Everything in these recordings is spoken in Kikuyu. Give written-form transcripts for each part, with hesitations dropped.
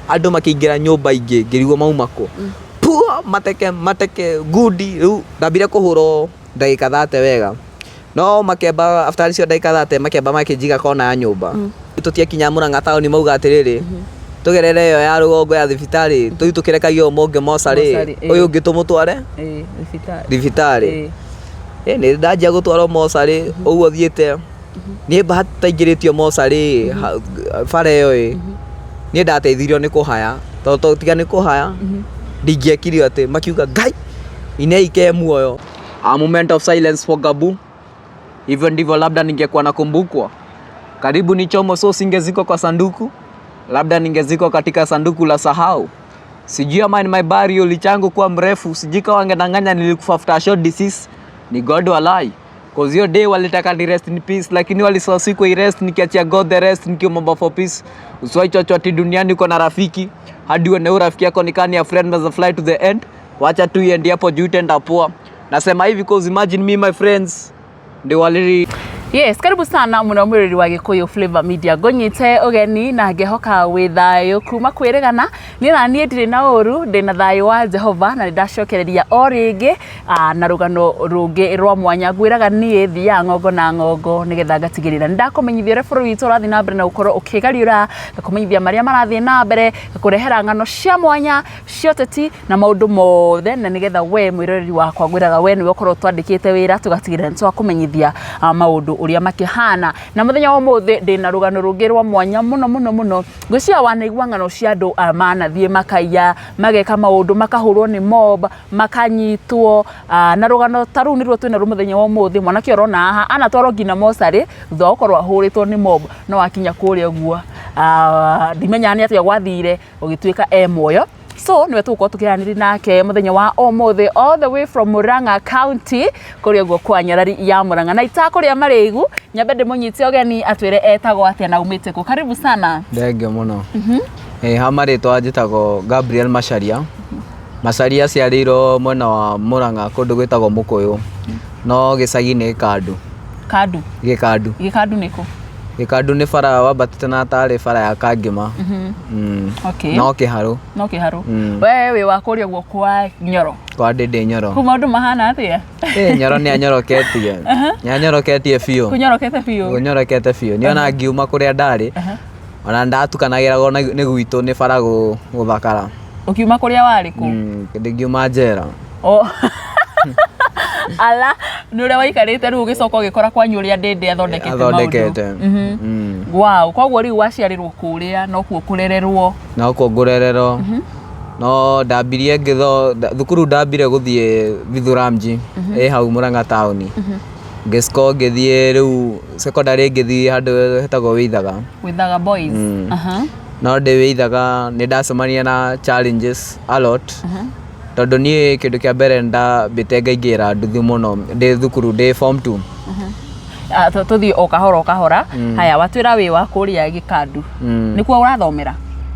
Andũ makĩingĩra nyũmba ingĩ, ngĩrigwo mauma kũ. Pua, mateke mateke ngundi. Rĩu ndambire kũhũrwo ndagĩka 30 wega, no makĩamba after icio ndagĩka 30 makĩamba makĩnjiga kona ya nyũmba. Tũtiakinya Murang'a taũni, mauga atĩrĩrĩ, tũgerere ĩyo ya rũgongo ya thibitarĩ, tũthiĩ tũkĩrekagia ũmwe ũngĩ mocarĩ. Mocarĩ, ĩĩ. Ũyũ ũngĩ tũmũtware Thibitarĩ. Thibitarĩ. Ĩ nĩ ndanjia gũtwarwo mocarĩ ũguo thiĩte niĩ, bahati taingĩrĩtio mocarĩ bara ĩyo ĩ, niĩ ndateithirio nĩ kũhaya, tondũ tiga nĩ kũhaya ndingĩekire atĩ makiuga Ngai inei ke muoyo. A moment of silence for Gabu. Hivyo ndivyo labda ningekuwa nakumbukwa. Karibu nichomwe, so singezikwa kwa sanduku, labda ningezikwa katika sanduku la sahau. Sijui ama ni my burial lichangu kuwa mrefu, sijui kama wangedanganya nilikufa after a short disease. Ni God walai. 'Cause hiyo day walitaka ni rest in peace, lakini walisahau siku i rest, nikiachia God the rest, nikiomba for peace. Usiwahi chocho ati duniani uko na rafiki hadi uone huyu rafiki yako ni kani ya friend must fly to the end. Wacha tu iende hapo juu, itaenda poa. Nasema hivi 'cause imagine me, my friends ndio waliri. Yes, karibu sana muno mwirori wa Gikuyu Flavor Media. Ngũnyite ũgeni na ngĩhoka wĩ thayũ kuma kwĩrĩgana. Niĩ na niĩ ndirĩ na ũru, ndĩ na thayũ wa Jehova, na nĩ ndacokereria o rĩngĩ na rũgano rũngĩ rwa mwanya. Ngwĩraga niĩ thiaga ng'ongo na ng'ongo nĩgetha ngatigĩrĩra nĩ ndakũmenyithia ũrĩa bũrũri witũ ũrathiĩ na mbere na gũkorwo ũkĩgariũra, ngakũmenyithia marĩa marathiĩ na mbere, ngakũrehera ng'ano cia mwanya cia ũteti na maũndũ mothe, na nĩgetha we mwĩroreri wakwa, ngwĩraga we nĩwe ũkorwo twandĩkĩte wĩra tũgatigĩrĩra nĩ twakũmenyithia maũndũ ũrĩa makĩhana. Na mũthenya wa ũmũthĩ ndĩna rũgano rũngĩ rwa mwanya mũno mũno mũno. Ngwĩciria wanaigua ng'ano cia andũ manathiĩ makaiya, mageka maũndũ, makahũrwo nĩ mob, makanyitwo, na rũgano ta rũu nĩruo twĩnaruo mũthenya wa ũmũthĩ. Mwanake ũrona haha anatwarwo nginya mocarĩ thutha wa gũkorwo ahũrĩtwo nĩ mob, no akinya kũrĩa ũguo, ndimenyaga nĩ atĩa gwathire, gũgĩtuĩka e muoyo. So niwe tũgũkorwo tũkĩaranĩria nake mũthenya wa ũmũthĩ, all the way from Murang'a County, kũrĩa ũguo kwa nyarari ya Murang'a. Na itakũrĩa marĩgu, nyambe ndĩmũnyite ũgeni atwĩre etagwo atĩa na umĩte kũ. Karibu sana. Thengio mũno. Ĩ ha marĩtwa njĩtagwo Gabriel Macharia. Macharia aciarĩirwo mwena wa Murang'a, kũndũ gwĩtagwo Mũkũyũ, no gĩcagi nĩ Gĩkandu. Kandu? Gĩkandu. Gĩkandu nĩkũ? Gĩkandu nĩ bara wambatĩte na tarĩ bara ya Kangĩma. No Kĩharũ. No Kĩharũ. We wĩ wa kũrĩa ũguo kwa Nyoro? Kwa Ndĩndĩ Nyoro. Kũu maũndũ mahana atĩa? Ĩ Nyoro nĩ anyoroketie, nĩ anyoroketie biũ. Kũnyorokete biũ? Kũnyorokete biũ. Niĩ ona ngiuma kũrĩa ndarĩ, ona ndatukanagĩragwo nĩ gwitũ nĩ bara gũthakara. Ũkiuma kũrĩa warĩ kũ? Ngiuma njera. Oh. Ala, nĩ ũrĩa waikarĩte rĩu ũgĩcoka ũgĩkora kwanyu ũrĩa Ndĩndĩ athondekete maũndũ. Athondekete. Wow, koguo rĩu waciarĩrwo kũrĩa nokuo kũrererwo? Nokuo ngũrererwo. No ndambirie ngĩtho thukuru, ndambire gũthiĩ Vithuramji ĩ hau Murang'a taũni. Ngĩcoka ngĩthiĩ rĩu secondary, ngĩthiĩ handũ hetagwo Wĩithaga. Wĩthaga Boys. No ndĩ Wĩithaga nĩ ndacemania na challenges a lot, tondũ niĩ kĩndũ kĩa mbere ndambĩte ngaingĩra nduthi mũno ndĩ thukuru, ndĩ form 2. Ah, tũthiĩ o kahora o kahora. Haya, watwĩra wĩ wa kũrĩa Gĩkandu. Nĩkuo ũrathomera?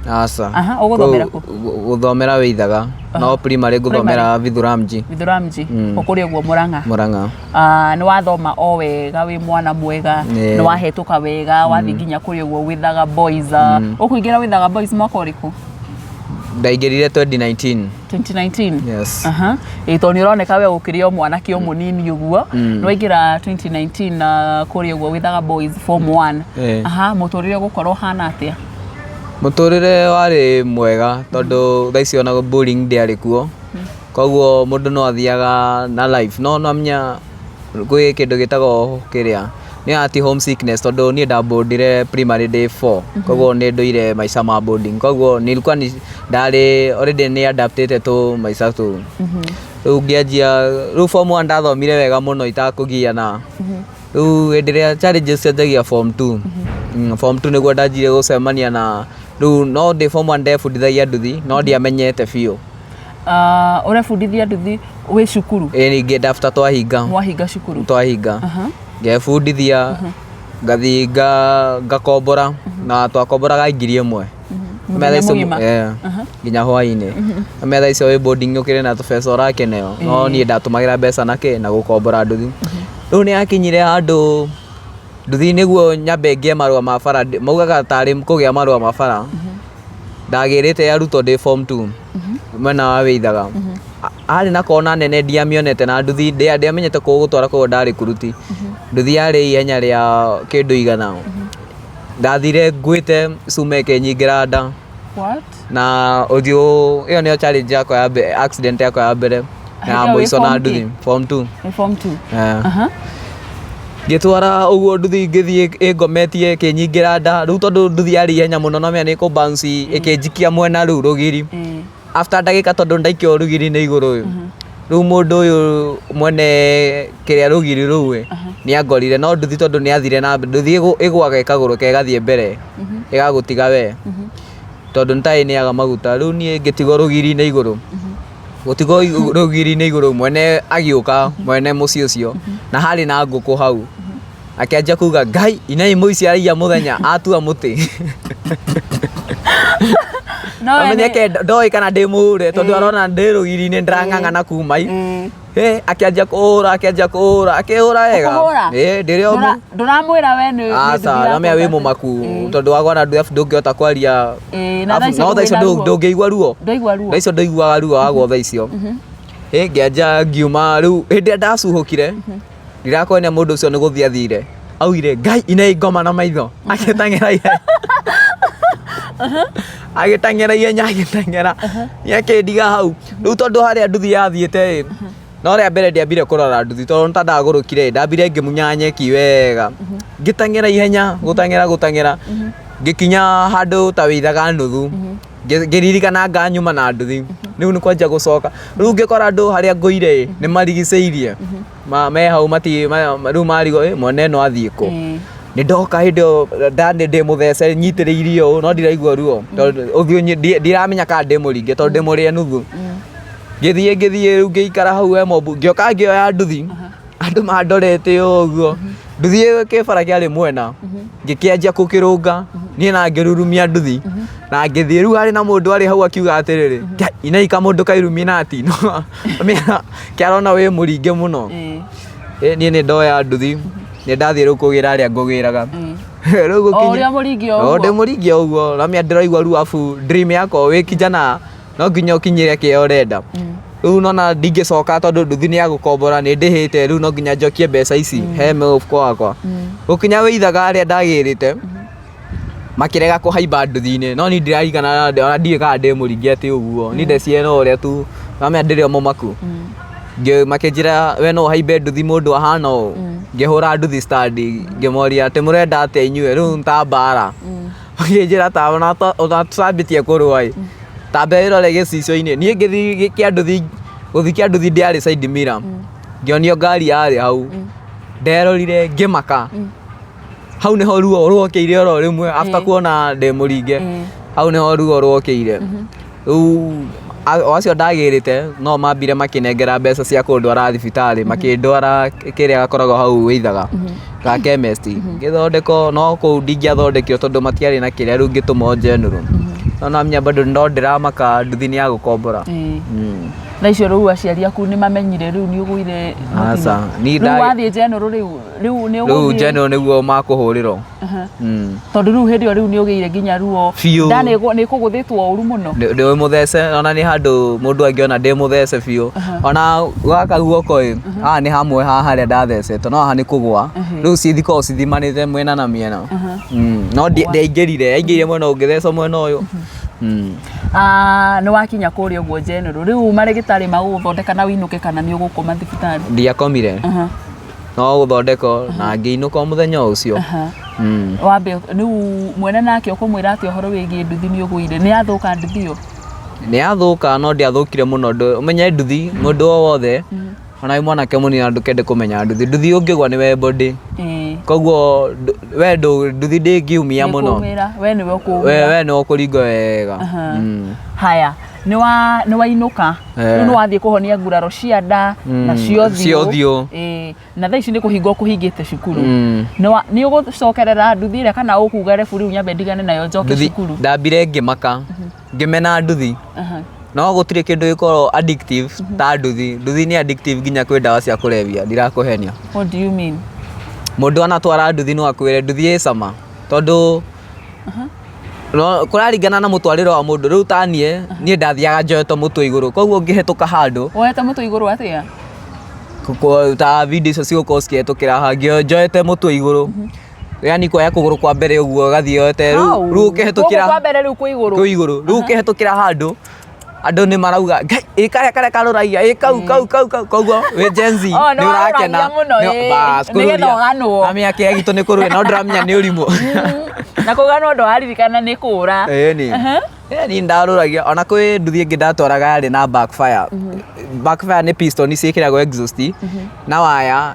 Aca. Aha, ũgũthomera kũ? Gũthomera Wĩithaga, no primary ngũthomera Vithuramji. Vithuramji, o kũrĩa ũguo Mũrang'a? Mũrang'a. Ah, nĩ wathoma o wega, wĩ mwana mwega? Ĩĩ. Nĩ wahetũka wega, wathiĩ nginya kũrĩa ũguo Wĩthaga Boys. Ah, ũkũingĩra Wĩthaga Boys mwaka ũrĩkũ? Ndaingĩrire 2019. 2019? Yes. Aha. Ĩ tondũ nĩ ũroneka we ũkĩrĩ o mwanake o mũnini ũguo. Nĩ waingĩra 2019 na kũrĩa ũguo Wĩthaga Boys form 1. Ĩĩ. Aha, mũtũrĩre ũgũkorwo ũhana atĩa? Mũtũrĩre warĩ mwega, tondũ thaa ici ona bullying ndĩarĩ kuo, koguo mũndũ no athiaga na life. No namenya gwĩ kĩndũ gĩtagwo kĩrĩa nĩ ati homesickness, tondũ niĩ ndabondire primary day 4, koguo nĩ ndũire maica ma boarding, koguo nilikuwa ni ndarĩ already nĩ adapted to maica tu. Rĩu ngĩanjia rĩu form 1, ndathomire wega mũno itakũgiana. Rĩu hĩndĩ ĩrĩa challenges cianjagia form 2. Form 2 nĩguo ndanjirie gũcemania na rĩu. No ndĩ form 1 ndebundithagia nduthi, no ndiamenyete biũ. Ah, ũrebundithia nduthi wĩ cukuru? Ĩ, ningĩ after twahinga. Mwahinga cukuru? Twahinga ngebundithia, ngathiĩ ngakombora, na twakomboraga 1000 Mũthenya mũgima? Yeah, nginya hwainĩ. Metha icio wĩ boarding ũkĩrĩ na tũbeca ũrakeneo, no niĩ ndatũmagĩra mbeca na kĩ na gũkombora nduthi. Rĩu nĩ yakinyire handũ nduthi nĩguo nyambe ngĩe marũa ma bara, maugaga tarĩ kũgĩa marũa ma bara. Ndagĩrĩte arutwo ndĩ form 2 mwena wa Wĩithaga. Harĩ na kona nene ndiamĩonete na nduthi ndiamenyete kũgũtwara koguo ndarĩ kuruti. Nduthi yarĩ ihenya rĩa kĩndũ 100. Ndathire ngwĩte cuma ĩkĩnyingĩra nda. What? Na ũthiũ ĩyo nĩyo challenge yakwa ya mbere, accident yakwa ya mbere na ya Hĩndĩ ĩyo wĩ mũico na form nduthi kĩ? form 2. Nĩ form 2. Eh. Aha. Ngĩtwara ũguo nduthi ngĩthiĩ ĩngometie ĩkĩnyingĩra nda rĩu tondũ nduthi yarĩ ihenya mũno no menya nĩ ĩkũ bounce ĩkĩnjikia mwena rĩu rũgiri. After ndagĩka tondũ ndaikio rũgiri-inĩ igũrũ ĩ, rĩu mũndũ ũyũ mwene kĩrĩa rũgiri rũu ĩ, nĩ angorire no nduthi tondũ nĩ athire na mbere, nduthi ĩgũaga ĩkagũrũka ĩgathiĩ mbere ĩgagũtiga we tondũ nĩ ta ĩnĩaga maguta. Rĩu niĩ ngĩtigwo rũgiri-inĩ igũrũ, gũtigwo rũgiri-inĩ igũrũ mwene agĩũka mwene mũciĩ ũcio na harĩ na ngũkũ hau. Akĩanjia kuga Ngai inai mũici araiya mũthenya atua mũtĩ. No we Amenyeke ndoĩ kana ndĩ mũhure tondũ arona ndĩ rũgiri-inĩ ndĩrang'ang'ana kuma i. Ĩ, akĩanjia kũhũra akĩanjia kũhũra akĩhũra wega. Ũkũhũra? Ĩ, ndĩrĩ o mũ- Ndũramwĩra we nĩ Aca, namenya wĩ mũmaku tondũ wagwa na nduthi ndũngĩhota kwaria. Ĩ, na Arabu- thaa icio no thaa icio ndũrĩ na ruo. ndũngĩigua ruo. Ndwaigua ruo. Thaa icio ndũiguaga ruo wagwa thaa icio. Ĩ, ngĩanjia ngiuma rĩu hĩndĩ ĩrĩa ndacuhũkire ndirakwenia mũndũ ũcio nĩ gũthiĩ athire augire Ngai inei ngoma na maitho agĩteng'era ihenya agĩteng'era ihenya agĩteng'era nĩ akĩndiga hau rĩu tondũ harĩa nduthi yathiĩte ĩ no rĩa mbere ndiambire kũrora nduthi tondũ nĩ ta ndagũrũkire ĩ ndambire ngĩmunya nyeki wega ngĩteng'era ihenya gũteng'era gũteng'era ngĩkinya handũ ta wĩithaga nuthu ngĩririkana nganyuma na nduthi rĩu nĩ kwanjia gũcoka rĩu ngĩkora andũ harĩa ngũire ĩ nĩ marigicĩirie me hau mati rĩu marigwo ĩ mwene ĩno athiĩ kũ. Nĩ ndoka hĩndĩ ĩyo ndarĩ ndĩ mũthece nyitĩrĩirie ũũ no ndiraigua ruo tondũ ũthiũ ndiramenya kana ndĩ mũringe tondũ ndĩ mũrĩe nuthu. Ngĩthiĩ ngĩthiĩ rĩu ngĩikara hau he mobu ngĩũka ngĩoya nduthi andũ mandorete ũguo nduthi ĩyo kĩbara kĩarĩ mwena ngĩkĩanjia gũkĩrũnga niĩ na ngĩrurumia nduthi na ngĩthiĩ rĩu harĩ na mũndũ arĩ hau akiuga atĩrĩrĩ "Ngai, inai kamũndũ ka Illuminati kĩarona wĩ mũringe mũno." Ĩ, niĩ nĩ ndoya nduthi nĩ ndathiĩ rĩu kũgĩra harĩa ngũgĩraga. Rĩu O gũkinya ũrĩa mũringi o o ndĩ ũguo. mũringi o ũguo na ndĩraigua ruo abu dream yakwa wĩ kijana no nginya ũkinyĩre kĩrĩa ũrenda. Rĩu nona ndingĩcoka tondũ nduthi nĩ ya gũkombora nĩ ndĩhĩte rĩu no nginya njokie mbeca ici he mũhuko wakwa. Gũkinya wĩithaga harĩa ndagĩrĩte makĩrega kũhaimba nduthi-inĩ no niĩ ndiririkana ona ndiũĩ kana ndĩ mũringi atĩ ũguo niĩ ndeciria no ũrĩa tu namenya ndĩrĩ o mũmaku. Makĩnjĩra we no ũhaimbe nduthi mũndũ ahana ũũ ngĩhũra nduthi stand ngĩmoria atĩ mũrenda atĩa inyuĩ rĩu nĩ ta mbara. Makĩnjĩra ta ona tũtambĩtie kũrũa ĩ ta mbe wĩrore gĩcicio-inĩ niĩ ngĩthiĩ kĩa nduthi gũthiĩ kĩa nduthi ndĩarĩ side mirror ngĩonio ngari yarĩ hau nderorire ngĩmaka hau nĩho ruo rwokĩire oro rĩmwe after kuona ndĩ mũringe hau nĩho ruo rwokĩire rĩu o acio ndagĩrĩte no mambire makĩnengera mbeca cia kũndwara thibitarĩ makĩndwara kĩrĩa gakoragwo hau wĩithaga ga chemist ngĩthondekwo no kũu ndingĩathondekirwo tondũ matiarĩ na kĩrĩa rĩu ngĩtũmwo general no namenya bado no ndĩramaka nduthi nĩ ya gũkombora. Thaa icio rĩu aciari aku nĩ mamenyire rĩu nĩ ũgũire Aca, niĩ rĩu wathiĩ general rĩu rĩu nĩ rĩu ũgũthiĩ general nĩguo makũhũrĩrwo. Tondũ rĩu hĩndĩ ĩyo rĩu nĩ ũgĩire nginya ruo Biũ. nda nĩ ĩkũgũthĩtwo ũru mũno. Ndĩ mũthece ona nĩ handũ mũndũ angĩona ndĩ mũthece biũ ona gaka guoko ĩ haha nĩ hamwe haha harĩa ndathecetwo no haha nĩ kũgwa rĩu cikoragwo cithimanĩte mwena na mĩena. No ndiaingĩrire yaingĩrire mwena ũngĩ ngĩthecwo mwena ũyũ. Nĩ wakinya kũrĩa ũguo general rĩu marĩgĩtarĩ magũgũthondeka na ũinũke kana nĩ ũgũkoma thibitarĩ? Ndiakomire no gũthondekwo na ngĩinũka o mũthenya o ũcio. Wambe rĩu mwene nake ũkũmwĩra atĩa ũhoro wĩgiĩ nduthi nĩ ũgũire nĩ yathũka nduthi ĩyo? Nĩ yathũka no ndiathũkire mũno ũmenye nduthi mũndũ o wothe ona wĩ mwanake mũnini ona ndũkende kũmenya nduthi nduthi ũngĩgwa nĩ we body koguo we nduthi ndĩngĩumia mũno we nĩwe ũkũumia we nĩwe ũkũringwo wega. Haya nĩ wainũka rĩu nĩ wathiĩ kũhonia nguraro cia nda na cia Cia ũthiũ. Ĩĩ, na thaa ici nĩ kũhingwo kũhingĩte cukuru. Nĩ ũgũcokerera nduthi ĩrĩa kana ũkuga rebu rĩu nyambe ndigane nayo njoke cukuru? Ndambire ngĩmaka ngĩmena nduthi no gũtirĩ kĩndũ gĩkoragwo addictive ta nduthi. Nduthi nĩ addictive nginya kwĩ ndawa cia kũrebia ndirakũhenia. What do you mean? Mũndũ anatwara nduthi no akwĩre nduthi ĩ cama tondũ No, kũraringana na mũtwarĩre wa mũndũ. Rĩu ta niĩ, niĩ ndathiaga njoetwo mũtwe igũrũ, koguo ngĩhetũka handũ Woete mũtwe igũrũ atĩa? Ta video icio cigũkorwo cikĩhetũkĩra haha, njoete mũtwe igũrũ, yani kuoya kũgũrũ kwa mbere ũguo ũgathiĩ woete rĩu Hau. rĩu ũkĩhetũkĩra Gũkũ kwa mbere rĩu kwĩ igũrũ. Kwĩ igũrũ. Rĩu ũkĩhetũkĩra handũ, andũ nĩ marauga, "Ngai, ĩ karĩa karĩa karũragia, ĩ kau kau kau kau." Koguo wĩ Gen Z Oh, nĩ ũrakena. nĩ warũragia mũno, ĩ. Bas, Nĩgetha kũrũria. ũganwo. Na mĩaka ya gitũ nĩ kũrũria, no ndĩramenya nĩ ũrimũ. Na kũganwo ndwaririkana nĩ kũra. Ĩni. Ĩni ndarũragia, ona kwĩ nduthi ĩngĩ ndatwaraga yarĩ na backfire. Backfire nĩ piston ciĩkĩragwo exhaust na waya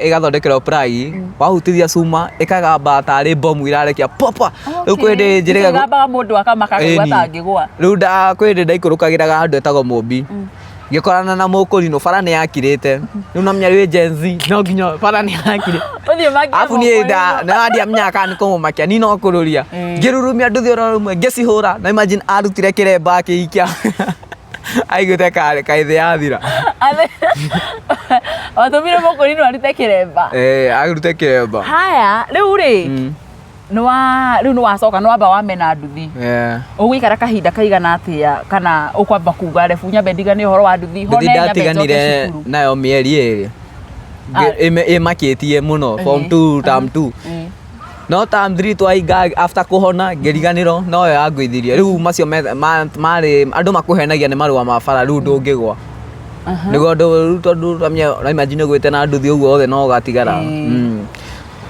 ĩgathondekerwo plug, wahutithia cuma ĩkagamba tarĩ bomu irarekia popa. Rĩu kwĩ hĩndĩ njĩrĩga Ĩgambaga mũndũ akamaka akaigua Ĩni. ta angĩgwa. Rĩu kwĩ hĩndĩ ndaikũrũkagĩra handũ etagwo Mũmbi. Ngĩkorana na mũkũrinũ, bara nĩ yakirĩte. Rĩu namenya wĩ Gen Z, no nginya bara nĩ yakirĩte. Ũthiĩ ũmakie Arabu niĩ mũkũrinũ. Ndiamenyaga kana nĩ kũmũmakia, niĩ no kũrũria. Ngĩrurumia nduthi oro rĩmwe, ngĩcihũra. Na imagine arutire kĩremba akĩikia. Aiguĩte kaĩ thĩ yathira. Watũmire mũkũrinũ arute kĩremba. Eh, arute kĩremba. Haya, rĩu rĩ, nĩwa rĩu nĩwacoka nĩwamba wamena nduthi. Ũgũikara kahinda kaigana atĩa kana ũkwamba kuga rebu nyambe ndigane ũhoro wa nduthi Nduthi hone nyambe njoke ndatiganire cukuru? nayo mĩeri 2. Ĩmakĩtie mũno form 2 term 2. No term 3 twainga after kũhona ngĩriganĩrwo noyo yangũithirie. Rĩu macio marĩ andũ makũhenagia nĩ marũa ma bara, rĩu ndũngĩgwa. Nĩguo rĩu tondũ ũramenya imagine ũgwĩte na nduthi ũguo wothe no ũgatigara.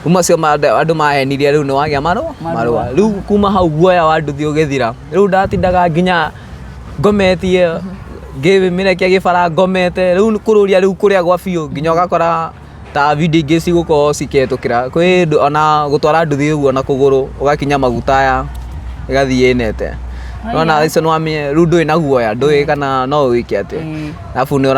Rĩu macio andũ mahenirie, rĩu nĩ wagĩa marũa marũa. Rĩu kuma hau guoya wa nduthi ũgĩthira. Rĩu ndatindaga nginya ngometie, ngĩmĩrekia gĩbara ngomete, rĩu kũrũria rĩu kũrĩa gwa biũ, nginya ũgakora ta video ingĩ cigũkorwo cikĩhetũkĩra kwĩ ona gũtwara nduthi ũguo na kũgũrũ, ũgakinya maguta aya ĩgathiĩ ĩnete. Nona icio nĩ wamenya rĩu ndũrĩ na guoya, ndũĩ kana no wĩke atĩa. Alafu nĩ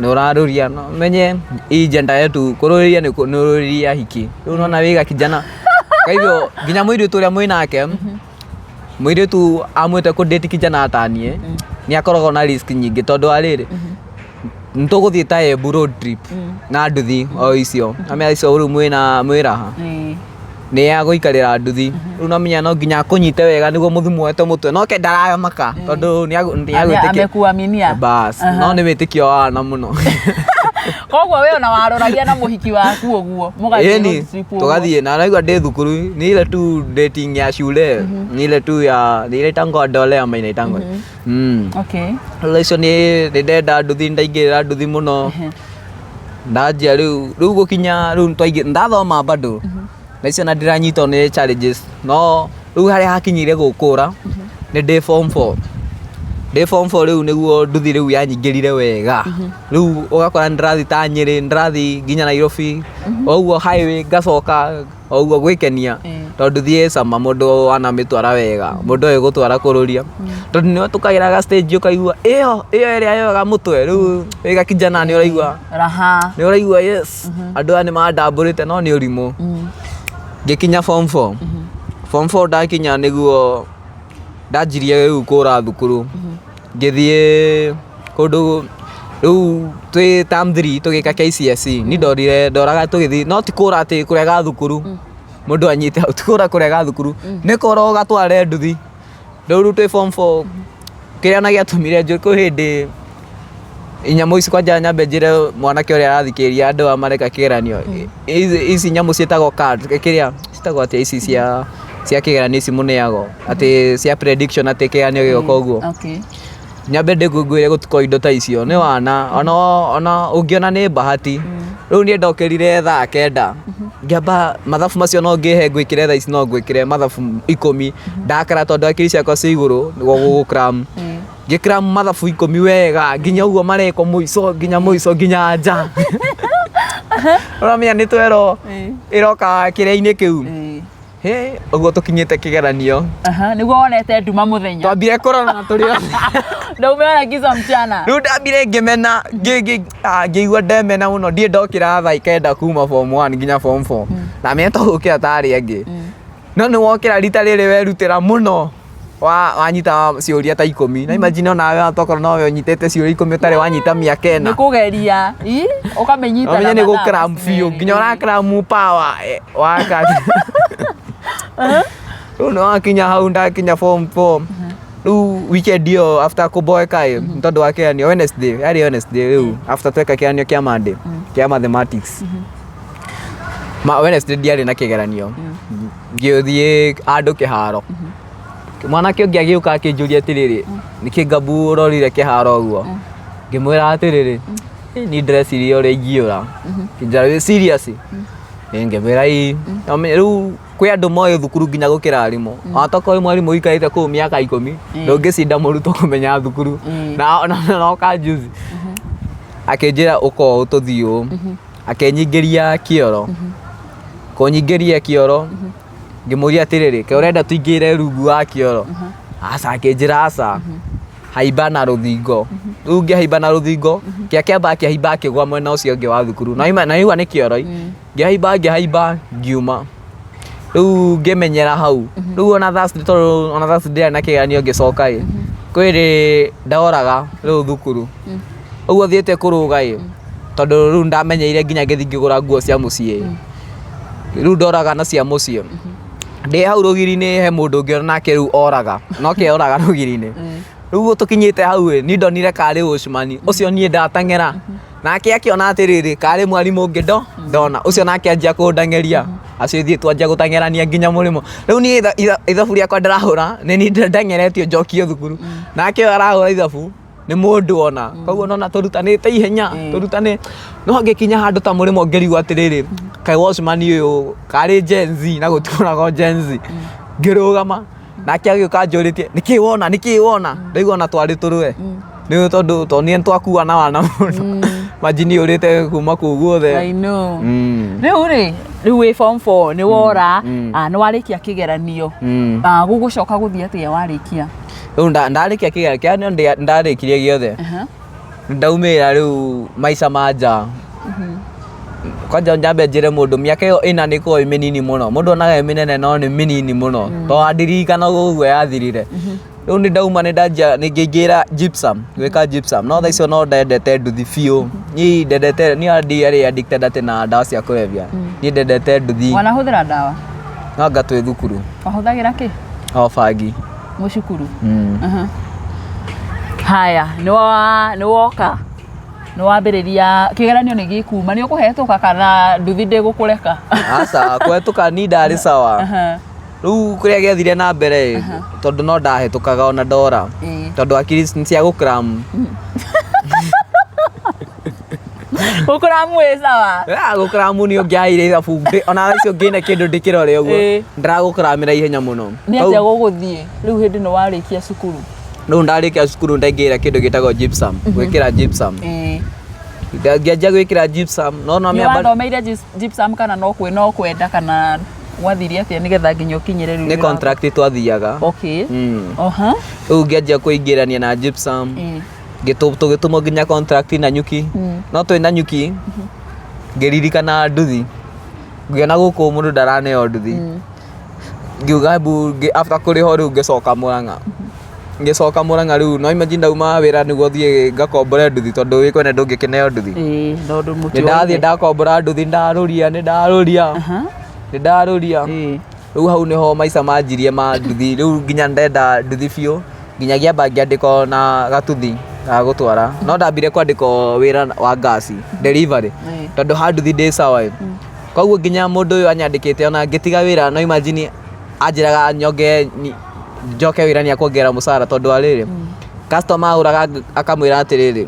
ũrarũria, no ũmenye hii gender yetu kũrũrĩria nĩ ũrũrĩria hiki. Rĩu nona wĩ gakijana, kwa hivyo nginya mũirĩtu ũrĩa mwĩnake, mũirĩtu amwĩte kũ date kijana ta niĩ, nĩ akoragwo na risk nyingĩ, tondũ wa rĩrĩ, nĩ tũgũthiĩ ta Embu road trip na nduthi o icio, amenya icio rĩu mwĩna mwĩraha nĩ ya gũikarĩra nduthi. Rĩu namenya no nginya akũnyite wega nĩguo mũthiĩ muoete mũtwe, no ke ndaramaka tondũ nĩ agwĩtĩkia. Amekuaminia. Bas, no nĩ wĩtĩkio wa wana mũno. Koguo we ona waroragia na mũhiki waku ũguo mũgathiĩ Ĩni, road trip ũguo. tũgathiĩ na naigua ndĩ thukuru nĩ ile tu dating ya shule, nĩ ile tu ya nĩ ile itangwa ndole ama inaitangwa. Okay. Rĩu icio nĩ ndenda nduthi, ndaingĩrĩra nduthi mũno. Ndanjia rĩu gũkinya rĩu twaingĩ ndathoma bado na icio na ndĩranyitwo nĩ challenges, no rĩu harĩa hakinyire gũkũra nĩ ndĩ form 4, ndĩ form 4 rĩu nĩguo nduthi rĩu yanyingĩrire wega. Rĩu ũgakora nĩ ndĩrathiĩ ta Nyĩrĩ, nĩ ndĩrathiĩ nginya Nairobi o ũguo highway, ngacoka o ũguo gwĩkenia, tondũ nduthi ĩ cama mũndũ wanamĩtwara wega, mũndũ oĩ gũtwara kũrũria, tondũ nĩ ũtũkagĩra ga stage ũkaigua ĩyo ĩyo ĩrĩa yoyaga mũtwe. Rĩu wĩ gakijana nĩ ũraigua Raha. nĩ ũraigua yes, andũ aya nĩ mandambũrĩte, no nĩ ũrimũ. Ngĩkinya form 4, form 4 ndakinya nĩguo ndanjirie rĩu kũra thukuru, ngĩthiĩ kũndũ. Rĩu twĩ term 3 tũgĩka KCSE, ni ndorire ndoraga tũgĩthiĩ, no ti kũra atĩ kũrega thukuru, mũndũ anyite hau, ti kũra kũrega thukuru, nĩ kũra ũgatware nduthi. Rĩu twĩ form 4, kĩrĩa ona gĩatũmire njũke, kwĩ hĩndĩ nyamũ ici, kwanja nyambe njĩre mwanake ũrĩa arathikĩrĩria, andũ aya mareka kĩgeranio, ici nyamũ ciĩtagwo card, kĩrĩa ciĩtagwo atĩa, ici cia kĩgeranio ici mũneagwo atĩ cia prediction atĩ kĩgeranio gĩgoka ũguo. Nyambe ndĩngũngũĩre, gũtikoragwo indo ta icio, nĩ wana ona ũngĩona nĩ bahati. Rĩu niĩ ndokĩrire thaa 9, ngĩamba mathabu macio, no ngĩhe ngwĩkĩre thaa ici, no ngwĩkĩre mathabu 10 ndakara, tondũ hakiri ciakwa ciĩ igũrũ nĩguo gũgũ-cram. Ngĩ-cram mathabu 10 wega nginya ũguo marekwo mũico, nginya mũico, nginya nja. Ũramenya nĩ twerwo ĩroka kĩrĩa-inĩ kĩu. Hĩ, ũguo tũkinyĩte kĩgeranio. Aha, nĩguo wonete nduma mũthenya. Twambire kũrorana tũrĩ othe. Ndaumeona giza mchana. Rĩu ndambire ngĩmena, ngĩigua ndemena mũno. Ndirĩ ndokĩra thaa 9 kuma form 1 nginya form 4. Na menya to gũkĩra ta arĩa angĩ. No nĩ wokĩra rita rĩrĩ werutĩra mũno, wanyita ciũria ta 10. Na imagine onawe tokorwo nowe ũnyitĩte ciũria 10 ũtarĩ wanyita mĩaka Nĩ 4. kũgeria. Ĩ, ũkamĩnyita na Ũmenye nĩ mathaa gũ-cram macio biũ merĩ. nginya ũra-cram power waka. Rĩu nĩ wakinya hau, ndakinya form 4 rĩu weekend ĩyo after kũboeka ĩ, nĩ tondũ wa kĩgeranio Wednesday, yarĩ Wednesday rĩu after tweka kĩgeranio kĩa Monday kĩa mathematics. Ma Wednesday ndiarĩ na kĩgeranio, ngĩthiĩ handũ kĩharo. Mwanake ũngĩ agĩũka akĩnjũria atĩrĩrĩ, nĩkĩ Ngabu ũrorire kĩharo ũguo? Ngĩmwĩra atĩrĩrĩ, "Ĩ, niĩ ndĩreciria ũrĩa ingiũra." Akĩnjĩra, wĩ serious? Ĩ, ngĩmwĩra ĩ. Rĩu kwĩ andũ moĩ thukuru nginya gũkĩra arimũ. Ona tokorwo mwarimũ ũikarĩte kũu mĩaka 10, ndũngĩcinda mũrutwo kũmenya thukuru. Na oka juzi. Akĩnjĩra ũka ũũ tũthiĩ ũũ. Akĩnyingĩria kĩoro. Kũnyingĩria kĩoro, ngĩmũria atĩrĩrĩ, kaĩ ũrenda tũingĩre rungu wa kĩoro? Aca, akĩnjĩra aca. Haimba na rũthingo. Rĩu ngĩhaimba na rũthingo, kĩrĩa kĩambaga kĩahaimba kĩgwa mwena ũcio ũngĩ wa thukuru. Na waigua nĩ kĩoro. Ngĩhaimba ngĩhaimba ngiuma. Rĩu ngĩmenyera hau. Rĩu ona Thursday tondũ ona Thursday ndiarĩ na kĩgeranio ngĩcoka ĩ, kwĩrĩ ndoraga rĩu thukuru. Ũguo thiĩte kũrũga ĩ, tondũ rĩu ndamenyeire nginya ngĩthiĩ ngĩgũra nguo cia mũciĩ. Rĩu ndoraga na cia mũciĩ. Ndĩ hau rũgiri-inĩ he mũndũ ũngĩ nake rĩu oraga, no ke oraga rũgiri-inĩ. Rĩu tũkinyĩte hau ĩ, niĩ ndonire karĩ watchman, ũcio niĩ ndateng'era. Nake akĩona atĩrĩrĩ, karĩ mwarimũ ũngĩ ndona, ũcio nake anjia kũndeng'eria. Acio ithuĩ twanjia gũteng'erania nginya mũrĩmo. Rĩu niĩ ithabu rĩakwa ndĩrahũra, nĩ niĩ ndeng'eretio njokio thukuru. Nake ũyũ arahũra ithabu, nĩ mũndũ ona. Koguo nona tũrutanĩte ihenya, tũrutane. No ngĩkinya handũ ta mũrĩmo ngĩrigwo atĩrĩrĩ, kaĩ watchman ũyũ karĩ Gen Z na gũtikoragwo Gen Z. Ngĩrũgama, nake agĩũka anjũrĩtie, nĩkĩ wona, nĩkĩ wona? Ndaigua ona twarĩ tũrũe. Nĩ tondũ nĩ twakuana wana mũno. Imagine ũrĩte kuma kũu guothe. I know. Rĩu rĩ, rĩu wĩ form 4 nĩ wora, nĩ warĩkia kĩgeranio. Gũgũcoka gũthiĩ atĩa warĩkia? Rĩu ndarĩkia kĩgeranio ndarĩkirie gĩothe. Ndaumĩra rĩu maica ma nja. Kwanja nyambe njĩre mũndũ mĩaka ĩyo ĩna nĩ ĩkoragwo ĩ mĩnini mũno. Mũndũ onaga ĩ mĩnene no nĩ mĩnini mũno. Tondũ ndirikana ũguo yathirire. Rĩu nĩ ndauma nĩ ndanjia nĩ ngĩingĩra gypsum, gwĩka gypsum. No thaa icio no ndendete nduthi biũ. Niĩ ndendete, niĩ ndiarĩ addicted atĩ na ndawa cia kũrebia. Niĩ ndendete nduthi. Wanahũthĩra ndawa? No anga twĩ thukuru. Wahũthagĩra kĩ? O bangi. Mwĩ cukuru? Haya, nĩ woka, nĩ wambĩrĩria kĩgeranio nĩ gĩkuma, nĩ ũkũhetũka kana nduthi ndĩgũkũreka? Aca, kũhetũka niĩ ndarĩ sawa. Rĩu kũrĩa gĩathire na mbere ĩ, tondũ no ndahetũkaga ona ndora. Tondũ hakiri nĩ cia gũkram. Gũkram wĩ sawa? Gũkram nĩ ũngĩaheire ithabu ona thaa icio ngĩne kĩndũ ndĩkĩrore ũguo, ndĩragũkramĩra ihenya mũno. Nĩ atĩa gũgũthiĩ rĩu hĩndĩ ĩno warĩkia cukuru? Rĩu ndarĩkia cukuru ndaingĩra kĩndũ gĩtagwo gypsum, gwĩkĩra gypsum. Ngĩanjia gwĩkĩra gypsum, no no Nĩ wathomeire gypsum kana no kwenda kana gwathire atĩa nĩgetha nginya ũkinyĩre rĩu? Nĩ contract twathiaga. Okay. Rĩu ngĩanjia kũingĩrania na gypsum. Tũgĩtũmwo nginya contract na nyuki. No twĩ na nyuki, ngĩririkana nduthi. Ngĩona gũkũ mũndũ ndaraneo nduthi. Ngiuga hebu after kũrĩhwo rĩu ngĩcoka Mũrang'a. Ngĩcoka Mũrang'a rĩu no imagine ndauma wĩra nĩguo thiĩ ngakombore nduthi tondũ wĩ kwene ndũngĩkĩneo nduthi. Nĩ ndathiĩ ndakombora nduthi ndarũria, nĩ ndarũria, nĩ ndarũria. Rĩu hau nĩho maica manjirie ma nduthi, rĩu nginya ndenda nduthi biũ, nginya ngĩamba ngĩandĩkwo na gatuthi ga gũtwara. No ndambire kwandĩkwo wĩra wa ngasi, delivery, tondũ ha nduthi ndĩ sawa ĩ. Koguo nginya mũndũ ũyũ anyandĩkĩte ona ngĩtiga wĩra no imagine anjĩraga nyonge njoke wĩra nĩ akuongerera mũcara tondũ wa rĩrĩ, customer ahũraga akamwĩra atĩrĩrĩ,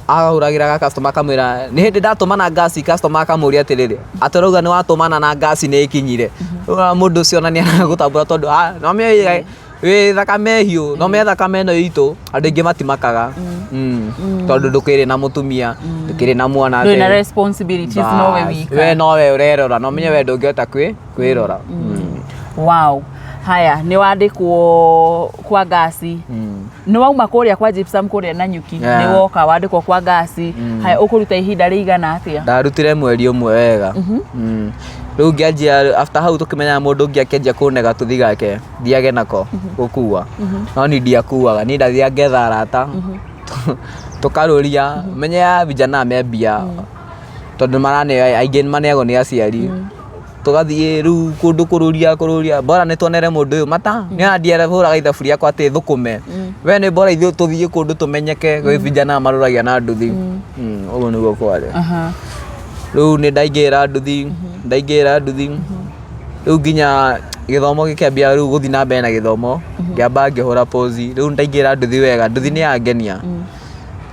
ahũragĩra customer akamwĩra nĩ hĩndĩ ndatũmana ngasi, customer akamũria atĩrĩrĩ, atĩ ũrauga nĩ watũmana na ngasi nĩ ĩkinyire. Rĩu mũndũ ũcio ona nĩ aragũtambũra tondũ nĩ wamenya wĩ thakame hiũ, no me thakame ĩno itũ andũ aingĩ matimakaga. Tondũ ndũkĩrĩ na mũtumia, ndũkĩrĩ na mwana. Ndũrĩ na responsibilities nowe wika. We nowe ũrerora, na ũmenye we ndũngĩhota kwĩrora. Wow. Haya, nĩ wandĩkwo kwa ngasi. Nĩ wauma kũrĩa kwa gypsum kũrĩa Nanyuki, nĩ woka wandĩkwo kwa ngasi. Haya, ũkũruta ihinda rĩigana atĩa? Ndarutire mweri ũmwe wega. Rĩu ngĩanjia after hau tũkĩmenyana mũndũ ũngĩ akĩanjia kũne gatuthi gake thiage nako gũkua. No niĩ ndiakuaga, niĩ ndathiaga ngetha arata tũkarũria, menye ya vijana me mbia tondũ maraneo aingĩ maneagwo nĩ aciari. Tũgathiĩ rĩu kũndũ kũrũria kũrũria, bora nĩ tuonere mũndũ ũyũ mata nĩ ona ndiarahũraga ithabu rĩakwa atĩ thũkũme. We nĩ bora ithuĩ tũthiĩ kũndũ tũmenyeke gwĩ vijana marũragia na nduthi. Ũguo nĩguo kwarĩ. Rĩu nĩ ndaingĩra nduthi, ndaingĩra nduthi, rĩu nginya gĩthomo gĩkĩambia rĩu gũthiĩ na mbere na gĩthomo, ngĩamba ngĩhũra pause, rĩu ndaingĩra nduthi wega, nduthi nĩ yangenia.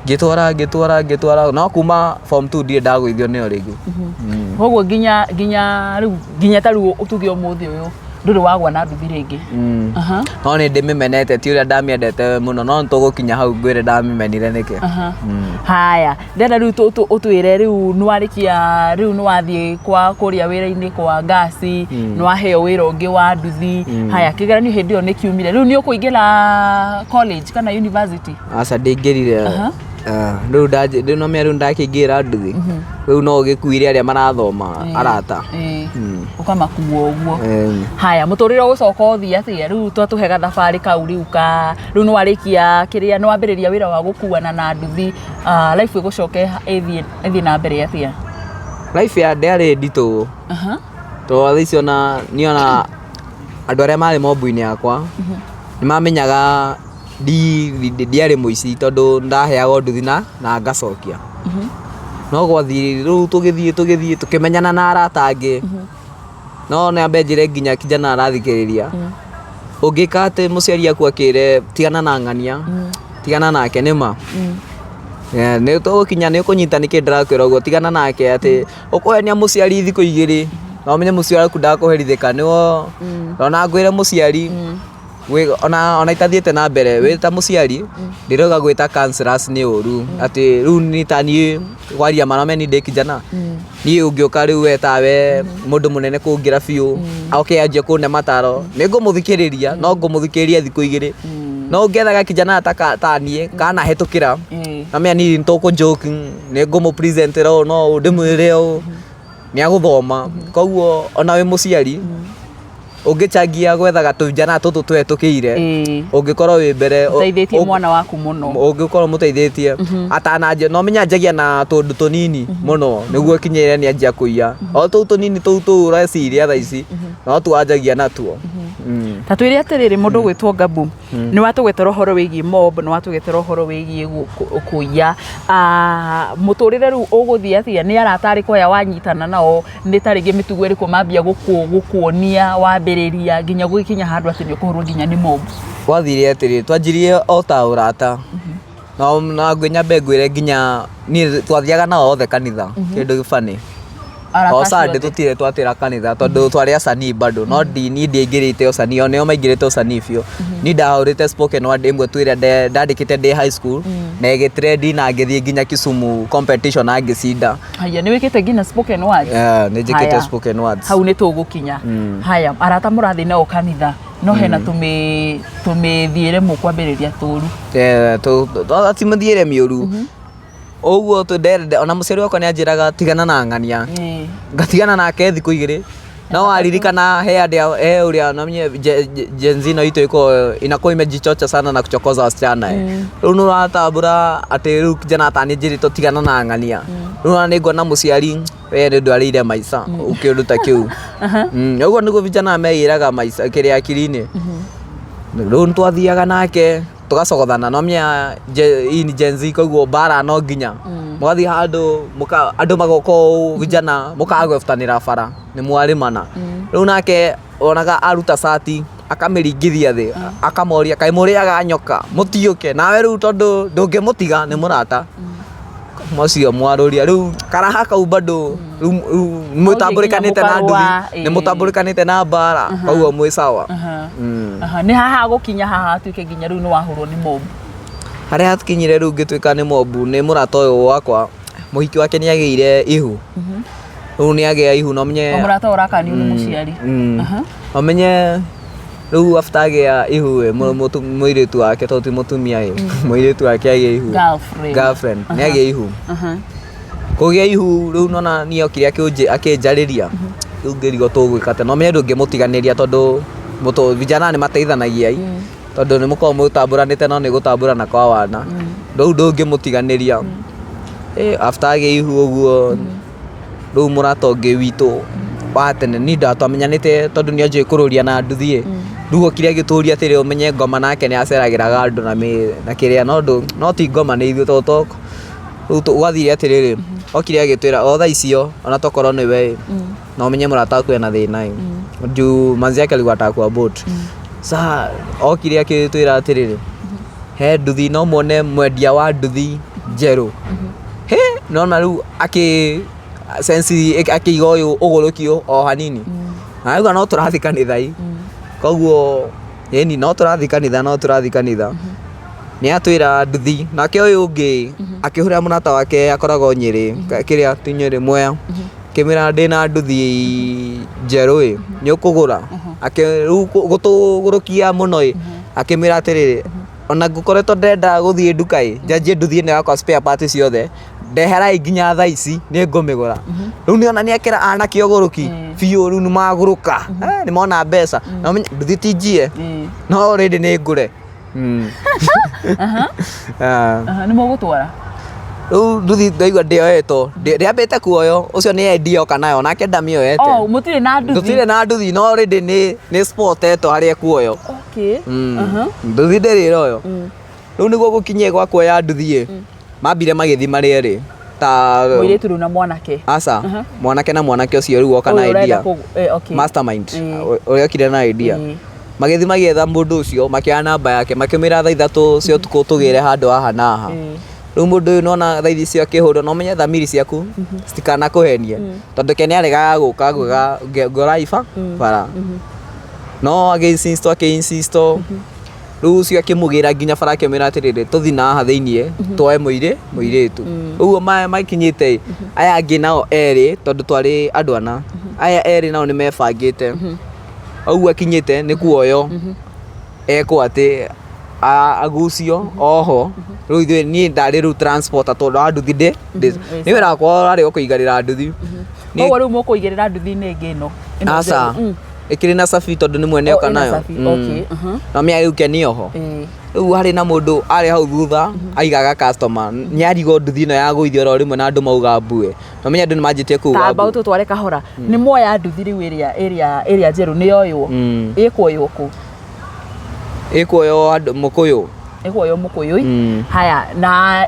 Ngĩtwara ngĩtwara ngĩtwara, no kuma form 2 ndirĩ ndagũithio nĩyo rĩngĩ. Koguo nginya nginya rĩu nginya ta rĩu tuge ũmũthĩ ũyũ ndũrĩ wagwa na nduthi rĩngĩ. No nĩ ndĩmĩmenete, ti ũrĩa ndamĩendete mũno, no nĩ tũgũkinya hau ngwĩre ndamĩmenire nĩkĩ. Haya, ndĩrenda rĩu ũtwĩre rĩu nĩ warĩkia rĩu nĩ wathiĩ kwa kũrĩa wĩra-inĩ kwa ngasi, nĩ waheo wĩra ũngĩ wa nduthi. Haya, kĩgeranio hĩndĩ ĩyo nĩ kiumire. Rĩu nĩ ũkũingĩra college kana university? Aca ndĩingĩrire. Rĩu rĩu no menya rĩu ndakĩingĩra nduthi, rĩu no ũgĩkuire arĩa marathoma arata. Ũkamakua ũguo. Haya, mũtũrĩre ũgũcoka ũthiĩ atĩa? Rĩu twatũhe gathabarĩ kau rĩu ka rĩu nĩ warĩkia kĩrĩa nĩ wambĩrĩria wĩra wa gũkuana na nduthi, life ĩgũcoka ĩthiĩ na mbere atĩa? Life ya ndĩarĩ nditũ. Tondũ thaa ici ona niĩ ona andũ arĩa marĩ mobu-inĩ yakwa nĩ mamenyaga ndiarĩ mũici tondũ ndaheagwo nduthi na ngacokia. No gwathiĩ rĩu tũgĩthiĩ tũgĩthiĩ tũkĩmenyana na arata angĩ. No nyambe njĩre nginya kijana arathikĩrĩria, ũngĩka atĩ mũciari aku akĩre tigana na ng'ania, tigana nake nĩ ma. Nĩ tũgũkinya nĩ ũkũnyita nĩkĩ ndĩrakwĩra ũguo, tigana nake atĩ ũkũhenia mũciari thikũ igĩrĩ na ũmenye mũciari waku ndakũherithĩka nĩwe ona ngwĩre mũciari ona itathiĩte na mbere wĩ ta mũciari ndĩrauga gwĩta counselors nĩ ũru atĩ rĩu nĩ ta niĩ kwaria ma no niĩ ndĩ kijana niĩ ũngĩũka rĩu we tawe mũndũ mũnene kũngĩra biũ oke anjie kũne mataro nĩ ngũmũthikĩrĩria no ngũmũthikĩrĩria thikũ igĩrĩ no ũngĩethaga kijana ta niĩ kanahĩtũkĩra na menya niĩ nĩ tũkũ joke nĩ ngũmũ presentera ũũ no ũũ ndĩmwĩre ũũ nĩ agũthoma koguo ona wĩ mũciari ũngĩchangia gwethaga tũvijana tũtũ tũhetũkĩire ũngĩkorwo wĩ mbere Ũteithĩtie mwana waku mũno. Ũngĩkorwo mũteithĩtie atananjia no menya anjagia na tũndũ tũnini mũno nĩguo kinyĩre nĩ anjia kũiya o tũu tũnini tũu tũu ũreciria thaa ici no tuo anjagia natuo. Ta twĩre atĩrĩrĩ mũndũ ũgwĩtwo Gabu nĩ watũgwetera ũhoro wĩgiĩ mob nĩ watũgwetera ũhoro wĩgiĩ kũiya, mũtũrĩre rĩu ũgũthiĩ atĩa nĩ arata arĩkũ aya wanyitana nao nĩ ta rĩngĩ mĩtugo ĩrĩkũ mambia gũkuonia wambĩrĩria nginya gũgĩkinya handũ atĩ nĩ ũkũhũrwo nginya nĩ mob? Gwathire atĩrĩ, twanjirie o ta ũrata na nyambe ngwĩre nginya niĩ twathiaga nao othe kanitha kĩndũ funny. O Sunday tũtirĩ twatĩra kanitha tondũ twarĩ acanii bado no niĩ ndiaingĩrĩte ũcanii o nĩo maingĩrĩte ũcanii biũ. Niĩ ndahũrĩte spoken word ĩmwe tu ĩrĩa ndandĩkĩte ndĩ high school na ĩgĩ trend na ngĩthiĩ nginya Kisumu competition na ngĩcinda. Haya nĩ wĩkĩte nginya spoken words? Nĩ njĩkĩte spoken words. Hau nĩ tũgũkinya. Haya arata mũrathiĩ nao kanitha no hena tũmĩthiĩre mũkwambĩrĩria tũru. Ti mĩthiĩre mĩũru. Ũguo ona mũciari wakwa nĩ anjĩraga tigana na ng'ania. Ngatigana nake thikũ igĩrĩ. No waririkana he andũ he ũrĩa na menye Gen Z ĩno itũ ĩkoragwo inakuwa imejichocha sana na kuchokoza wasichana. Rĩu nĩ ũratambũra atĩ rĩu kijana ta niĩ njĩrĩtwo tigana na ng'ania. Rĩu ona nĩ nguona mũciari we nĩ ndwarĩire maica kĩũndũ ta kĩu. Ũguo nĩguo vijana meĩraga maica kĩrĩa akiri-inĩ. Rĩu nĩ twathiaga nake tũgacogothana no menya hii ni Gen Z koguo mbara no nginya. Mũgathiĩ handũ andũ magoka ũũ vijana mũkagwebutanĩra bara nĩ mwarĩmana. Rĩu nake wonaga aruta cati akamĩringithia thĩ akamoria kaĩ mũrĩaga nyoka mũtiũke nawe rĩu tondũ ndũngĩmũtiga nĩ mũrata. Macio mwarũria rĩu karaha kau bado rĩu mũtambũrĩkanĩte na nduthi nĩ mũtambũrĩkanĩte na mbara koguo mwĩ sawa. Nĩ haha gũkinya haha hatuĩke nginya rĩu nĩ wahũrwo nĩ mob. Harĩa hakinyire rĩu ngĩtuĩka nĩ mob nĩ mũrata ũyũ wakwa mũhiki wake nĩ agĩire ihu. Rĩu nĩ agĩa ihu na ũmenye O mũrata ũrakanio nĩ mũciari. Ũmenye rĩu after agĩa ihu ĩ mũirĩtu wake tondũ ti mũtumia ĩ mũirĩtu wake agĩa ihu. Girlfriend. Girlfriend nĩ agĩa ihu. Kũgĩa ihu rĩu nona niĩ okire akĩnjarĩria rĩu ngĩrigwo tũgwĩka atĩa na ũmenye ndũngĩmũtiganĩria tondũ vijana nĩ mateithanagia ĩ tondũ nĩ mũkoragwo mũtambũranĩte no nĩ gũtambũrana kwa wana rĩu ndũngĩmũtiganĩria. After agĩa ihu ũguo rĩu mũrata ũngĩ witũ Wa tene ni ndatwamenyanĩte tondũ nĩ anjũĩ kũrũria na nduthi ĩ. Rĩu okire agĩtũria atĩrĩ ũmenye ngoma nake nĩ aceragĩraga andũ na mĩ na kĩrĩa no ndũ no ti ngoma nĩ ithuĩ tondũ to rĩu gwathire atĩrĩrĩ, okire agĩtwĩra o thaa icio ona tokorwo nĩwe ĩ, na ũmenye mũrata waku ena thĩna ĩ, juu manzi yake alikuwa anataka kuabort. Saa okire akĩtwĩra atĩrĩrĩ, he nduthi no muone mwendia wa nduthi njerũ. Hĩ, nona rĩu akĩ sense akĩiga ũyũ ũgũrũki o hanini. Na auga no tũrathiĩ kanitha ĩ. Koguo ĩni no tũrathiĩ kanitha no tũrathiĩ kanitha. Nĩ atwĩra nduthi nake ũyũ ũngĩ akĩhũrĩra mũrata wake akoragwo Nyĩrĩ kĩrĩa ti Nyĩrĩ Mwea akĩmwĩra ndĩna nduthi njerũ ĩ nĩ ũkũgũra. Rĩu gũtũgũrũkia mũno ĩ akĩmwĩra atĩrĩrĩ ona ngũkoretwo ndĩrenda gũthiĩ nduka ĩ njanjie nduthi ĩno yakwa spare part ciothe ndeherai nginya thaa ici nĩ ngũmĩgũra. Rĩu nĩona nĩ ekĩra anake ũgũrũki biũ rĩu nĩ magũrũka nĩ mona mbeca na ũmenye nduthi ti njiye no already nĩ ngũre. Ah. Nĩ mũgũtwara? Rĩu nduthi ndaigua ndĩoetwo, ndĩambĩte kuoywo, ũcio nĩ endia oka nayo nake ndamĩoete. Oh, mũtirĩ na nduthi? Tũtirĩ na nduthi no already nĩ spotetwo harĩa ĩkuoywo. Okay. Nduthi ndĩrĩ ĩroywo. Rĩu nĩguo gũkinye gwa kuoya nduthi ĩ, mambire magĩthiĩ marĩ erĩ ta Mũirĩtu rĩu na mwanake. Aca, mwanake na mwanake ũcio rĩu oka na Ũyũ ũrenda idea. Okay. Mastermind ũrĩa okire na idea. Magĩthiĩ magĩetha mũndũ ũcio makĩoya namba yake makĩmwĩra thaa 3 cia ũtukũ tũgĩre handũ haha na haha. Rĩu mũndũ ũyũ nĩwona thaa ici icio akĩhũrwo na ũmenye thamiri ciaku citikanakũhenie tondũ ke nĩaregaga gũka ngauga ngora iba bara. No agĩ insist akĩ insist rĩu ũcio akĩmũgĩra nginya bara akĩmwĩra atĩrĩrĩ tũthiĩ na haha thĩiniĩ tuoe mũirĩtu. Ũguo makinyĩte ĩ aya angĩ nao erĩ tondũ twarĩ andũ ana aya erĩ nao nĩmebangĩte. Ũguo akinyĩte nĩ kuoywo ekwo atĩ agucio oho rĩu ithuĩ niĩ ndarĩ rĩu transporter tondũ wa nduthi ndĩ nĩ wĩra wakwa warĩ o kũigarĩra nduthi. Koguo rĩu mũkũigĩrĩra nduthi-inĩ ĩngĩ ĩno? Ĩno Aca njerũ. ĩkĩrĩ na cabi tondũ nĩ mwene Oh, oka ĩna nayo. cabi, okay, Na mĩa rĩu ke nĩ oho. Rĩu harĩ na mũndũ arĩ hau thutha aigaga customer nĩ arigwo nduthi ĩno yagũithio oro rĩmwe na andũ mauga mbue. Na ũmenye andũ nĩ manjĩtie kuuga Tamba mbu. ũtũtware kahora. Nĩ muoya nduthi rĩu ĩrĩa ĩrĩa ĩrĩa njerũ nĩ yoywo. Ĩkuoywo kũ? Ĩkuoywo andũ Mũkũyũ. Ĩkuoywo Mũkũyũ. Haya, na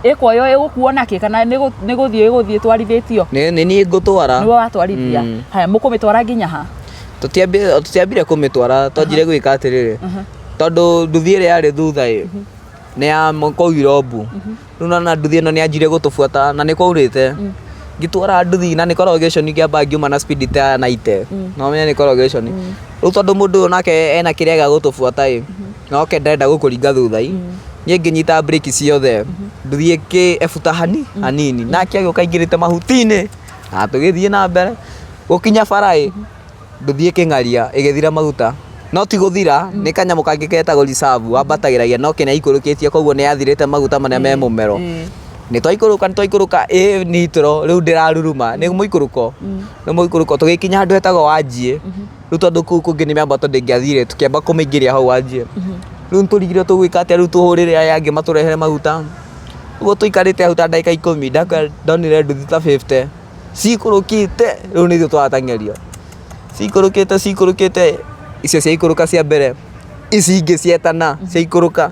ĩkuoywo ĩgũkuo nakĩ kana nĩ gũthiĩ ĩgũthiĩ ĩtwarithĩtio? Nĩ niĩ ngũtwara. Nĩwe watwarithia. Haya, mũkũmĩtwara nginya ha? Tũtiambire kũmĩtwara twanjire gwĩka atĩrĩrĩ tondũ nduthi ĩrĩa yarĩ thutha ĩ nĩ ya kũu Irombu. Rĩu nona nduthi ĩno nĩ yanjirie gũtũbuata na nĩ kwaurĩte. Ngĩtwara nduthi na nĩ corrugation ngĩamba ngiuma na speed ta ya 90. No ũmenye nĩ corrugation. Rĩu tondũ mũndũ ũyũ nake ena kĩrĩa gĩa gũtũbuata ĩ, na oke ndarenda gũkũringa thutha ĩ, niĩ ngĩnyita breki ciothe, nduthi ĩkĩ ebuta hanini, nake agĩũka aingĩrĩte mahuti-inĩ, na tũgĩthiĩ na mbere, gũkinya bara ĩ, nduthi ĩkĩng'aria ĩgĩthira maguta. No ti gũthira, nĩ kanyamũ kangĩ ketagwo reserve wambatagĩragia no ke nĩ aikũrũkĩtie koguo nĩ yathirĩte maguta marĩa me mũmero. Nĩ twaikũrũka nĩ twaikũrũka ĩ nitro rĩu ndĩraruruma nĩ mũikũrũko nĩ mũikũrũko tũgĩkinya handũ hetagwo Wanjiĩ rĩu tondũ kũu kũngĩ nĩ mĩambato ndĩngĩathire tũkĩamba kũmĩingĩria hau Wanjiĩ. Rĩu nĩtũrigirwo tũgwĩka atĩa rĩu tũhũrĩre aya angĩ matũrehere maguta. Ũguo tũikarĩte hau ta ndagĩka 10 ndonire nduthi ta 50 cikũrũkĩte rĩu nĩ ithuĩ tũrateng'erio. Cikũrũkĩte cikũrũkĩte icio ciaikũrũka cia mbere ici ingĩ cietana ciaikũrũka.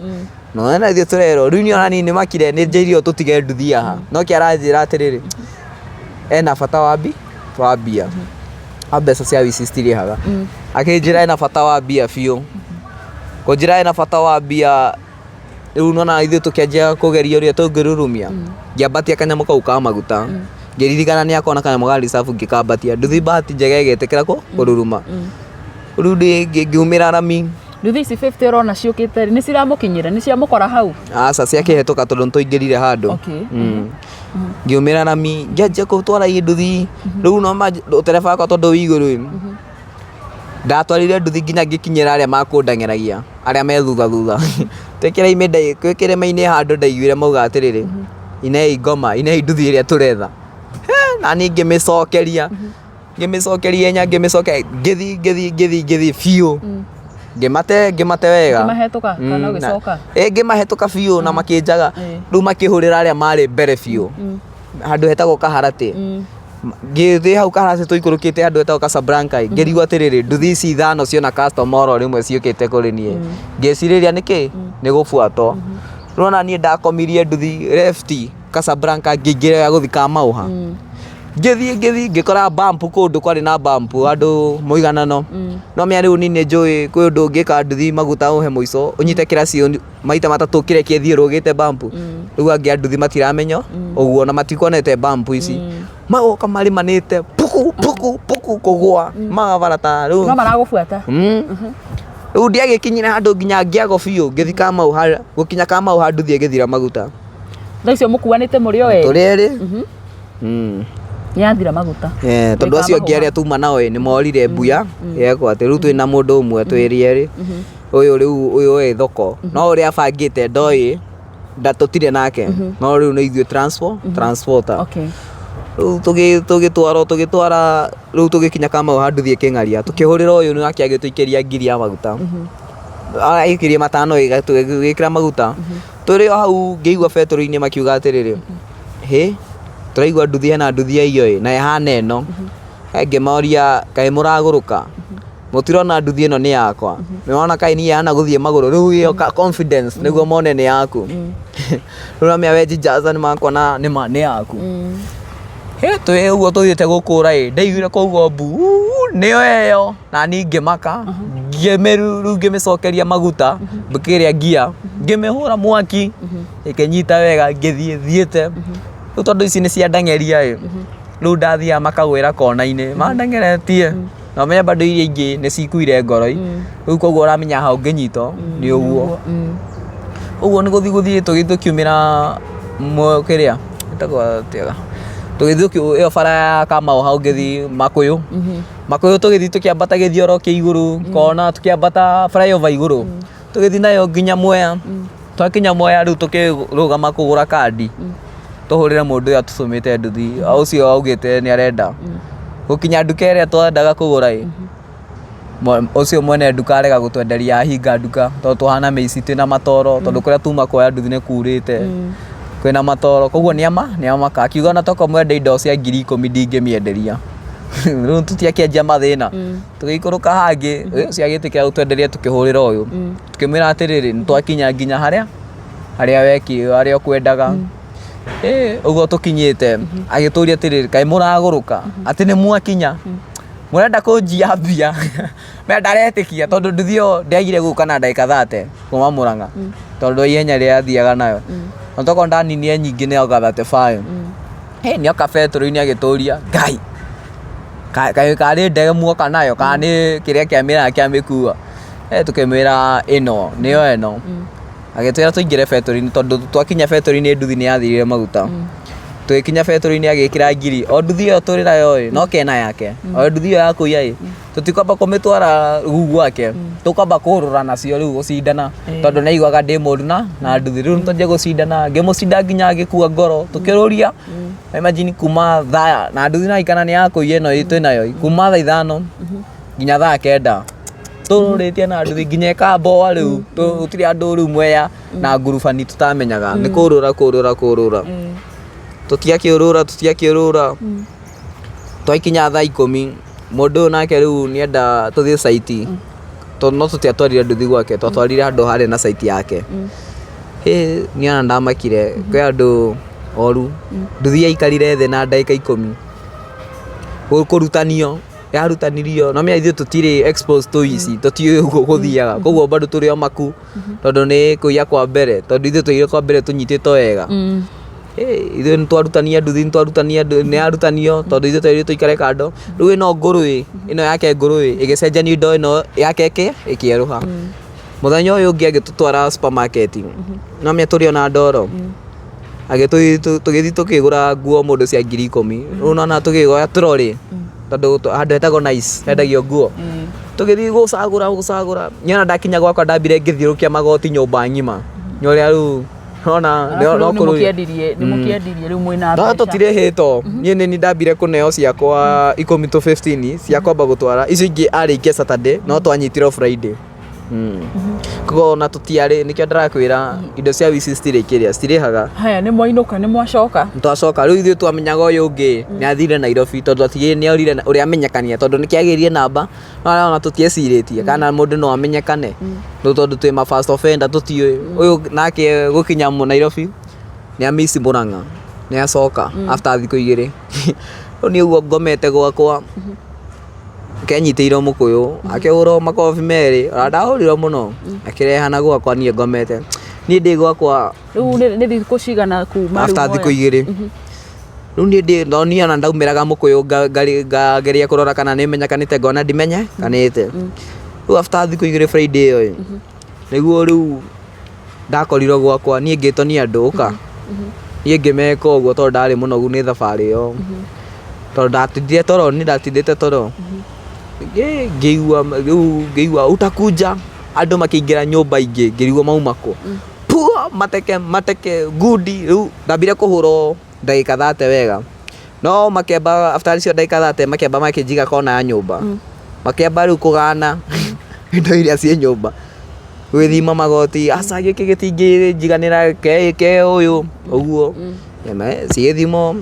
No na ithuĩ tũrerwo rĩu niĩ ona niĩ nĩmakire nĩ njĩrirwo tũtige nduthi haha no ke aranjĩra atĩrĩrĩ ena bata wa wa mbia wa mbeca cia ũici citirĩhaga. Akĩnjĩra ena bata wa mbia biũ kũnjĩra ena bata wa mbia rĩu nĩwona ithuĩ tũkĩanjia kũgeria ũrĩa tũngĩrurumia ngĩambatia kanyamũ kau ka maguta ngĩririkana nĩ akoragwo na kanyamũ ga reserve ngĩkambatia nduthi bahati njega ĩgĩtĩkĩra kũruruma rĩu ngiumĩra rami. Nduthi ici 50 ũrona ciũkĩte rĩ, nĩ ciramũkinyĩra nĩ ciamũkora hau? Aca ciakĩhetũka tondũ nĩ twaingĩrire handũ. Ngiumĩra rami ngĩanjia gũtwara nduthi rĩu no ndereba wakwa tondũ wĩ igũrũ ĩ ndatwarire nduthi nginya ngĩkinyĩra arĩa makũndeng'eragia arĩa me thutha thutha twĩ kĩrĩma-inĩ handũ ndaiguire mauga atĩrĩrĩ inei ngoma inei nduthi ĩrĩa tũretha na niĩ ngĩmĩcokeria ngĩmĩcokeria inya ngĩmĩcokeria ngĩthiĩ ngĩthiĩ ngĩthiĩ ngĩthiĩ biũ ngĩmate ngĩmate wega. Ũkĩmahetũka kana ũgĩcoka? Ĩ ngĩmahetũka biũ na makĩnjaga rĩu makĩhũrĩra arĩa marĩ mbere biũ handũ hetagwo Kaharatĩ. Ngĩthiĩ hau karacĩ tũikũrũkĩte handũ hetagwo Casablanca ĩ, ngĩrigwo atĩrĩrĩ, nduthi ici ithano ciona customer oro rĩmwe ciũkĩte kũrĩ niĩ. Ngĩcirĩria nĩkĩ? Nĩ gũbuatwo. Nĩwona niĩ ndakomirie nduthi left Casablanca ngĩingĩra ya gũthiĩ Kamauha. Ngĩthiĩ ngĩthiĩ ngĩkora bump kũndũ kwarĩ na bump handũ mũiganano. No menya rĩu niĩ nĩ njũĩ kwĩ ũndũ ũngĩka nduthi maguta ũhe mũico ũnyite kĩraci maita matatũ kĩreke ĩthiĩ ĩrũgĩte bump. Rĩu angĩ a nduthi matiramenya ũguo na matikuonete bump ici. Magoka marĩmanĩte puku puku puku kũgũa magabarata rĩu No maragũbuata. Rĩu ndiagĩkinyire handũ nginya ngĩago biũ ngĩthiĩ Kamau gũkinya Kamau handũ thiĩ gĩthira maguta. Thaa icio mũkuanĩte mũrĩ o erĩ? Tũrĩ erĩ. Nĩ yathira maguta. Eh, tondũ acio angĩ arĩa tuma nao ĩ nĩ morire mbuya yekwo atĩ rĩu twĩna mũndũ ũmwe twĩrĩ erĩ. Ũyũ rĩu ũyũ ĩ thoko no ũrĩa abangĩte ndoĩ nda tũtirĩ nake no rĩu nĩ ithuĩ transporter. Okay. Rĩu tũgĩtwarwo tũgĩtwara rĩu tũgĩkinya Kamau handũ thiĩ kĩng'aria tũkĩhũrĩra ũyũ nake agĩtũikĩria ngiri ya maguta. Aikĩrie matano tũgĩkĩra maguta. Tũrĩ o hau ngĩigua betũrũ-inĩ makiuga atĩrĩrĩ, hĩ tũraigua nduthi hena nduthi yaiywo ĩ na ĩhana ĩno. Ngĩmoria kaĩ mũragũrũka? Mũtirona nduthi ĩno nĩ yakwa? Nĩwona kaĩ niĩ hana gũthiĩ magũrũ rĩu ĩyo confidence nĩguo mone nĩ yaku. Rĩu ũramenya we njijaza nĩmakuona nĩma nĩ yaku. Hĩ twĩ ũguo tũthiĩte gũkũra ĩ ndaiguire kũu mbu nĩyo ĩyo na niĩ ngĩmaka rĩu ngĩmĩcokeria maguta ngĩkĩrĩa ngia ngĩmĩhũra mwaki ĩkĩnyita wega ngĩthiĩ thiĩte. Rĩu tondũ ici nĩ cia ndang'eria ĩ rĩu ndathiaga makagwĩra kona-inĩ mandang'eretie na ũmenye bado iria ingĩ nĩ cikuire ngoro rĩu koguo ũramenya hau ũngĩnyitwo nĩ ũguo. Ũguo nĩ gũthiĩ gũthiĩ tũgĩthiĩ tũkiumĩra kĩrĩa ĩtagwo atĩa tũgĩthiĩ ĩyo bara ya Kamau hau ngĩthiĩ Makũyũ. Makũyũ tũgĩthiĩ tũkĩambata gĩthioro kĩa igũrũ kona tũkĩambata flyover igũrũ tũgĩthiĩ nayo nginya Mwea. Twakinya Mwea rĩu tũkĩrũgama kũgũra kandi tũhũrĩre mũndũ ũyũ atũcũmĩte nduthi ũcio augĩte nĩ arenda. Gũkinya nduka ĩrĩa twendaga kũgũra ĩ, ũcio mwene nduka arega gũtwenderia ahinga nduka tondũ tũhana mĩici twĩna matoro tondũ kũrĩa tuma kuoya nduthi nĩ kurĩte kwĩna matoro koguo nĩ amaka akiuga ona tokorwo mwende indo cia 10,000 ndingĩmĩenderia. Rĩu tũtiakĩanjia mathĩna tũgĩikũrũka hangĩ ũcio agĩtĩkĩra gũtwenderia tũkĩhũrĩra ũyũ tũkĩmwĩra atĩrĩrĩ nĩ twakinya nginya harĩa harĩa weki harĩa ũkwendaga. Ũguo tũkinyĩte agĩtũria atĩrĩrĩ kaĩ mũragũrũka atĩ nĩ mwakinya mũrenda kũnjia mbia na ndaretĩkia tondũ nduthi ĩyo ndĩagire gũka na ndagĩka 30 kuma Mũrang'a tondũ ihenya rĩrĩa athiaga nayo na tokorwo ndaninire nyingĩ nĩ oka 35. Nĩoka betũrũ-inĩ agĩtũria Ngai kaĩ karĩ ndege muoka nayo kana nĩ kĩrĩa kĩa mĩraa kĩa mĩkua. Tũkĩmwĩra ĩno nĩyo ĩno. Agĩtwĩra tũingĩre betũrũ-inĩ tondũ twakinya betũrũ-inĩ nduthi nĩ yathirire maguta. Tũgĩkinya betũrũ-inĩ agĩkĩra ngiri o nduthi ĩyo tũrĩ nayo ĩ no kena yake o nduthi ĩyo ya kũiya ĩ tũtikwamba kũmĩtwara rĩu gwake tũkwamba kũrũra nacio rĩu gũcindana tondũ nĩ aiguaga ndĩ mũru na nduthi rĩu twanjia gũcindana ngĩmũcinda nginya agĩkua ngoro tũkĩrũria imagine kuma thaa na nduthi naikana nĩ ya kũiya ĩno twĩ nayo kuma thaa 5 nginya thaa 9 tũrũrĩtie na nduthi nginya ĩkamboa rĩu gũtirĩ andũ rĩu Mwea na ngurubani tũtamenyaga nĩ kũrũra kũrũra kũrũra tũtiakĩũrũra tũtiakĩũrũra twakinya thaa 10 mũndũ ũyũ nake rĩu nĩenda tũthiĩ site no tũtiatwarire nduthi gwake twatwarire handũ harĩ na site yake. Niĩ ona ndamakire kwĩ andũ oru nduthi yaikarire thĩ na ndagĩka 10 kũrutanio yarutanirio no menya ithuĩ tũtirĩ exposed to ici tũtiũĩ ũguo gũthiaga koguo bado tũrĩ o maku tondũ nĩ kũiya kwa mbere tondũ ithuĩ twaiyire kwa mbere tũnyitĩtwo wega. Ithuĩ nĩ twarutania nduthi nĩ twarutania nĩ yarutanio tondũ ithuĩ twerirwo tũikare kando rĩu ĩno ngũrũ ĩ ĩno yake ngũrũ ĩ ĩgĩcenjanio indo ĩno yake ĩkĩerũha. Mũthenya ũyũ ũngĩ agĩtũtwara supermarket no menya tũrĩ ona ndoro tũgĩthiĩ tũkĩgũra nguo mũndũ cia 10,000 rĩu nĩwona tũkĩoya trolley tondũ handũ hetagwo Nice hendagio nguo tũgĩthiĩ gũcagũra gũcagũra niĩ ona ndakinya gwakwa ndambire ngĩthiũrũrũkia magoti nyũmba ng'ima nĩ ũrĩa rĩu nona no kũrũria nĩ mũkĩendirie rĩu mwĩna mbeca no tũtirĩhĩtwo niĩ nĩ niĩ ndambire kũneo ciakwa 10 to 15 cia kwamba gũtwara icio ingĩ arĩkia Saturday no twanyitirwo Friday. Koguo ona tũtiarĩ, nĩkĩo ndĩrakwĩra indo cia wici citirĩ kĩrĩa, citirĩhaga. Haya, nĩ mwainũka, nĩ mwacoka? Twacoka rĩu ithuĩ twamenyaga ũyũ ũngĩ nĩ athire Nairobi tondũ atigire nĩ orire ũrĩa amenyekania tondũ nĩ kĩagĩrire namba no ona tũtiecirĩtie kana mũndũ no amenyekane no tondũ twĩ ma first offender tũtiũĩ. Ũyũ nake gũkinya Nairobi nĩ amiss Murang'a, nĩ acoka after thikũ 2. Rĩu niĩ ũguo ngomete gwakwa kenyitĩirwo mũkũyũ akĩhũrwo makobi merĩ, ona ndahũrirwo mũno, akĩrehana gwakwa niĩ ngomete. Niĩ ndĩ gwakwa. Rĩu nĩ thikũ cigana kuma rĩu after thikũ mwoya? 2. Rĩu niĩ ndĩ no niĩ ona ndaumĩraga mũkũyũ ngageria kũrora kana nĩ menyekanĩte, ngona ndimenyekanĩte. Rĩu after thikũ 2 Friday ĩyo ĩ, nĩguo rĩu ndakorirwo gwakwa niĩ ngĩtwo nĩ andũ ũka. Niĩ ngĩmeka ũguo tondũ ndarĩ mũnogu nĩ thabarĩ ĩyo. Tondũ ndatindire toro, niĩ ndatindĩte toro. Ngĩigua rĩu ngĩigua utakuja, andũ makĩingĩra nyũmba ingĩ ngĩrigwo mauma kũ. Pua mateke mateke ngundi, rĩu ndambire kũhũrwo ndagĩka 30 wega. No makĩamba after icio ndagĩka 30 makĩamba makĩnjiga kona ya nyũmba. Makĩamba rĩu kũgana indo iria ciĩ nyũmba. Gwĩthima magoti, aca gĩkĩ gĩtingĩnjiganĩra ke ũyũ ũguo. Cigĩthimwo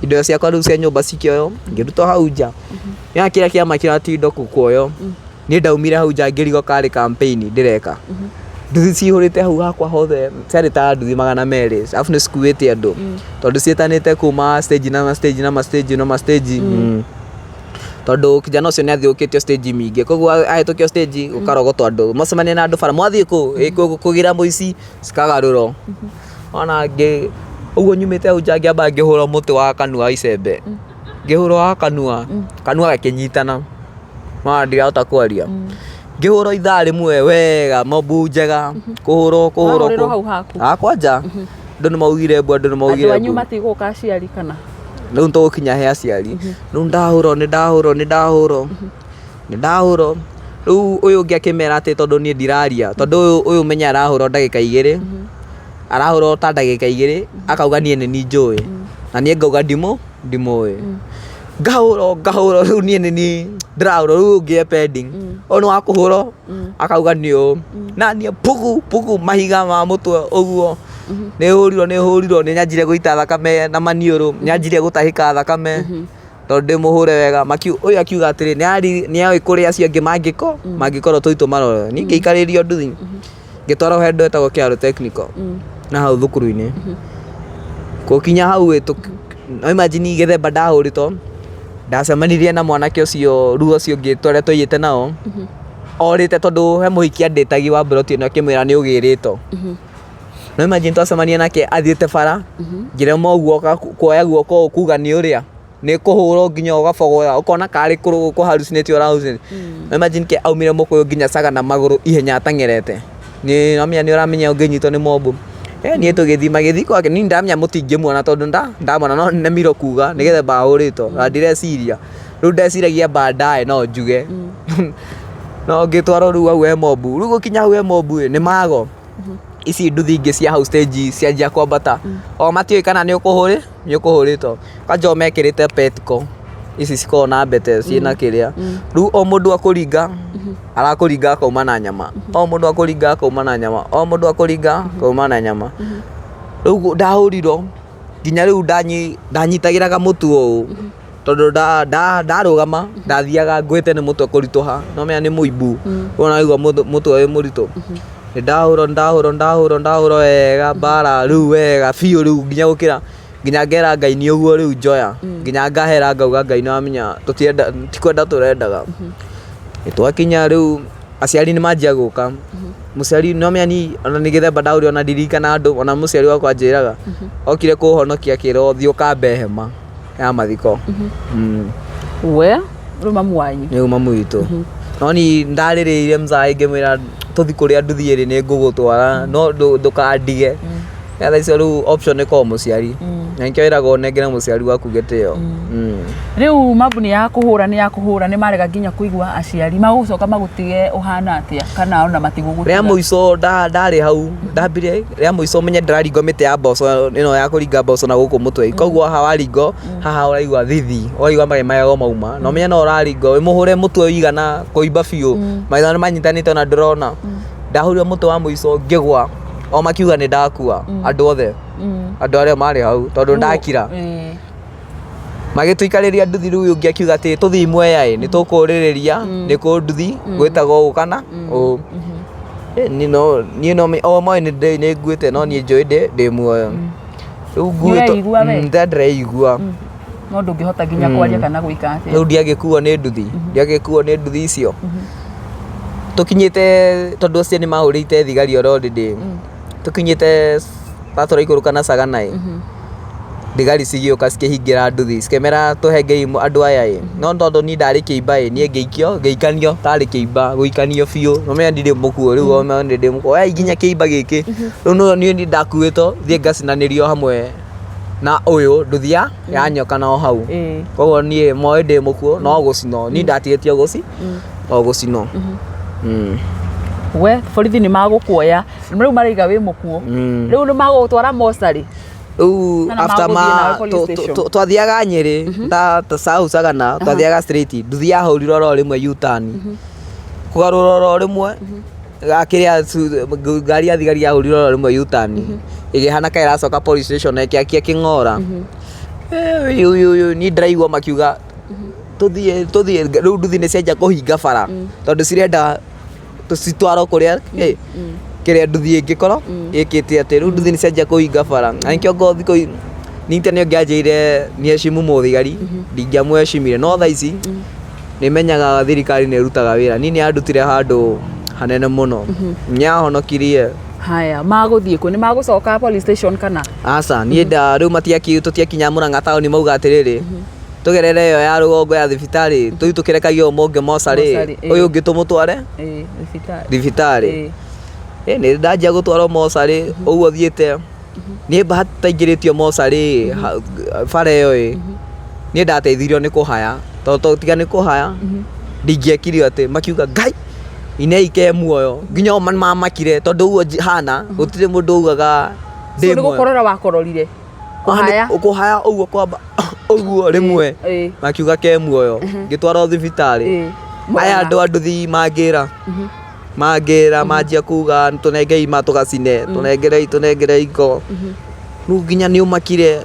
indo ciakwa rĩu cia nyũmba cikĩoywo, ngĩrutwo hau nja. Nĩwona kĩrĩa kĩamakire ti indo kuoywo, niĩ ndaumire hau nja ngĩrigwo karĩ campaign ndĩreka. Nduthi cihũrĩte hau hakwa hothe, ciarĩ ta nduthi 200, arabu nĩ cikuĩte andũ tondũ ciĩtanĩte kuma stage na ma stage na ma stage na ma stage. Tondũ kijana ũcio nĩ athiũkĩtio stage mingĩ, koguo ahĩtũkio stage gũkarogotwo andũ, mwacemania na andũ bara, mwathiĩ kũ? Ĩ kũgĩra mũici, cikagarũrwo. Ona ngĩ ũguo nyumĩte hau nja ngĩamba ngĩhũrwo mũtĩ wa kanua icembe, ngĩhũrwo wa kanua, kanua gakĩnyitana, no ndirahota kwaria. Ngĩhũrwo ithaa rĩmwe wega mobu njega, kũhũrwo kũhũrwo. Wahũrĩrwo hau haku? Hakwa nja, andũ nĩ maugire mbu, andũ nĩ maugire Andũ anyu mbu. matigũka aciari kana? Rĩu nĩtũgũkinya he aciari. Rĩu ndahũrwo nĩ ndahũrwo nĩ ndahũrwo nĩ ndahũrwo. Rĩu ũyũ ũngĩ akĩmera atĩ tondũ niĩ ndiraria, tondũ ũyũ menya arahũrwo ndagĩka 2, arahũrwo ta ndagĩka 2, akauga niĩ nĩ niĩ njũĩ, na niĩ ngauga ndimũĩ. Ngahũrwo ngahũrwo rĩu niĩ nĩ niĩ ndĩrahũrwo, rĩu ũyũ ũngĩ e pending, ũyũ nĩ wa kũhũrwo akauga nĩ ũũ, na niĩ pugu pugu mahiga ma mũtwe ũguo, nĩ hũrirwo nĩ hũrirwo, nĩ nyanjirie gũita thakame na maniũrũ, nĩ anjirie gũtahĩka thakame tondũ ndĩmũhũre wega. Ũyũ akiuga atĩrĩ nĩ oĩ kũrĩa acio angĩ mangĩkorwo tũthiĩ tũmarore. Niĩ ngĩikarĩrio nduthi ngĩtwarwo handũ hetagwo Kĩharũ Technical na hau thukuru-inĩ. Gũkinya hau ĩ, no imagine gĩthemba ndahũrĩtwo, ndacemanirie na mwanake ũcio rĩu ũcio ũngĩ tũrĩa twaiyĩte nao, orĩte tondũ he mũhiki andĩtagia wa mburoti ĩno akĩmwĩra nĩ ũgĩrĩtwo. No imagine twacemania nake athiĩte bara, ngĩrema ũguo kuoya guoko ũũ kuga nĩ ũrĩa, nĩ kũhũrwo nginya ũgabogoya, ũkona karĩ kũ hallucinate ũra hallucinate. No imagine ke aumire mũkũyũ nginya caga na magũrũ ihenya ateng'erete. Nĩ ũramenya nĩ ũramenya ũngĩnyitwo nĩ mobu. Niĩ tũgĩthiĩ magĩthiĩ gwake, niĩ ndamenya mũtingĩmuona tondũ ndamona no nemirwo kuga nĩ gĩthemba ahũrĩtwo na ndireciria. Rĩu ndeciragia baadaye no njuge. No ngĩtwarwo rĩu hau he mobu, rĩu gũkinya hau he mobu ĩ, nĩ mago. Ici nduthi ingĩ cia hau stage cianjia kwambata, o matiũĩ kana nĩ ũkũhũrĩtwo. Kwanja o mekĩrĩte petco ici cikoragwo na mbete ciĩna kĩrĩa. Rĩu o mũndũ akũringa, arakũringa akauma na nyama, o mũndũ akũringa akauma na nyama, o mũndũ akũringa akauma na nyama. Rĩu ndahũrirwo nginya rĩu ndanyitagĩra kamũtu ũũ tondũ ndarũgama ndathiaga ngwĩte nĩ mũtwe kũritũha, no ũmenya nĩ mũimbu, ũguo ũraigua mũtwe wĩ mũritũ. Nĩ ndahũrwo ndahũrwo ndahũrwo ndahũrwo wega mbara rĩu wega biũ rĩu nginya gũkĩra nginya ngera Ngai nĩ ũguo rĩu njoya, nginya ngahera ngauga Ngai nĩ wamenya tũtienda ti kwenda tũrendaga. Nĩ twakinya rĩu aciari nĩ manjia gũka, mũciari nĩ wamenya niĩ ona nĩ gĩthemba ndahũrirwo ona ndirikanaga andũ ona mũciari wakwa anjĩraga, okire kũhonokia akĩrwo thiĩ ũkambe hema ya mathiko. We rĩu mamu wanyu? Rĩu mamu witũ. No niĩ ndarĩrĩire mzae ngĩmwĩra tũthiĩ kũrĩa nduthi ĩrĩ nĩ ngũgũtwara no ndũkandige. Thaa icio rĩu option ĩkoragwo mũciari. Na nĩkĩo wĩragwo ũnengere mũciari waku gĩtĩo. Rĩu mambu nĩ ya kũhũra, nĩ ya kũhũra, nĩ marega nginya kũigua aciari magũcoka magũtige ũhana atĩa, kana ona matigũgũtiga? Rĩa mũico ndarĩ hau, ndambire rĩa mũico menye ndĩraringwo mĩtĩ ya mboco ĩno ya kũringa mboco na gũkũ mũtwe, koguo haha waringwo haha ũraigua thithi, ũraigua magego mauma, na ũmenye no ũraringwo wĩ mũhũre mũtwe ũigana kũimba biũ, maitho nĩ manyitanĩte ona ndũrona. Ndahũrirwo mũtwe wa mũico ngĩgwa, o makiuga nĩ ndakua, andũ othe, andũ arĩa marĩ hau, tondũ ndakira. Magĩtũikarĩria nduthi, rĩu ũngĩ akiuga atĩ tũthiĩ Mwea ĩ, nĩ tũkũrĩrĩria nĩ kũ nduthi gwĩtagwo ũũ kana ũũ. Niĩ no o moĩ nĩ nguĩte, no niĩ njũĩ ndĩ muoyo. Rĩu nguĩtwo Nĩũreigua we? Ndĩreigua. No ndũngĩhota nginya kwaria kana gwĩka atĩa. Rĩu ndiagĩkuo nĩ nduthi, ndiagĩkuo nĩ nduthi icio. Tũkinyĩte, tondũ acio nĩ mahũrĩte thigari already, tũkinyĩte ta tũraikũrũka na Sagana ĩ, thigari cigĩũka cikĩhingĩra nduthi, cikĩmera tũhengei andũ aya ĩ, no tondũ niĩ ndarĩ kĩimba ĩ, niĩ ngĩikio, ngĩikanio tarĩ kĩimba, gũikanio biũ, nĩ ũmenya ndirĩ mũkuo rĩu, o nĩ ndĩ mũkuo, oyai nginya kĩimba gĩkĩ, rĩu niĩ ndakuĩtwo thiĩ ngacinanĩrio hamwe na ũyũ nduthi ya nyoka na o hau. Koguo niĩ moĩ ndĩ mũkuo no gũcinwo, niĩ ndatigĩtio o gũcinwo. We borithi nĩ magũkuoya rĩu, maraiga wĩ mũkuo, rĩu nĩ magũgũtwara mocarĩ? Rĩu Kana after magũthiĩ ma nawe police station? twathiaga Nyĩrĩ ta South Sagana, twathiaga straight, nduthi yahũrirwo oro rĩmwe U-turn, kũgarũra oro rĩmwe gakĩrĩa ngari ya thigari yahũrirwo oro rĩmwe U-turn, ĩgĩhana ka ĩracoka police station na ĩkĩakia kĩng'ora. Niĩ ndĩraigua makiuga tũthiĩ tũthiĩ, rĩu nduthi nĩ cianjia kũhinga bara tondũ cirenda tũcitwarwo kũrĩa kĩrĩa nduthi ĩngĩkorwo ĩkĩte atĩ rĩu nduthi nĩ cianjia kũhinga bara. Na nĩkĩo ngorwo thikũ ningĩ nĩ ũngĩanjĩrire nĩheshimu mũthigari, ndingĩamũheshimire, no thaa ici nĩ menyaga thirikari nĩ ĩrutaga wĩra. Niĩ nĩ yandutire handũ hanene mũno, nĩ yahonokirie. Haya, magũthiĩ kũ? Nĩ magũcoka police station kana? Aca, niĩ nda rĩu tũtiakinya Mũrang'a taũni, mauga atĩrĩrĩ, tũgerere ĩyo ya rũgongo ya thibitarĩ, tũthiĩ tũkĩrekagia ũyũ mũngĩ mocarĩ, Mocarĩ, ĩĩ. ũyũ ũngĩ tũmũtware Thibitarĩ. Thibitarĩ. Nĩ ndanjia gũtwarwo mocarĩ ũguo thiĩte, niĩ bahati taingĩrĩtio mocarĩ bara ĩyo ĩ, niĩ ndateithirio nĩ kũhaya, tondũ tiga nĩ kũhaya ndingĩekire atĩ, makiuga Ngai inei ke muoyo, nginya o mamakire tondũ ũguo hana gũtirĩ mũndũ ugaga So ndĩ nĩ muoyo. gũkorora wakororire? Kũhaya? Kũhaya ũguo, kwamba ũguo rĩmwe, makiuga ke muoyo, ngĩtwarwo thibitarĩ. Aya andũ a nduthi mangĩra mangĩra manjia kuga tũnengei ma tũgacine, tũnengerei tũnengerei ngo, rĩu nginya nĩ ũmakire.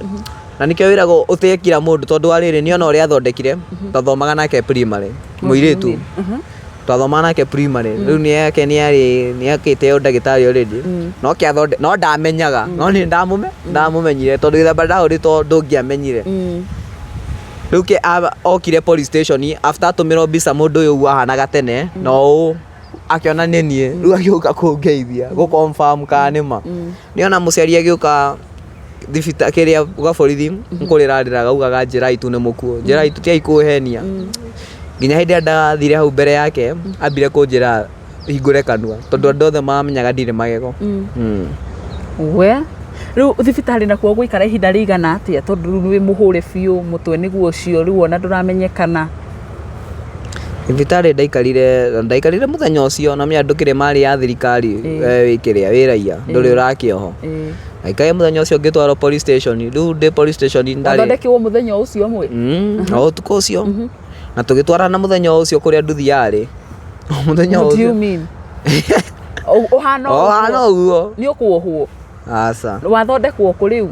Na nĩkĩo wĩragwo ũtĩe kila mũndũ, tondũ wa rĩrĩ, nĩ ona ũrĩa athondekire, twathomaga nake primary, mũirĩtu twathomaga nake primary, rĩu nĩ yake nĩ arĩ nĩ akĩte ũndagĩtarĩ already, no kĩathonde no ndamenyaga, no nĩ ndamũmenyire tondũ gĩthemba ndahũrĩtwo ndũngĩamenyire. Rĩu ke okire police station after atũmĩrwo mbica mũndũ ũyũ ũguo ahanaga tene na ũũ, akĩona nĩ niĩ, rĩu agĩũka kũngeithia gũ confirm kana nĩ ma. Nĩona mũciari agĩũka thibitarĩ kĩrĩa gwa borithi kũrĩra arĩraga, augaga njĩrai tu nĩ mũkuo, njĩrai tu, tigai kũhenia. Nginya hĩndĩ ĩrĩa ndathire hau mbere yake, ambire kũnjĩra hingũre kanua tondũ andũ othe mamenyaga ndirĩ magego. We rĩu thibitarĩ nakuo gũikara ihinda rĩigana atĩa, tondũ rĩu wĩ mũhũre biũ mũtwe nĩguo ũcio, rĩu ona ndũramenyekana? Thibitarĩ ndaikarire mũthenya ũcio, na menya ndũkĩrĩ marĩ ya thirikari, we wĩ kĩrĩa wĩ raia, ndũrĩ ũrakĩohwo. Ndaikarire mũthenya ũcio, ngĩtwarwo police station, rĩu ndĩ police station ndarĩ Wathondekirwo mũthenya ũcio ũmwe? O ũtukũ ũcio, na tũgĩtwarana mũthenya ũcio kũrĩa nduthi yarĩ, mũthenya What do you ũcio. mean? Ũhana O hana ũguo. Nĩ ũkuohwo? Aca. Wathondekwo kũ rĩu?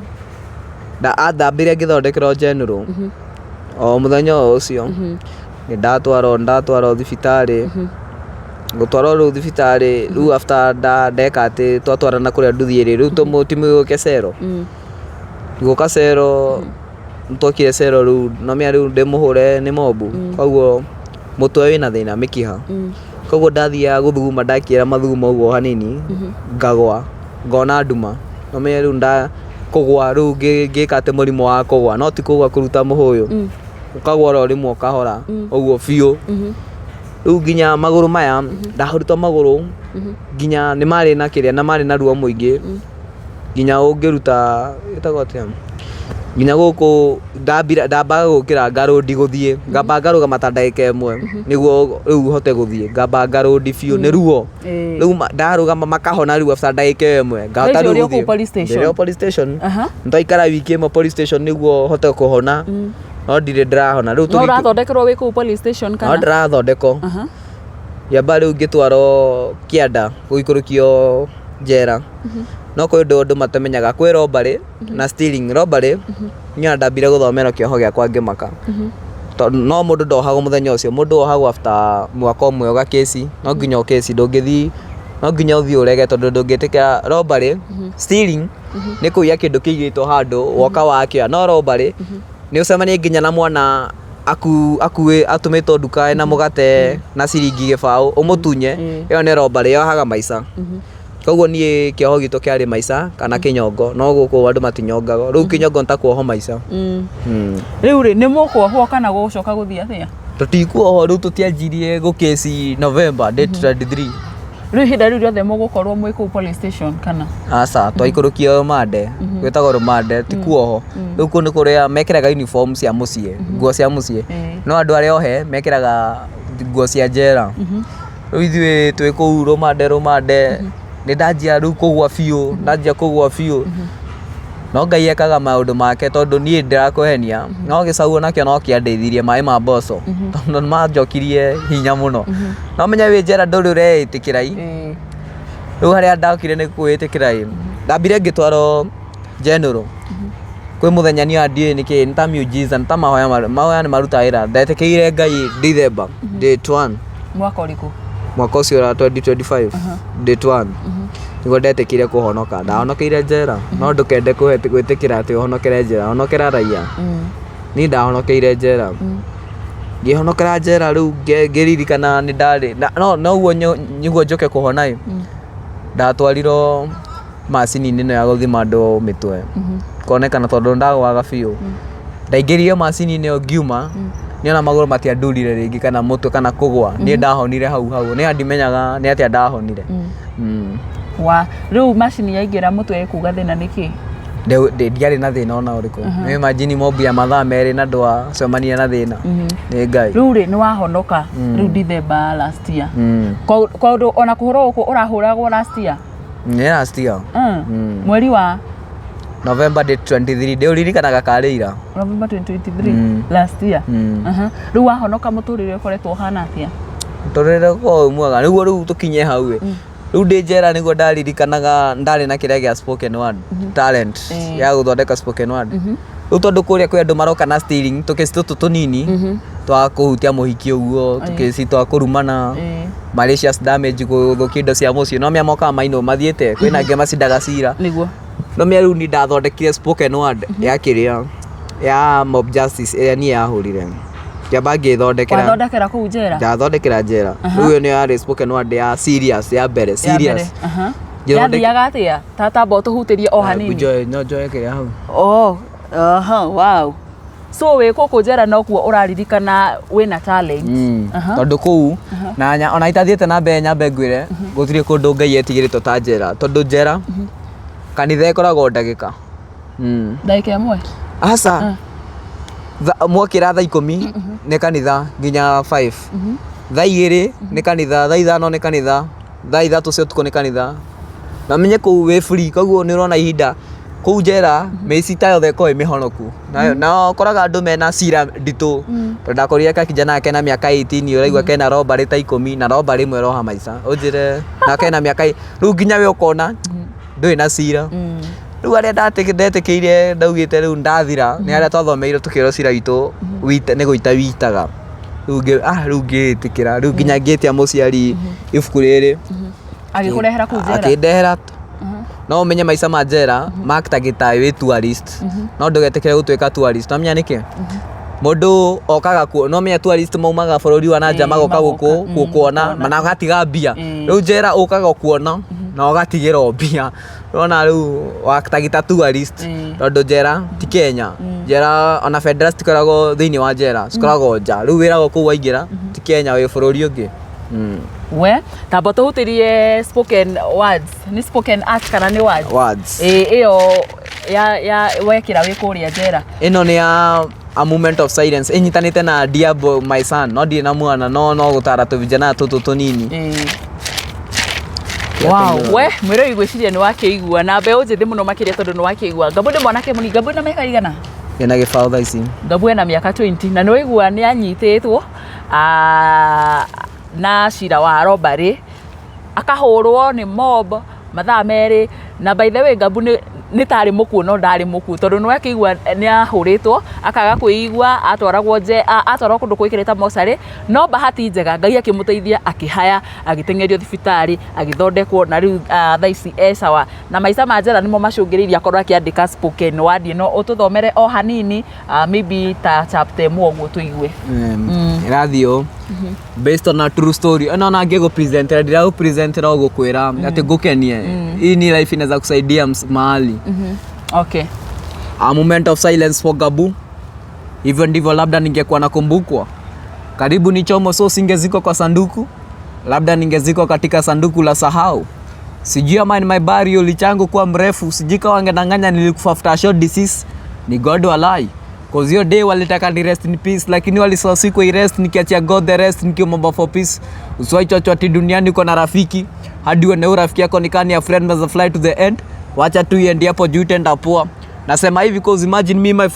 Athambire ngĩthondekerwo general o mũthenya o ũcio, nĩ ndatwarwo thibitarĩ, gũtwarwo rĩu thibitarĩ, rĩu after ndeka atĩ twatwarana kũrĩa nduthi ĩrĩ, rĩu tũmũgũke cero, gũka cero, twokire cero rĩu no menya rĩu ndĩmũhũre nĩ mobu, koguo mũtwe wĩna thĩna mĩkiha, koguo ndathiaga gũthuguma, ndakĩra mathugumo ũguo hanini ngagwa, ngona nduma, no menya rĩu nda kũgwa, rĩu ngĩka atĩ mũrimũ wa kũgwa, no ti kũgwa kũruta mũhũyũ, ũkagwa oro rĩmwe ũkahora ũguo biũ. Rĩu nginya magũrũ maya ndahũrĩtwo magũrũ, nginya nĩ marĩ na kĩrĩa na marĩ na ruo mũingĩ, nginya ũngĩruta ĩtagwo atĩa, Nginya gũkũ ndambira ndambaga gũkĩra ngarũndi gũthiĩ, ngamba ngarũgama ta ndagĩka ĩmwe nĩguo rĩu hote gũthiĩ, ngamba ngarũndi biũ nĩ ruo. Rĩu ndarũgama makahona rĩu after ndagĩka ĩyo ĩmwe ngahota Thaa icio rĩu ũrĩ o kũu gũthiĩ. police station? Ndĩrĩ o police station. Nĩtwaikara wiki ĩmwe police station nĩguo hote kũhona, no ndirĩ ndĩrahona. Rĩu No tũgĩku- ũrathondekerwo wĩ kũu police station no kana? ndĩrathondekwo. Ngĩamba rĩu ngĩtwarwo kĩanda gũikũrũkio njera. No kwĩ ũndũ andũ matamenyaga, kwĩ robbery na stealing. Robbery niĩ ona ndambire gũthomera kĩoho gĩakwa ngĩmaka. Tondũ no mũndũ ndohagwo mũthenya ũcio, mũndũ ohagwo after mwaka ũmwe ũga kĩci, no nginya ũkĩci, ndũngĩthiĩ, no nginya ũthiĩ ũrege tondũ ndũngĩtĩkĩra robbery, stealing nĩ kũiya kĩndũ kĩigĩtwo handũ woka wakĩoya, no robbery nĩ ũcemanie nginya na mwana aku akuĩ atũmĩtwo nduka ena mũgate na ciringi gĩbaũ ũmũtunye, ĩyo nĩ robbery yohaga maica. Koguo niĩ kĩoho gitũ kĩarĩ maica kana kĩnyongo, no gũkũ andũ matinyongagwo, rĩu kĩnyongo nĩ ta kuohwo maica. Rĩu rĩ, nĩ mũkuohwo kana gũgũcoka gũthiĩ atĩa? Tũtikuohwo rĩu tũtianjirie gũkĩci November date 23. Rĩu ihinda rĩu rĩothe mũgũkorwo mwĩ kũu police station kana? Aca, twaikũrũkio rũmande, gwĩtagwo rũmande, ti kuohwo. Rĩu kũu nĩ kũrĩa mekĩraga uniform cia mũciĩ, nguo cia mũciĩ. No andũ arĩa ohe mekĩraga nguo cia njera. Rĩu ithuĩ twĩ kũu rũmande rũmande, nĩ ndanjia rĩu kũgwa biũ, ndanjia kũgwa biũ. No Ngai ekaga maũndũ make tondũ niĩ ndirakũhenia, no gĩcau onakĩo no kĩandeithirie maĩ ma mboco, tondũ nĩ manjokirie hinya mũno. No ũmenye wĩ njera ndũrĩ ũreĩtĩkĩra ĩ, rĩu harĩa ndokire nĩ kwĩĩtĩkĩra ĩ, ndambire ngĩtwarwo general, kwĩ mũthenya niĩ ndiũĩ nĩkĩ, nĩ ta miujiza, nĩ ta mahoya, mahoya nĩ marutaga wĩra, ndetĩkĩire Ngai December date 1. Mwaka ũrĩkũ? Mwaka ũcio wa 2025 date 1 nĩguo ndetĩkĩire kũhonoka, ndahonokeire njera, no ndũkende gwĩtĩkĩra atĩ ũhonokere njera, honokera raia. Niĩ ndahonokeire njera, ngĩhonokera njera rĩu ngĩririkana nĩ ndarĩ, no noguo nĩguo njũke kũhona ĩ, ndatwarirwo macini-inĩ ĩno ya gũthima andũ mĩtwe, konekana tondũ nĩndagwaga biũ, ndaingĩririo macini-inĩ ĩyo ngiuma, niĩ ona magũrũ matiandurire rĩngĩ kana mũtwe kana kũgwa, niĩ ndahonire hau hau, niĩ ona ndimenyaga nĩ atĩa ndahonire. Wa, rĩu macini yaingĩra mũtwe ĩkuga thĩna nĩ kĩ? Ndiarĩ na thĩna ona ũrĩkũ. Nĩ imagine mob ya mathaa merĩ na ndwacemania na thĩna. Nĩ Ngai. Rĩu rĩ, nĩ wahonoka rĩu December last year. Kwa ũndũ ona kũhũrwo gũkũ ũrahũragwo last year? Nĩ last year. Mweri wa November date 23 ndĩũririkanaga karĩ ira. November 2023 last year. Rĩu wahonoka mũtũrĩre ũkoretwo ũhana atĩa? Mũtũrĩre ũkoragwo wĩ mwega nĩguo rĩu tũkinye hau ĩ. Rĩu ndĩ njera nĩguo ndaririkanaga ndarĩ na kĩrĩa gĩa spoken word talent ya gũthondeka spoken word. Rĩu tondũ kũrĩa kwĩ andũ maroka na stealing tũkĩci tũtũ tũnini twa kũhutia mũhiki ũguo, tũkĩci twa kũrumana, malicious damage gũthũkia indo cia mũciĩ, no mĩa mokaga mainũ mathiĩte, kwĩna angĩ macindaga cira. Nĩguo. No mĩa rĩu niĩ ndathondekire spoken word ya kĩrĩa ya mob justice ĩrĩa niĩ yahũrire. Ngĩamba ngĩthondekera. Wathondekera kũu njera? Ndathondekera njera. Rĩu ĩyo nĩyo yarĩ spoken word ya serious ya mbere, serious. Yathiaga atĩa? Ta tamba ũtũhutĩrie o hanini. Njoe, no njoe kĩrĩa hau. Oh, aha, wow. So wĩ gũkũ njera nokuo ũraririkana wĩna talent. Tondũ kũu na ona itathiĩte na mbere nyambe ngwĩre gũtirĩ kũndũ Ngai etigĩrĩtwo ta njera, tondũ njera kanitha ĩkoragwo ndagĩka. Ndagĩka ĩmwe? Aca. Mwokĩra thaa ikũmi nĩ kanitha nginya 5. Thaa igĩrĩ nĩ kanitha, thaa ithano nĩ kanitha, thaa ithatũ cia ũtukũ nĩ kanitha. Na ũmenye kũu wĩ free koguo nĩ ũrona ihinda kũu njera mĩciĩ yothe ĩkoragwo ĩ mĩhonoku. Na ũkoraga andũ mena cira nditũ. Tondũ ndakorire ka kijana kena mĩaka 18 ũraigua kena robbery ta ikũmi na robbery ĩmwe ĩroha maica. Ũnjĩre na kena mĩaka rĩu nginya we ũkona ndũrĩ na cira. Rĩu arĩa ndetĩkĩire ndaugĩte rĩu ndathira nĩ arĩa twathomeire tũkĩrwo cira witũ nĩ gũita witaga. Rĩu rĩu ngĩĩtĩkĩra rĩu nginya ngĩtia mũciari ibuku rĩrĩ. Agĩkũrehera kũu njera? Akĩndehera. No ũmenye maica ma njera maktagĩta wĩ tourist. No ndũgetĩkĩre gũtuĩka tourist. Ũramenya nĩkĩ? Mũndũ okaga kuo, no ũmenye tourist maumaga bũrũri wa na nja magoka gũkũ gũkuona na magatiga mbia. Rĩu njera ũkaga kuona na ũgatigĩrwo mbia. Ũrona rĩu waktagĩta tourist tondũ njera ti Kenya. Njera ona bendera citikoragwo thĩinĩ wa njera, cikoragwo nja. Rĩu wĩragwo kũu waingĩra ti Kenya wĩ bũrũri ũngĩ. We, tamba tũhutĩrie spoken words. Nĩ spoken art kana nĩ words? Words. Ĩ ĩyo ya wekĩra wĩ kũrĩa njera? Ĩno nĩ ya a moment of silence ĩnyitanĩte na Diabo my son, no ndirĩ na mwana, no gũtara tũvijana tũtũ tũnini. Wow, we mwĩrori, ngwĩciria nĩ wakĩigua na mbeũ njĩthĩ mũno makĩria, tondũ nĩ wakĩigua Ngabu nĩ mwanake mũnini. Ngabu na mĩaka igana? Ndĩna gĩbaũ thaa ici. Ngabu ena mĩaka 20 na nĩ waigua nĩ anyitĩtwo na cira wa robbery, akahũrwo nĩ mob mathaa 2. Na by the way, Ngabu nĩ tarĩ mũkuũ, no ndarĩ mũkuũ, tondũ nĩ wakĩigua nĩ ahũrĩtwo akaga kwĩigua, atwaragwo nje, atwaragwo kũndũ kwĩkĩrĩta mocarĩ, no bahati njega Ngai akĩmũteithia, akĩhaya, agĩteng'erio thibitarĩ, agĩthondekwo, na rĩu thaa ici e sawa. Na maica ma njera nĩmo macũngĩrĩirie akorwo akĩandĩka spoken word ĩno. Ũtũthomere o hanini, maybe ta chapter ĩmwe ũguo tũigue. Ĩrathiĩ ũũ, based on a true story. Ĩno ona ngĩgũpresentera, ndiragũpresentera o gũkwĩra atĩ ngũkenie. Hii ni life inaweza kusaidia mahali. A moment of silence for Gabu. Hivyo ndivyo labda ningekuwa nakumbukwa. Karibu ni chomo, so singezikwa kwa sanduku, labda ningezikwa katika sanduku la sahau. Sijui ama ni my burial lichangu kuwa mrefu, sijui kama wangedanganya nilikufa after a short disease. Ni God walai. 'Cause hiyo day walitaka ni rest in peace, lakini walisahau siku i rest, nikiachia God the rest, nikiomba for peace. Usiwahi chocho ati duniani uko na rafiki hadi uone huyu rafiki yako ni kani ya friend must fly to the end. Wacha tu iende hapo juu, itaenda poa. Nasema hivi 'cause imagine me my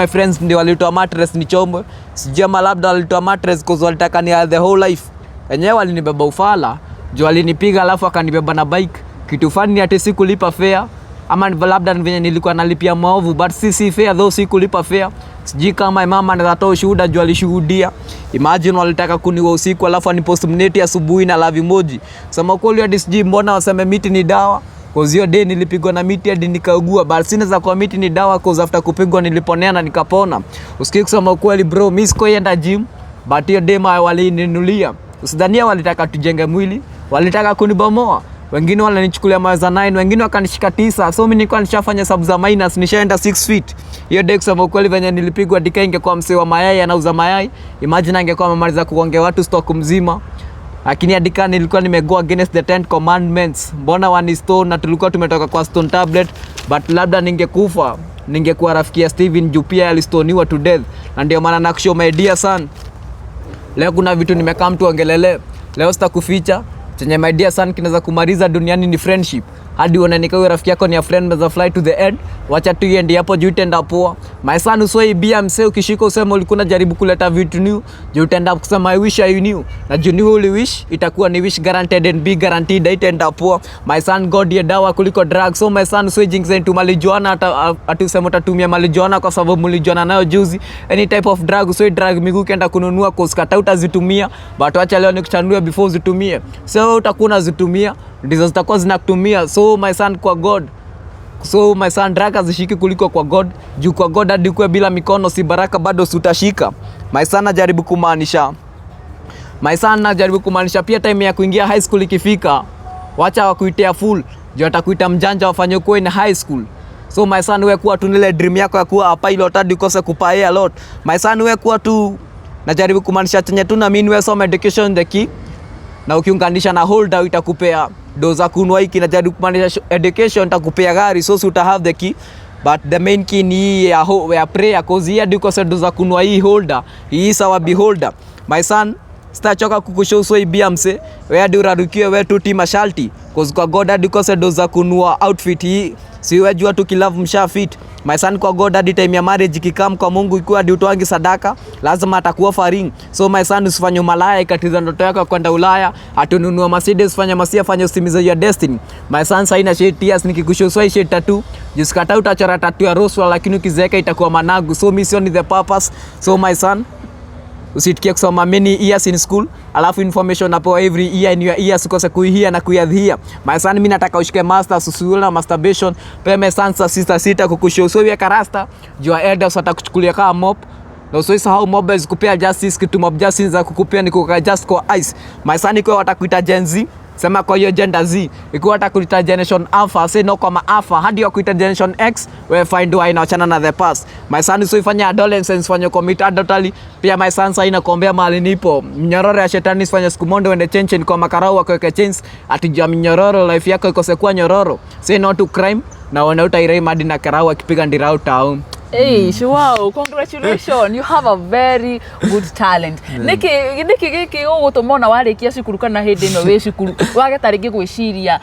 friends ndio walitoa mattress nichomwe. Sijui ama labda walitoa mattress 'cause walitaka ni the whole life. Enyewe walinibeba ufala juu walinipiga alafu akanibeba na bike. Kitu funny ni ati sikulipa fare, ama labda ni venye nilikuwa nalipia maovu, but si fare though, sikulipa fare. Sijui kama mama anaweza toa ushuhuda juu alishuhudia. Imagine walitaka kuniua usiku alafu anipost asubuhi na love emoji. Sema kweli, hadi sijui mbona waseme miti ni dawa. 'Cause hiyo day nilipigwa na miti hadi nikaugua, but sina za kwa miti ni dawa, 'cause after kupigwa niliponea na nikapona. Usikii, kusema ukweli bro, mi sikuenda gym, but hiyo day ma walininulia. Usidhania walitaka tujenge mwili, walitaka kunibomoa. Wengine walinichukulia mawe za 9, wengine wakanishika 9. So mimi nilikuwa nishafanya sub za minus, nishaenda 6 feet. Hiyo day, kusema ukweli, venye nilipigwa, dika ingekuwa msee wa mayai anauza mayai, imagine angekuwa amemaliza kuongea watu stock mzima. Lakini adika nilikuwa nimego against the 10 commandments, mbona wani stone na tulikuwa tumetoka kwa stone tablet? But labda ningekufa ningekuwa rafiki ya Steven, juu pia alistoniwa to death. Na ndio maana nakushow, my dear son, leo kuna vitu nimekaa mtu ongelele leo, sitakuficha. Chenye, my dear son, kinaweza kumaliza duniani ni friendship, hadi uone ni kama rafiki yako ni a friend mnaweza fly to the end. Wacha tu iende hapo juu itaenda poa. My son, usiwaibia msee, ukishika useme ulikuwa unajaribu kuleta vitu new, juu utaenda kusema, "I wish I knew," na juu ni uli wish, itakuwa ni wish granted and be guaranteed, itaenda poa. My son, God ye dawa kuliko drugs. So my son, usijiingize into marijuana, hata ati useme utatumia marijuana kwa sababu mlijuana nayo juzi. Any type of drug, usiwe drug miguu ukienda kununua, 'cause kata utazitumia. But wacha leo nikuchanue before uzitumie. So wewe utakuwa unazitumia, ndizo zitakuwa zinakutumia. So my son, kwa God, so my son, drug hazishiki kuliko kwa God, juu kwa God hadi kuwe bila mikono si baraka bado si utashika. My son, najaribu kumaanisha, my son, najaribu kumaanisha pia time ya kuingia high school ikifika, wacha wakuitea fool, juu atakuita mjanja wafanye kuwa in high school. So my son, we kuwa tu nile dream yako ya kuwa a pilot hadi ukose kupay a lot. My son, we kuwa tu, najaribu kumaanisha chenye tu na mimi, we soma education the key, na ukiunganisha na holder itakupea do za kununua hiki. Najaribu kumaanisha education itakupea gari, so si uta have the key, but the main key ni hii ya prayer, 'cause hii hadi ukose do za kununua hii holder, hii sawa beholder. My son, sitachoka kukushow, usiwaibia mse, we hadi urarukiwe, we tu masharti, 'cause kwa God hadi ukose do za kununua outfit hii, si we jua tu kilove msha fit. My son, kwa God hadi time ya marriage ikikam, kwa Mungu ikiwa hadi utoangi sadaka, lazima atakuwa ring. So my son, usifanye umalaya ikatiza ndoto yako ya kwenda Ulaya, atununua Mercedes, fanya masia, fanya usitimize your destiny. My son, saina shed tears nikikushow swai shed tattoo, jisikata utachora tattoo ya Roswell, lakini ukizeeka itakuwa managu. So mission ni the purpose. So my son, usitikie kusoma many years in school, alafu information napewa every year in your ears, ukose kuihia na kuiadhia. My son, mimi nataka ushike masters, usiule na masturbation pia. My son, saa sita sita kukushow, so weka rasta juu elders watakuchukulia kama mop, na usisahau mob kupea justice. Kitu mob justice za kukupea ni kuka just kwa ice. My son, ikiwa watakuita Gen Z. Sema kwa hiyo gender Z ikiwa hata kuita generation alpha, say no kwa maafa hadi wa kuita generation X, we find why inaachana na the past. My son usifanye adolescence, fanye commit adultery pia. My son sasa inakuombea mahali nipo mnyororo ya shetani, usifanye siku moja uende chain kwa makarau wakuweke chains ati juu ya mnyororo life yako ikose kuwa nyororo. Say no to crime na uone utairaima hadi na karau akipiga ndirau town. Hey, wow, congratulations. You have a very good talent. Niki niki giki gũgũtũma ona warĩkia cukuru kana hĩndĩ ĩno wĩ cukuru wage ta rĩngĩ gwĩciria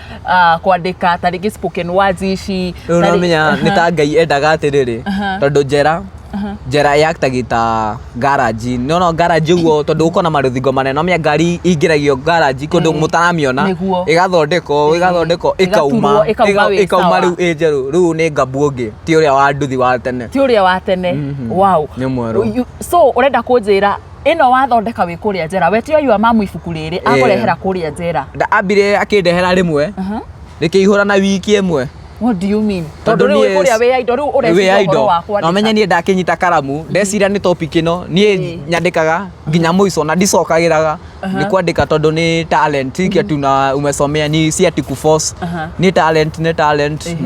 kwandĩka ta rĩngĩ spoken words ici? Rĩu nomenya nĩ ta Ngai endaga atĩrĩrĩ, tondũ njera njera yaktagi ta garage, nĩwona garage ũguo, tondũ gũkorwo na marũthingo manene, nomenya ngari ingĩragio garage kũndũ mũtaramiona. Ĩgathondekwo ĩgathondekwo, ĩkauma. Ĩgaturwo, ĩkauma wĩ ĩkauma sawa. Rĩu ĩ njerũ, rĩu nĩ ngabu ũngĩ, ti ũrĩa wa nduthi wa tene. Ti ũrĩa wa tene. Wow. Nĩ mwerũ. So ũrenda kũnjĩra ĩno wathondeka wĩ kũrĩa njera, wetio yua mamu ibuku rĩrĩ akũrehera kũrĩa njera? Ambire akĩndehera rĩmwe, rĩkĩihũra na wiki ĩmwe. What do you mean? Tondũ rĩu wĩ kũrĩa wĩ idle, rĩu ũreciria ũhoro wa kwandĩka. Na ũmenye niĩ ndakĩnyita karamu ndeciria nĩ topic ĩno, niĩ nyandĩkaga nginya mũico na ndicokagĩraga nĩ kwandĩka, tondũ nĩ talent, ti ati una umesomea, ni si ati kuforce. Nĩ talent, nĩ talent.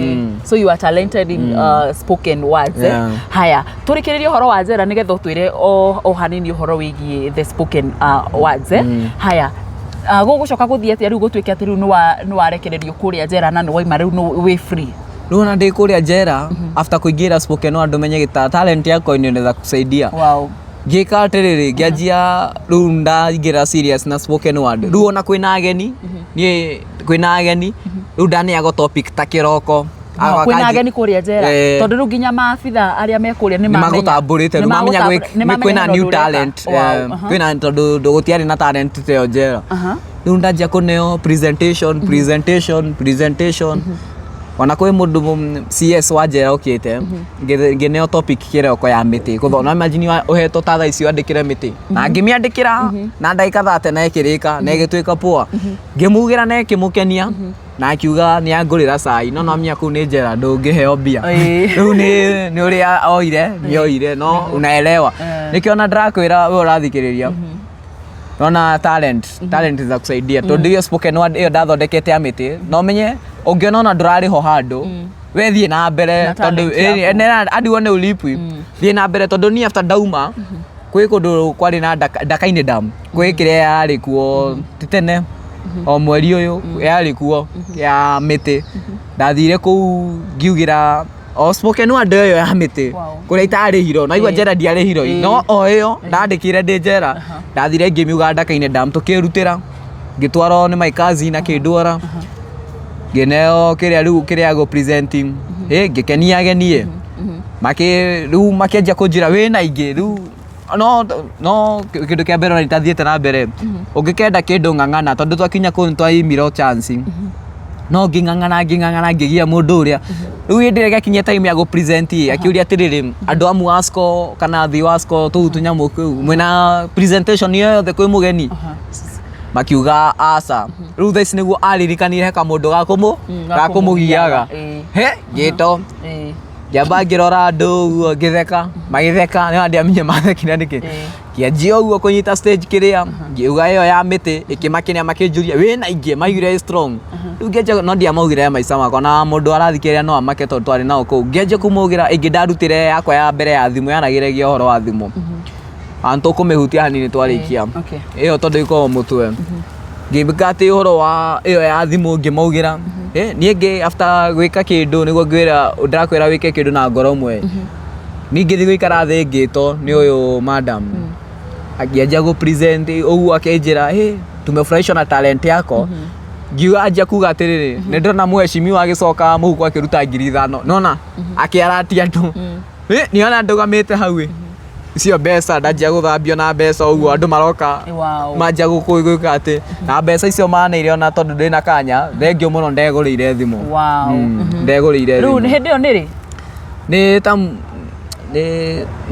So you are talented in spoken words, eh? Yeah. Haya, tũrĩkĩrĩrie ũhoro wa njera nĩgetha ũtwĩre o hanini ũhoro wĩgiĩ the spoken words, eh? Haya, gũgũcoka gũthiĩ atĩa rĩu gũtuĩke atĩ rĩu nĩ warekererio kũrĩa njera na nĩ waima rĩu nĩ wĩ free? Rĩu ona ndĩ kũrĩa njera, after kũingĩra spoken word, ũmenye gĩta talent yakwa inaweza kusaidia. Ngĩka atĩrĩrĩ, ngĩanjia rĩu ndaingĩra serious na spoken word. Rĩu ona kwĩna ageni, niĩ kwĩna ageni rĩu ndaneagwo topic ta kĩroko. No, kwĩna ageni kũrĩa njera? Eh. Tondũ rĩu nginya maabitha arĩa me kũrĩa nĩ nĩ magũtambũrĩte rĩu, mamenya kwĩna new talent, kwĩna, tondũ gũtiarĩ na talent ta ĩyo njera. Rĩu ndanjia kũneo presentation, presentation, presentation. Ona kwĩ mũndũ CS wa njera ũkĩte, ngĩneo topic kĩroko ya mĩtĩ gũthoma. Imagine ũhetwo ta thaa ici wandĩkĩre mĩtĩ, na ngĩmĩandĩkĩra na ndagĩka 30 na ĩkĩrĩka na ĩgĩtuĩka poa. Ngĩmugĩra na ĩkĩmũkenia na akiuga nĩ angũrĩra cai, no namenya kũu nĩ njera, ndũngĩheo mbia. Rĩu nĩ ũrĩa oire nĩ oire, no unaelewa. Nĩkĩo ona ndĩrakwĩra we ũrathikĩrĩria, nona talent, talent za kusaidia, tondũ iyo spoken word ĩyo ndathondekete ya mĩtĩ, no menye ũngĩona ona ndũrarĩhwo handũ, we thiĩ na mbere. Na Tondũ talent yaku. hadi wone ulipwi, thiĩ na mbere, tondũ niĩ after ndauma kwĩ kũndũ kwarĩ na Ndaka-inĩ dam, kwĩ kĩrĩa yarĩ kuo ti tene, o mweri ũyũ yarĩ kuo ya mĩtĩ. Ndathire kũu ngiugĩra o spoken word ĩyo ya mĩtĩ kũrĩa itarĩhirwo, naigua njera ndiarĩhirwo, no o ĩyo ndandĩkire ndĩ njera, ndathire ngĩmiuga Ndaka-inĩ dam, tũkĩrutĩra, ngĩtwarwo nĩ my cousin akĩndwara, ngĩneo kĩrĩa rĩu kĩrĩa gũ presenting, ngĩkenia ageni ĩ makĩ rĩu makĩanjia kũnjĩra wĩna ingĩ rĩu. No kĩndũ kĩa mbere ona itathiĩte na mbere, ũngĩkenda kĩndũ ng'ang'ana, tondũ twakinya kũu nĩtwaimirwo chance, no ngĩng'ang'ana, ngĩng'ang'ana, ngĩgia mũndũ ũrĩa rĩu hĩndĩ ĩrĩa gĩakinyia time ya gũ present ĩ, akĩũria atĩrĩrĩ, andũ a Muasco kana thi Wasco tũu tũnyamũ kũu mwĩna presentation ĩyo yothe kwĩ mũgeni? Makiuga aca. Rĩu thaa ici nĩguo aririkanire he kamũndũ gakũmũgiaga. He ngĩto ngĩamba ngĩrora andũ ũguo, ngĩtheka, magĩtheka, nĩ ndiamenye mathekire nĩkĩ. Ngĩanjia ũguo kũnyita stage kĩrĩa, ngiuga ĩyo ya mĩtĩ, ĩkĩmakenia, makĩnjũria wĩna ingĩ, maiguire ĩ strong. Rĩu ngĩanjia, no ndiamaugire ya maica makwa, na mũndũ arathikĩrĩria no amake tondũ twarĩ nao kũu. Ngĩanjia kũmaugĩra ĩngĩ ndarutire yakwa ya mbere ya thimũ, yanagĩrĩria ũhoro wa thimũ. Ona tũkũmĩhutia hanini twarĩkia ĩyo, tondũ ĩkoragwo mũtwe. Ngĩka atĩ ũhoro wa ĩyo ya thimũ, ngĩmaugĩra niĩ ngĩ after gwĩka kĩndũ nĩguo ngwĩra, ndĩrakwĩra wĩke kĩndũ na ngoro ĩmwe. Niĩ ngĩthiĩ gũikara thĩ, ngĩtwo nĩ ũyũ madam, akĩanjia gũ present ũguo, akĩnjĩra, "Hey, tumefurahishwa na talent yako." Ngiuga, anjia kuga atĩrĩrĩ, nĩ ndĩrona mheshimiwa agĩcoka mũhuko akĩruta 5,000, nona akĩaratia andũ. Nĩona ndũgamĩte hau ĩ, icio mbeca ndanjia gũthambio na mbeca ũguo andũ maroka. Manjia gwĩka atĩ na mbeca icio maneire, ona tondũ ndĩna kanya, thengiũ mũno, ndegũrĩire thimũ. Ndegũrĩire Rĩu thimũ. hĩndĩ ĩyo nĩ rĩ?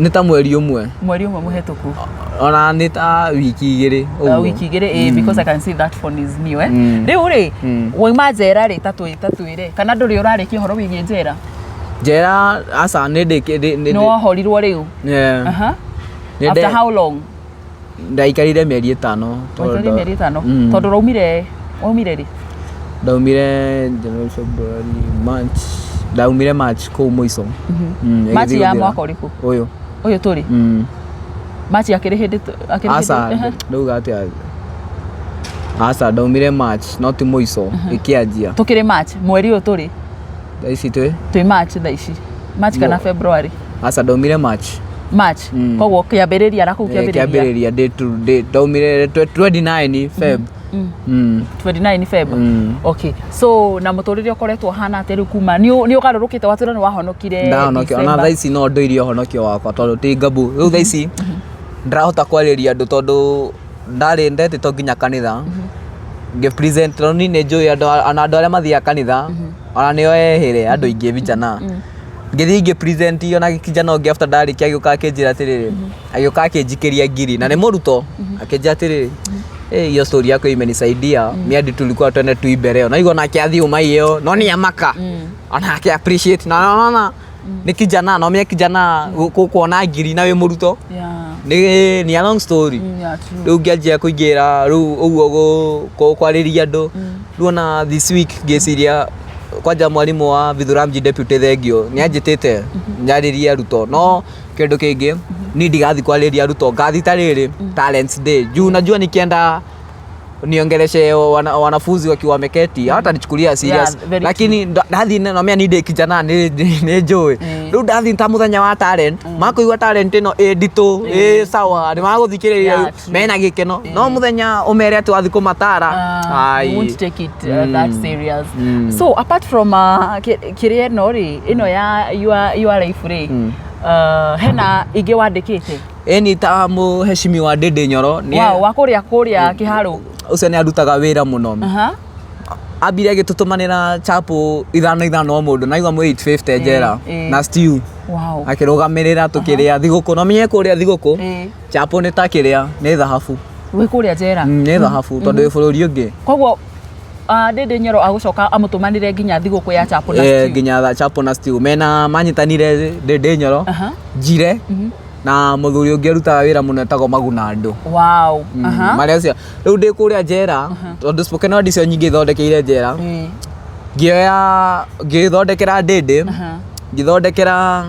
Nĩ ta mweri ũmwe. Mweri ũmwe mũhetũku? Ona nĩ ta wiki 2 ũguo. Wiki 2, because I can see that phone is new, eh. Rĩu rĩ, wauma njera rĩ, ta twĩre kana ndũrĩ ũrarĩkia ũhoro wĩgiĩ njera? Njera aca, nĩ ndĩ Nĩ wohorirwo rĩu? Yeah. Nĩ After how long? Ndaikarire mĩeri 5. Waikarire mĩeri 5? Tondũ ũraumire Waumire rĩ? Ndaumire January, February, March. Ndaumire March kũu mũico. March ĩgĩthiĩ ya gũthira. mwaka ũrĩkũ? Ũyũ. Ũyũ tũrĩ? March akĩrĩ hĩndĩ akĩrĩ Aca, hĩndĩ. ndauga atĩa? Aca, ndaumire March, no ti mũico, ĩkĩanjia. Tũkĩrĩ March, mweri ũyũ tũrĩ. Thaa ici twĩ? Twĩ March thaa ici. March kana February? Aca, ndaumire March. March. Koguo kĩambĩrĩria na kũu kĩambĩrĩria. Kĩambĩrĩria date ndaumire 29 Feb. 29 Feb. Okay. So na mũtũrĩre ũkoretwo ũhana atĩa rĩu kuma nĩ ũgarũrũkĩte watwĩra nĩ wahonokire Ndahonokio ona December. thaa ici no ndũirie ũhonokio wakwa tondũ ti ngabu rĩu thaa ici ndĩrahota kwarĩria andũ tondũ ndarĩ ndetĩtwo nginya kanitha ngĩ present tondũ niĩ nĩ njũĩ andũ ona andũ arĩa mathiaga kanitha ona nĩo ehĩre andũ aingĩ vijana ngĩthiĩ ngĩ present ona kijana ũngĩ after ndarĩkia agĩũka akĩnjĩra atĩrĩrĩ agĩũka akĩnjikĩria ngiri na nĩ mũrutwo akĩnjĩra atĩrĩrĩ, "Eh, hiyo story yako imenisaidia mi hadi tulikuwa twende tuibe leo naigua nake athiĩ uma ĩyo no nĩ amaka ona ake appreciate na naona nĩ kijana no menya kijana kuona ngiri na wĩ mũrutwo nĩ a long story. Yeah, true. Rĩu ngĩanjia kũingĩra rĩu ũguo kwarĩria andũ rĩu ona this week ngĩciria kwanja mwarimũ wa Vithuramji deputy thengio nĩ anjĩtĩte nyarĩrie arutwo no kĩndũ kĩngĩ ni ndigathi kwarĩria arutwo ngathi ta rĩrĩ talents day juu najua nikienda niongeleshe wanafunzi wakiwa wameketi hawatanichukulia serious. Yeah, very. Lakini ndathi nomea ni ndĩ kijana nĩ njũĩ rĩu ndathi ta mũthenya wa talent makũigua talent ĩno ĩ nditũ ĩ sawa nĩ magũthikĩrĩria Yeah, rĩu true. mena gĩkeno no mũthenya ũmere atĩ wathi kũmatara You won't take it that serious. So apart from kĩrĩa ĩno rĩ, ĩno ya your life rĩ, hena ingĩ wandĩkĩte? Ĩni ta mũheshimiwa Ndĩndĩ Nyoro Wow, wa kũrĩa kĩharũ. Ũcio nĩ arutaga wĩra mũno. Ambire agĩtũtũmanĩra chapo ithano ithano o mũndũ naigua mwĩ 850 njera na stew. Akĩrũgamĩrĩra tũkĩrĩa thigũkũ no menye kũrĩa thigũkũ chapo nĩ ta kĩrĩa nĩ thahabu. Wĩ kũrĩa njera? Nĩ thahabu tondũ wĩ bũrũri ũngĩ. Koguo Ndĩndĩ Nyoro agũcoka amũtũmanĩre nginya thigũkũ ya chapo na stew. Nginya chapo na stew mena manyitanire Ndĩndĩ Nyoro Njire na mũthuri ũngĩ arutaga wĩra mũno etagwo Maguna Andũ. Marĩa ũcio rĩu ndĩ kũrĩa njera tondũ spoken word icio nyingĩ thondekeire njera ngĩoya ngĩthondekera Ndĩndĩ ngĩthondekera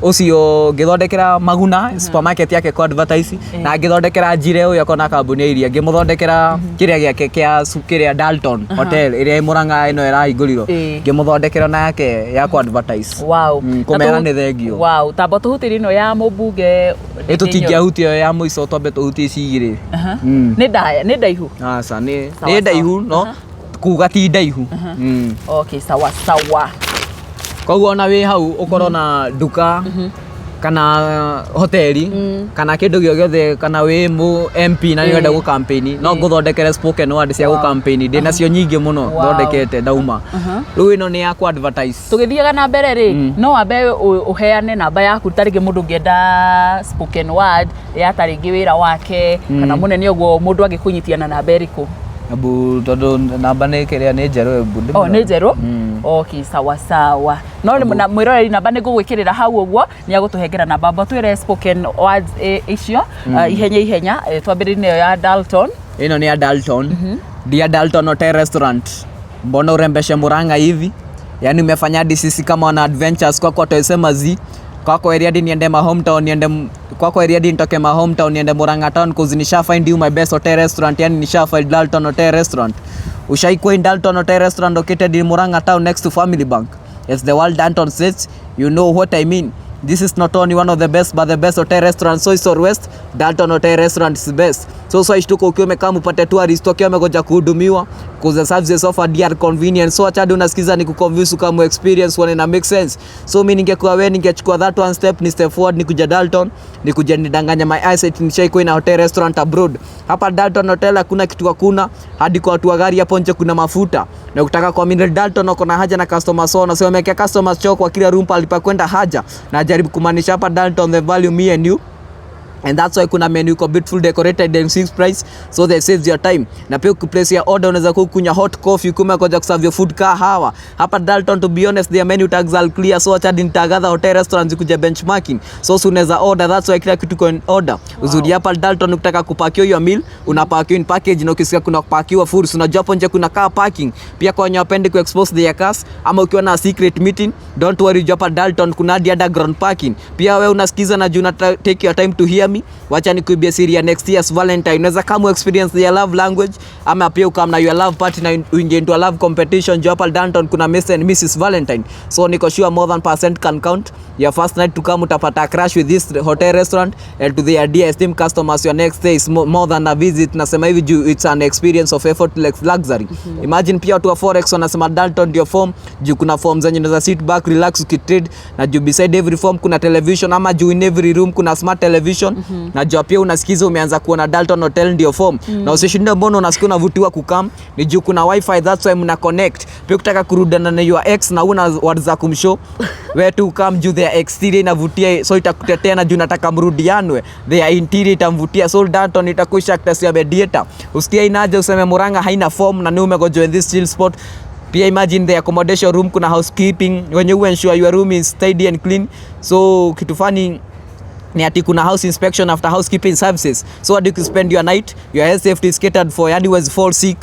ũcio ngĩthondekera Maguna supermarket yake kwa advertise na ngĩthondekera Njire ũyũ akona kambuni ya iria ngĩmũthondekera kĩrĩa gĩake kĩa kĩrĩa Dalton Hotel ĩrĩa ĩ Murang'a ĩno ĩrahingũrirwo ngĩmũthondekera na yake ya ku advertise. Kũmera nĩ thengio. Wow, tamba tũhutĩrie ĩno ya mũmbunge Ĩ Ndĩndĩ Nyoro. tũtingĩahutia ĩyo ya mũico twambe tũhutie ici igĩrĩ. Nĩ ndaya, nĩ ndaihu? Aca nĩ Sawa, nĩ sawa. ndaihu no kuga ti ndaihu. Okay, sawa sawa. Koguo ona wĩ hau ũkorwo na nduka kana hoteli kana kĩndũ gĩo gĩothe kana wĩ mũ MP na nĩ ũrenda gũ campaign no ngũthondekere spoken word cia gũ campaign ndĩ nacio nyingĩ mũno thondekete ndauma rĩu ĩno nĩ ya kũ advertise. Tũgĩthiaga na mbere rĩ, no wambe ũheane namba yaku ta rĩngĩ mũndũ ũngĩenda spoken word ya ta rĩngĩ wĩra wake kana mũnene ũguo mũndũ angĩkũnyitia na namba ĩrĩkũ? Ebu tondũ namba nĩ kĩrĩa nĩ njerũ ebu Oh, nĩ njerũ? Okay, sawa sawa. No nĩ na mwĩroreri namba nĩ ngũgwĩkĩrĩra hau ũguo nĩ agũtũhengera namba amba twĩre spoken words icio ihenya ihenya twambĩrĩrie nayo ya Dalton. Ĩno nĩ ya Dalton. Dear Dalton Hotel Restaurant, mbona urembeshe Murang'a hivi? Yaani umefanya hadi sisi kama wana adventures kwako tuisema zi kwako area hadi niende ma hometown niende kwako area hadi nitoke ma hometown niende Murang'a town cause nisha find you my best hotel restaurant, yani nisha find Dalton Hotel Restaurant. Ushaikuwa in Dalton Hotel Restaurant located in Murang'a town next to Family Bank? As the world Dalton says, you know what I mean. This is not only one of the best but the best hotel restaurant so east or west, Dalton Hotel Restaurant is best. So so ishtuko ukiwa umekaa upate tourist wakiwa wamegoja kuhudumiwa cause the services offered are convenient. So acha hadi unasikiza ni kuconvince kama experience one na make sense. So mimi ningekuwa wewe ningechukua that one step ni step forward ni kuja Dalton ni kuja nidanganya my eyesight nishaikuwa na hotel restaurant abroad. Hapa Dalton Hotel hakuna kitu hakuna hadi kwa watu wa gari hapo nje kuna mafuta. Na ukitaka kwa mimi Dalton uko na haja na customer so na sio wameweka customer choo kwa kila room palipa kwenda haja. Na jaribu kumaanisha hapa Dalton the value me and you. And that's why kuna menu iko beautiful decorated and fixed price, so that saves your time. Na pia ukiplace your order, unaweza kukunywa hot coffee kuma koja kuserve your food kahawa hapa Dalton. To be honest, their menu tags are clear, so acha nitagather hotel restaurants kuja benchmarking. So so unaweza order, that's why kila kitu iko in order. Uzuri hapa Dalton, ukitaka kupakiwa your meal, unapakiwa in package, na ukisikia kuna kupakiwa food, unajua hapo nje kuna car parking pia kwa wenye wapendi kuexpose their cars. Ama ukiwa na secret meeting, don't worry, juu hapa Dalton kuna hadi underground parking pia. Wewe unasikiza na juu take your time to hear me, wacha nikuibia siri ya next year's Valentine. Unaweza kama experience their love language, ama pia ukam na your love party na uingie into a love competition, juu hapa Dalton kuna Mr and Mrs Valentine. So niko sure more than percent can count. Your first night to come, utapata crash with this hotel restaurant. And to the idea esteemed customers, your next stay is more than a visit. Nasema hivi juu it's an experience of effortless luxury. Imagine pia watu wa forex wanasema Dalton ndio form, juu kuna form zenye unaweza sit back, relax ukitrade, na juu beside every form kuna television, ama juu in every room kuna smart television. Na juu pia unasikiza umeanza kuona Dalton Hotel ndio form, na usishinde mbona unasikia unavutiwa kukam, ni juu kuna wifi, that's why mna connect. Pia ukitaka kurudana na your ex na una words za kumshow, we tu come, juu their exterior inavutia, so itakutetea, na juu nataka mrudianwe, their interior itamvutia. So Dalton itakusha class ya mediator. Usikie inaje useme Murang'a haina form na ni umegojoin this chill spot. Pia imagine the accommodation room, kuna housekeeping wenye ensure your room is tidy and clean. So kitu funny ni ati kuna house inspection after housekeeping services. So hadi spend your night, your health safety is catered for, yani was fall sick,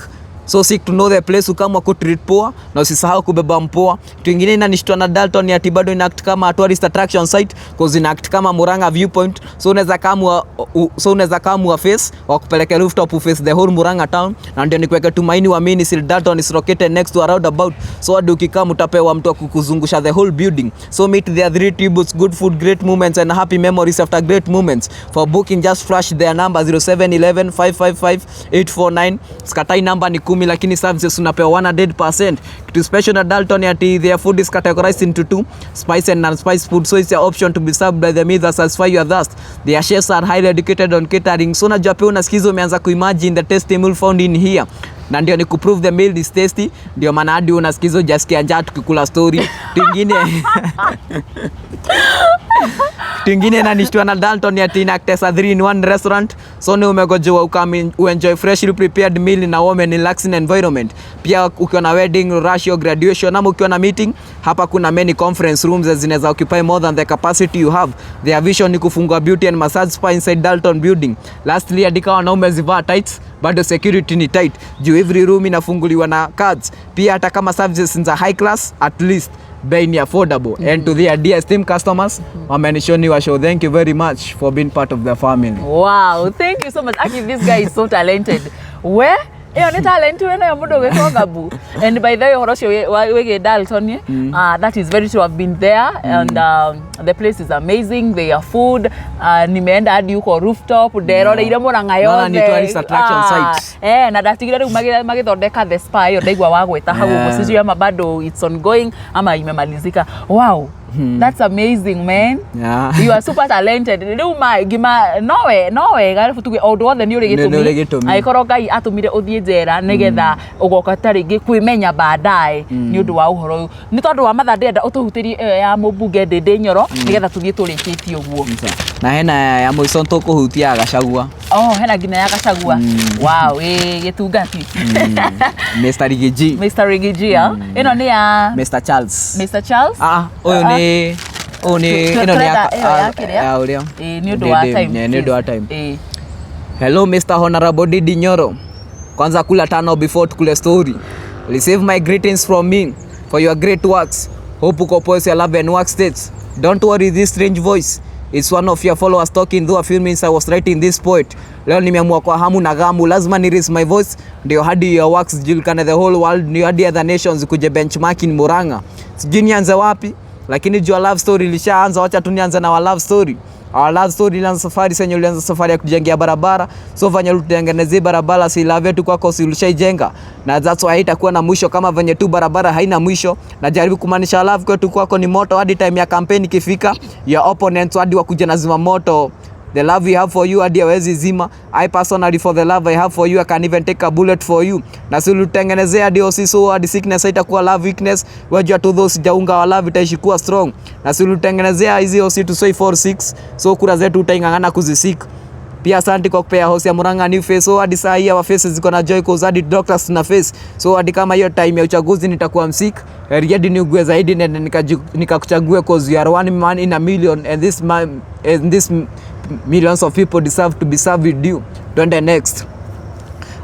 so seek to know the place, ukama kutreat poa, na usisahau kubeba mpoa. Kitu ingine inanishtua na Dalton ni ati bado ina act kama tourist attraction site, cause ina act kama Murang'a viewpoint. So unaweza kama face wakupeleke rooftop, face the whole Murang'a town. Na ndio nikuweke tumaini uamini, still Dalton is located next to a roundabout, so hadi ukikam utapewa mtu wa kukuzungusha the whole building. So meet their three tributes: good food, great moments and happy memories after great moments. For booking, just flash their number 0711 555 849. Skatai namba ni 10, lakini services unapewa 100%. Kitu special na Dalton ni ati their food is categorized into two: spice and non-spice food, so it's your option to be served by the meal that satisfy your thirst. Their chefs are highly educated on catering. So unajua pia unasikiza umeanza kuimagine the tasty meal found in here, na ndio ni kuprove the meal is tasty, ndio maana hadi unasikiza hujasikia njaa tukikula story. Kitu ingine inanishtua na Dalton ni ati ina act as a 3 in 1 restaurant. So ni umegojewa ukame uenjoy freshly prepared meal in a warm and relaxing environment. Pia ukiwa na wedding, rush or graduation, ama ukiwa na meeting, hapa kuna many conference rooms zinaweza occupy more than the capacity you have. Their vision ni kufungua beauty and massage spa inside Dalton building. Lastly, hadi kama wanaume zivaa tights, bado security ni tight, juu every room inafunguliwa na cards. Pia hata kama services ni za high class, at least bei ni affordable. And to their dear esteemed customers, wamenishoni wa show thank you very much for being part of the family. Wow, thank you so much. Aki, this guy is so talented. We, ĩyo nĩ talent wĩ nayo mũndũ ũgĩtwo Gabu. And by the way, ũhoro ũcio wĩgiĩ Dalton, that is very true. I've been there and the place is amazing. Their food, nimeenda hadi huko rooftop, nderoreire Murang'a Naona ni yothe. tourist attraction site. Eh, na ndatigire rĩu magĩthondeka the spa ĩyo ndaigua wagwĩta hau ũguo. Sijui ama bado it's ongoing ama imemalizika. Wow. That's amazing, man. You are super talented. Rĩu ma ngima nowe no wega rĩu tuge o ũndũ wothe nĩ ũrĩ Nĩ ũrĩ gĩtũmi. gĩtũmi. Angĩkorwo Ngai atũmire ũthiĩ njera nĩgetha ũgoka ta rĩngĩ kwĩmenya baadaye nĩ ũndũ wa ũhoro ũyũ. Nĩ tondũ wa mathaa ndĩrenda ũtũhutĩrie ĩyo ya mũmbunge Ndĩndĩ Nyoro nĩgetha tũthiĩ tũrĩkĩtie ũguo. Na hena ya mũico tũkũhutia Gachagua. Oh, hena nginya ya Gachagua. Wow, ĩ gĩtungati. Mr. Rigiji. Mr. Rigiji, ĩno nĩ ya Mr. Charles. Mr. Charles. Ah, ũyũ nĩ ũyũ nĩ ĩno nĩ Tũrenda ĩyo ya kĩrĩa? Ya ũrĩa. Ĩ, nĩ ũndũ wa time. Nĩ ũndũ wa time. Ĩ. Hello, Mr. Honorable Ndindi Nyoro. Kwanza kula tano before tukule story. Receive my greetings from me for your great works. Hope uko poa, your love and work states. Don't worry, this strange voice. It's one of your followers talking though a few minutes I was writing this poet. Leo nimeamua kwa hamu na ghamu, lazima ni raise my voice ndio hadi your works zijulikane the whole world, ndio hadi other nations kuje benchmarking Murang'a. Sijui nianze wapi, lakini jua love story ilishaanza, wacha tu nianze na wa love story. Our love story ilianza safari senye ulianza safari ya kujengea barabara. So venye ulitutengenezea barabara, si love yetu kwako si ulishaijenga, na that's why haitakuwa na mwisho kama venye tu barabara haina mwisho. Najaribu kumaanisha love kwetu kwako ni moto, hadi time ya campaign ikifika, your opponents hadi wakuja na zima moto. The love we have for you hadi hawezi zima. I personally, for the love I have for you, I can even take a bullet for you. Na si ulitengenezea hadi osi, so hadi sickness haitakuwa love weakness. Wajua tu though sijaunga wa love itaishi kuwa strong. Na si ulitengenezea hizi osi tu say 46, so kura zetu utaing'ang'ana kuzisik. Pia asante kwa kupea hosi ya Murang'a new face. So hadi saa hii our faces ziko na joy, cause hadi doctors tuna face. So hadi kama hiyo time ya uchaguzi nitakuwa msik, heri niugue zaidi nende nikakuchague, cause you are one man in a million and this man, and this millions of people deserve to be served with you. Twende next.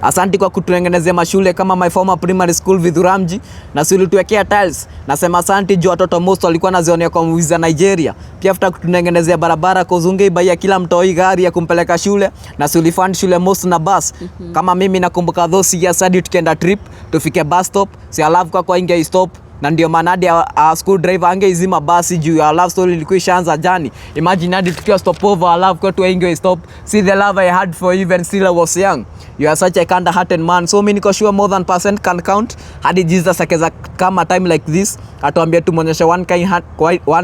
Asante kwa kututengenezea mashule kama my former primary school Vidhuramji, na si ulituwekea tiles. Nasema asante juu watoto most walikuwa nazionea kwa movies za Nigeria. Pia after kututengenezea barabara, cause ungeibuyia kila mtoi gari ya kumpeleka shule, na si ulifund shule most na bus. Kama mimi nakumbuka those years hadi tukienda trip tufike bus stop, si love kwa kwa inge stop, na ndio maana hadi our school driver angeizima basi juu ya love story ilikuwa ishaanza jani. Imagine hadi tukiwa stop over, our love kwetu inge stop. See the love I had for you even still I was young. You are such a kind hearted man, so mimi niko sure more than percent can count. Hadi Jesus akeza kama time like this atuambie tumwonyeshe one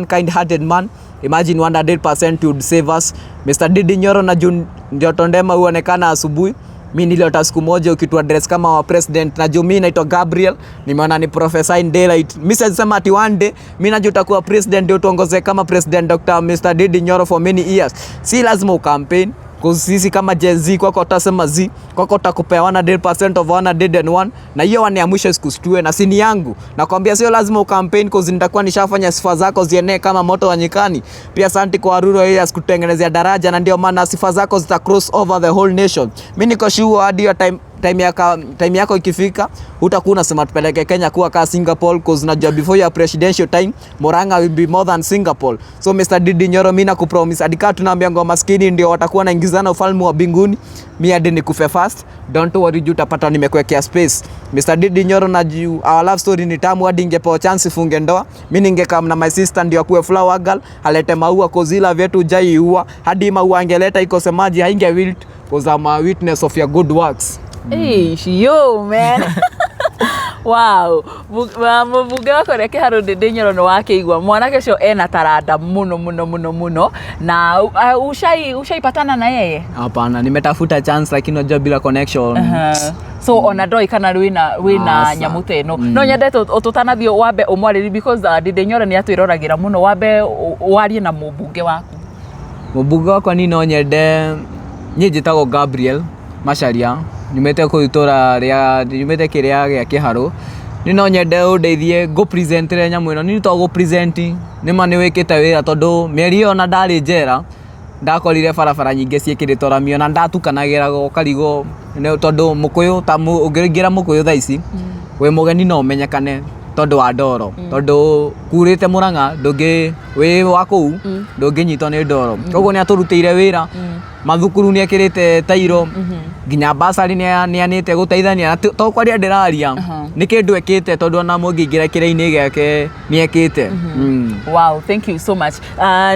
kind hearted man, imagine 100% would save us. Mr. Ndindi Nyoro, na juu ndio ndema huonekana asubuhi, mi niliota siku moja ukitu address kama wa president, na juu mi naitwa Gabriel, nimeona ni prophesy in daylight. Mi sisema ati one day mi najua utakuwa president ndio tuongoze kama president Dr. Mr. Ndindi Nyoro for many years. Si lazima ucampaign, cause sisi kama Gen Z kwako utasema Z kwako utakupea 100% of 101, na hiyo one ya mwisho isikushtue na sini yangu. Nakwambia sio lazima ucampaign, cause nitakuwa nishafanya sifa zako zienee kama moto wa nyikani. Pia asante kwa rural areas kutengenezea daraja, na ndio maana sifa zako zita cross over the whole nation. Mi niko sure hadi hiyo time yako ikifika utakuwa unasema tupeleke Kenya kuwa ka Singapore, cause najua before your presidential time Murang'a will be more than Singapore. So Mr. Ndindi Nyoro, mimi nakupromise hadi kaa tunaambia ngoma maskini ndio watakuwa naingizana ufalme wa mbinguni, mi hadi nikufe first, don't worry juu utapata nimekuwekea space. Mr. Ndindi Nyoro, na juu our love story ni tamu hadi ingepewa chance funge ndoa, mi ningekam na my sister ndio akuwe flower girl alete maua, cause ila vyetu jaiua hadi maua angeleta ikose maji hainge wilt, cause I'm a witness of your good works. Eish, yo man, wow. Mũmbunge wa kũrĩa Kĩharũ Ndindi Nyoro nĩ wakĩigua mwanake ũcio ena taranda mũno mũno mũno mũno na ushaipatana na yeye? Hapana, nimetafuta chance lakini unajua bila connection. Aha. So ona ndoi kana wĩna Asa. Nyamũ ta ĩno no nyendete tũtanathiĩ wambe ũmwarĩrie, because Ndindi Nyoro nĩ atwĩroragĩra mũno, wambe warie na mũmbunge waku. Mũmbunge wakwa ni no nyende, niĩ njĩtagwo Gabriel Macharia, nyumĩte kũu itũra rĩa nyumĩte kĩrĩa gĩa Kĩharũ. Niĩ no nyende ũndeithie ngũ-presentere nyamũ ĩno. Niĩ to gũ-present, nĩma nĩ wĩkĩte wĩra, tondũ mĩeri ĩyo ona ndarĩ njera ndakorire barabara nyingĩ ciĩkĩrĩtwo rami, ona ndatukanagĩra ũkarigwo tondũ mũkũyũ ta ũngĩingĩra mũkũyũ thaa ici wĩ mũgeni no ũmenyekane tondũ wa ndoro, tondũ kurĩte Mũrang'a ndũngĩ wĩ wa kũu ndũngĩnyitwo nĩ ndoro. Koguo nĩ atũrutĩire wĩra, mathukuru nĩ ekĩrĩte tairo, nginya basarĩ nĩ anĩte gũteithania na to kwaria ndĩraria, nĩ kĩndũ ekĩte, tondũ ona mũngĩingĩra kĩrĩa-inĩ gĩake nĩ ekĩte. Wow, thank you so much.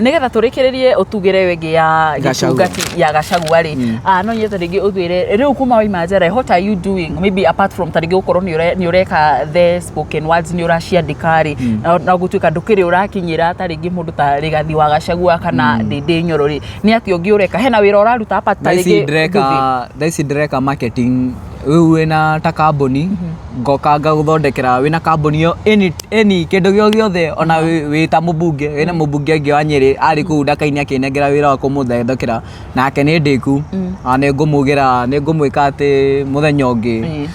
Nigetha tũrĩkĩrĩrie ũtugĩre wĩngĩ ya Gachagua. gĩtungati ya Gachagua rĩ, no nyende rĩngĩ ũtwĩre rĩu kuma waima njera, what are you doing, maybe apart from ta rĩngĩ gũkorwo nĩ ũreka the spoken words, nĩ ũraciandĩka rĩ, na gũtuĩka ndũkĩrĩ ũrakinyĩra ta rĩngĩ mũndũ ta Rigathi wa Gachagua kana Ndindi Nyoro rĩ, nĩ atĩa ũngĩ ũreka? Hena wĩra ũraruta apart ta Thaa ici rĩngĩ ndĩreka nduthi? Thaa ici ndĩreka marketing. Rĩu wĩna ta kambuni ngoka ngagũthondekera, wĩna kambuni ĩyo any kĩndũ gĩo gĩothe, ona wĩ ta mũmbunge, wĩna mũmbunge ũngĩ wa Nyĩrĩ arĩ kũu Ndaka-inĩ akĩnengera wĩra wa kũmũthondekera, nake nĩ ndĩku na nĩ ngũmugĩra nĩ ngũmwĩka atĩ mũthenya ũngĩ.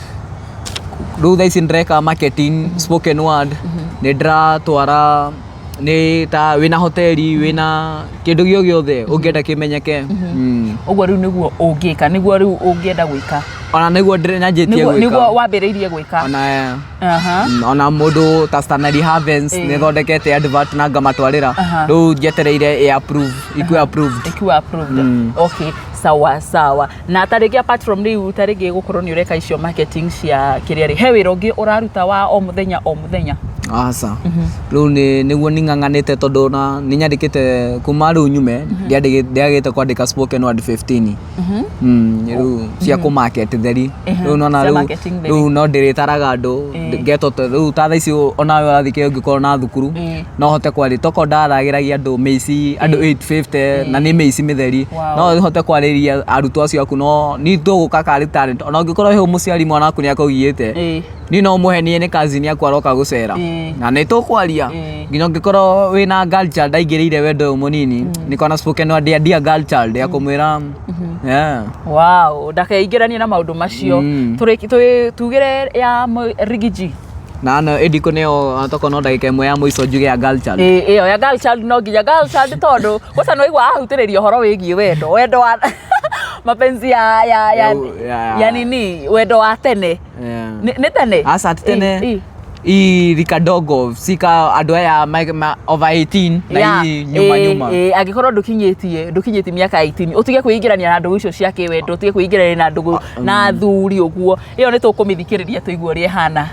Rĩu thaa ici ndĩreka marketing, spoken word, nĩ ndĩratwara nĩ ta wĩna hoteli, wĩna kĩndũ gĩo gĩothe ũngĩenda kĩmenyeke. Ũguo rĩu nĩguo ũngĩka, nĩguo rĩu ũngĩenda gwĩka? Ona nĩguo nyanjĩtie nĩguo gwĩka. Wambĩrĩirie gwĩka? Ona ona mũndũ ta Stanley Havens nĩ thondekete advert na ngamatwarĩra. Rĩu njetereire ĩ approve, ikuwe approved. Ikiwa approved. Okay, sawa sawa. Na ta rĩngĩ apart from rĩu ta rĩngĩ gũkorwo nĩ ũreka icio marketing cia kĩrĩa rĩ, he wĩra ũngĩ ũraruta wa o mũthenya o mũthenya? Aca, rĩu nĩ nĩguo ning'ang'anĩte, tondũ na nĩ nyandĩkĩte kuma rĩu nyume ndiagĩte kwandĩka spoken word 15, rĩu cia kũ market theri. Rĩu nona Cia rĩu marketing theri. Rĩu no ndĩrĩtaraga andũ ngetwo rĩu ta thaa ici onawe ũrathiĩ kĩo ũngĩkorwo na thukuru no hote kwaria toko ndaragĩragia andũ mĩici andũ 850 na nĩ mĩici mĩtheri. No hote kwarĩria arutwo acio aku no ni tũgũka karĩ talent ona ũngĩkorwo he mũciari mwana waku nĩ akũgiĩte niĩ no mũhenie nĩ cousin yaku aroka gũcera na nĩ tũkwaria nginya ũngĩkorwo wĩna girl child aingĩrĩire wendo ũyũ mũnini nĩ kona spoken word ya dear girl child ya kũmwĩra yeah. Wow, ndakeingĩranie na maũndũ macio. Tugĩre ya Rigiji. Na no ĩndikũ nĩyo toko no ndagĩka ĩmwe ya mũico njuge ya girl child. Ĩyo ya girl child no nginya girl child tondũ kwanza nĩ waigua ahutĩrĩria ũhoro wĩgiĩ wendo wendo wa mapenzi ya ya ya ya nini wendo wa tene. Nĩ tene. Aca ti tene. Hii rika dogo sika andũ aya over 18 na hii nyuma nyuma. Angĩkorwo ndũkinyĩtie mĩaka 18 ũtige kwĩingĩrania na ndũgũ icio cia kĩwendo, ũtige kwĩingĩrania na ndũgũ na athuri ũguo. Ĩyo nĩ tũkũmĩthikĩrĩria tũigue ũrĩa ĩhana.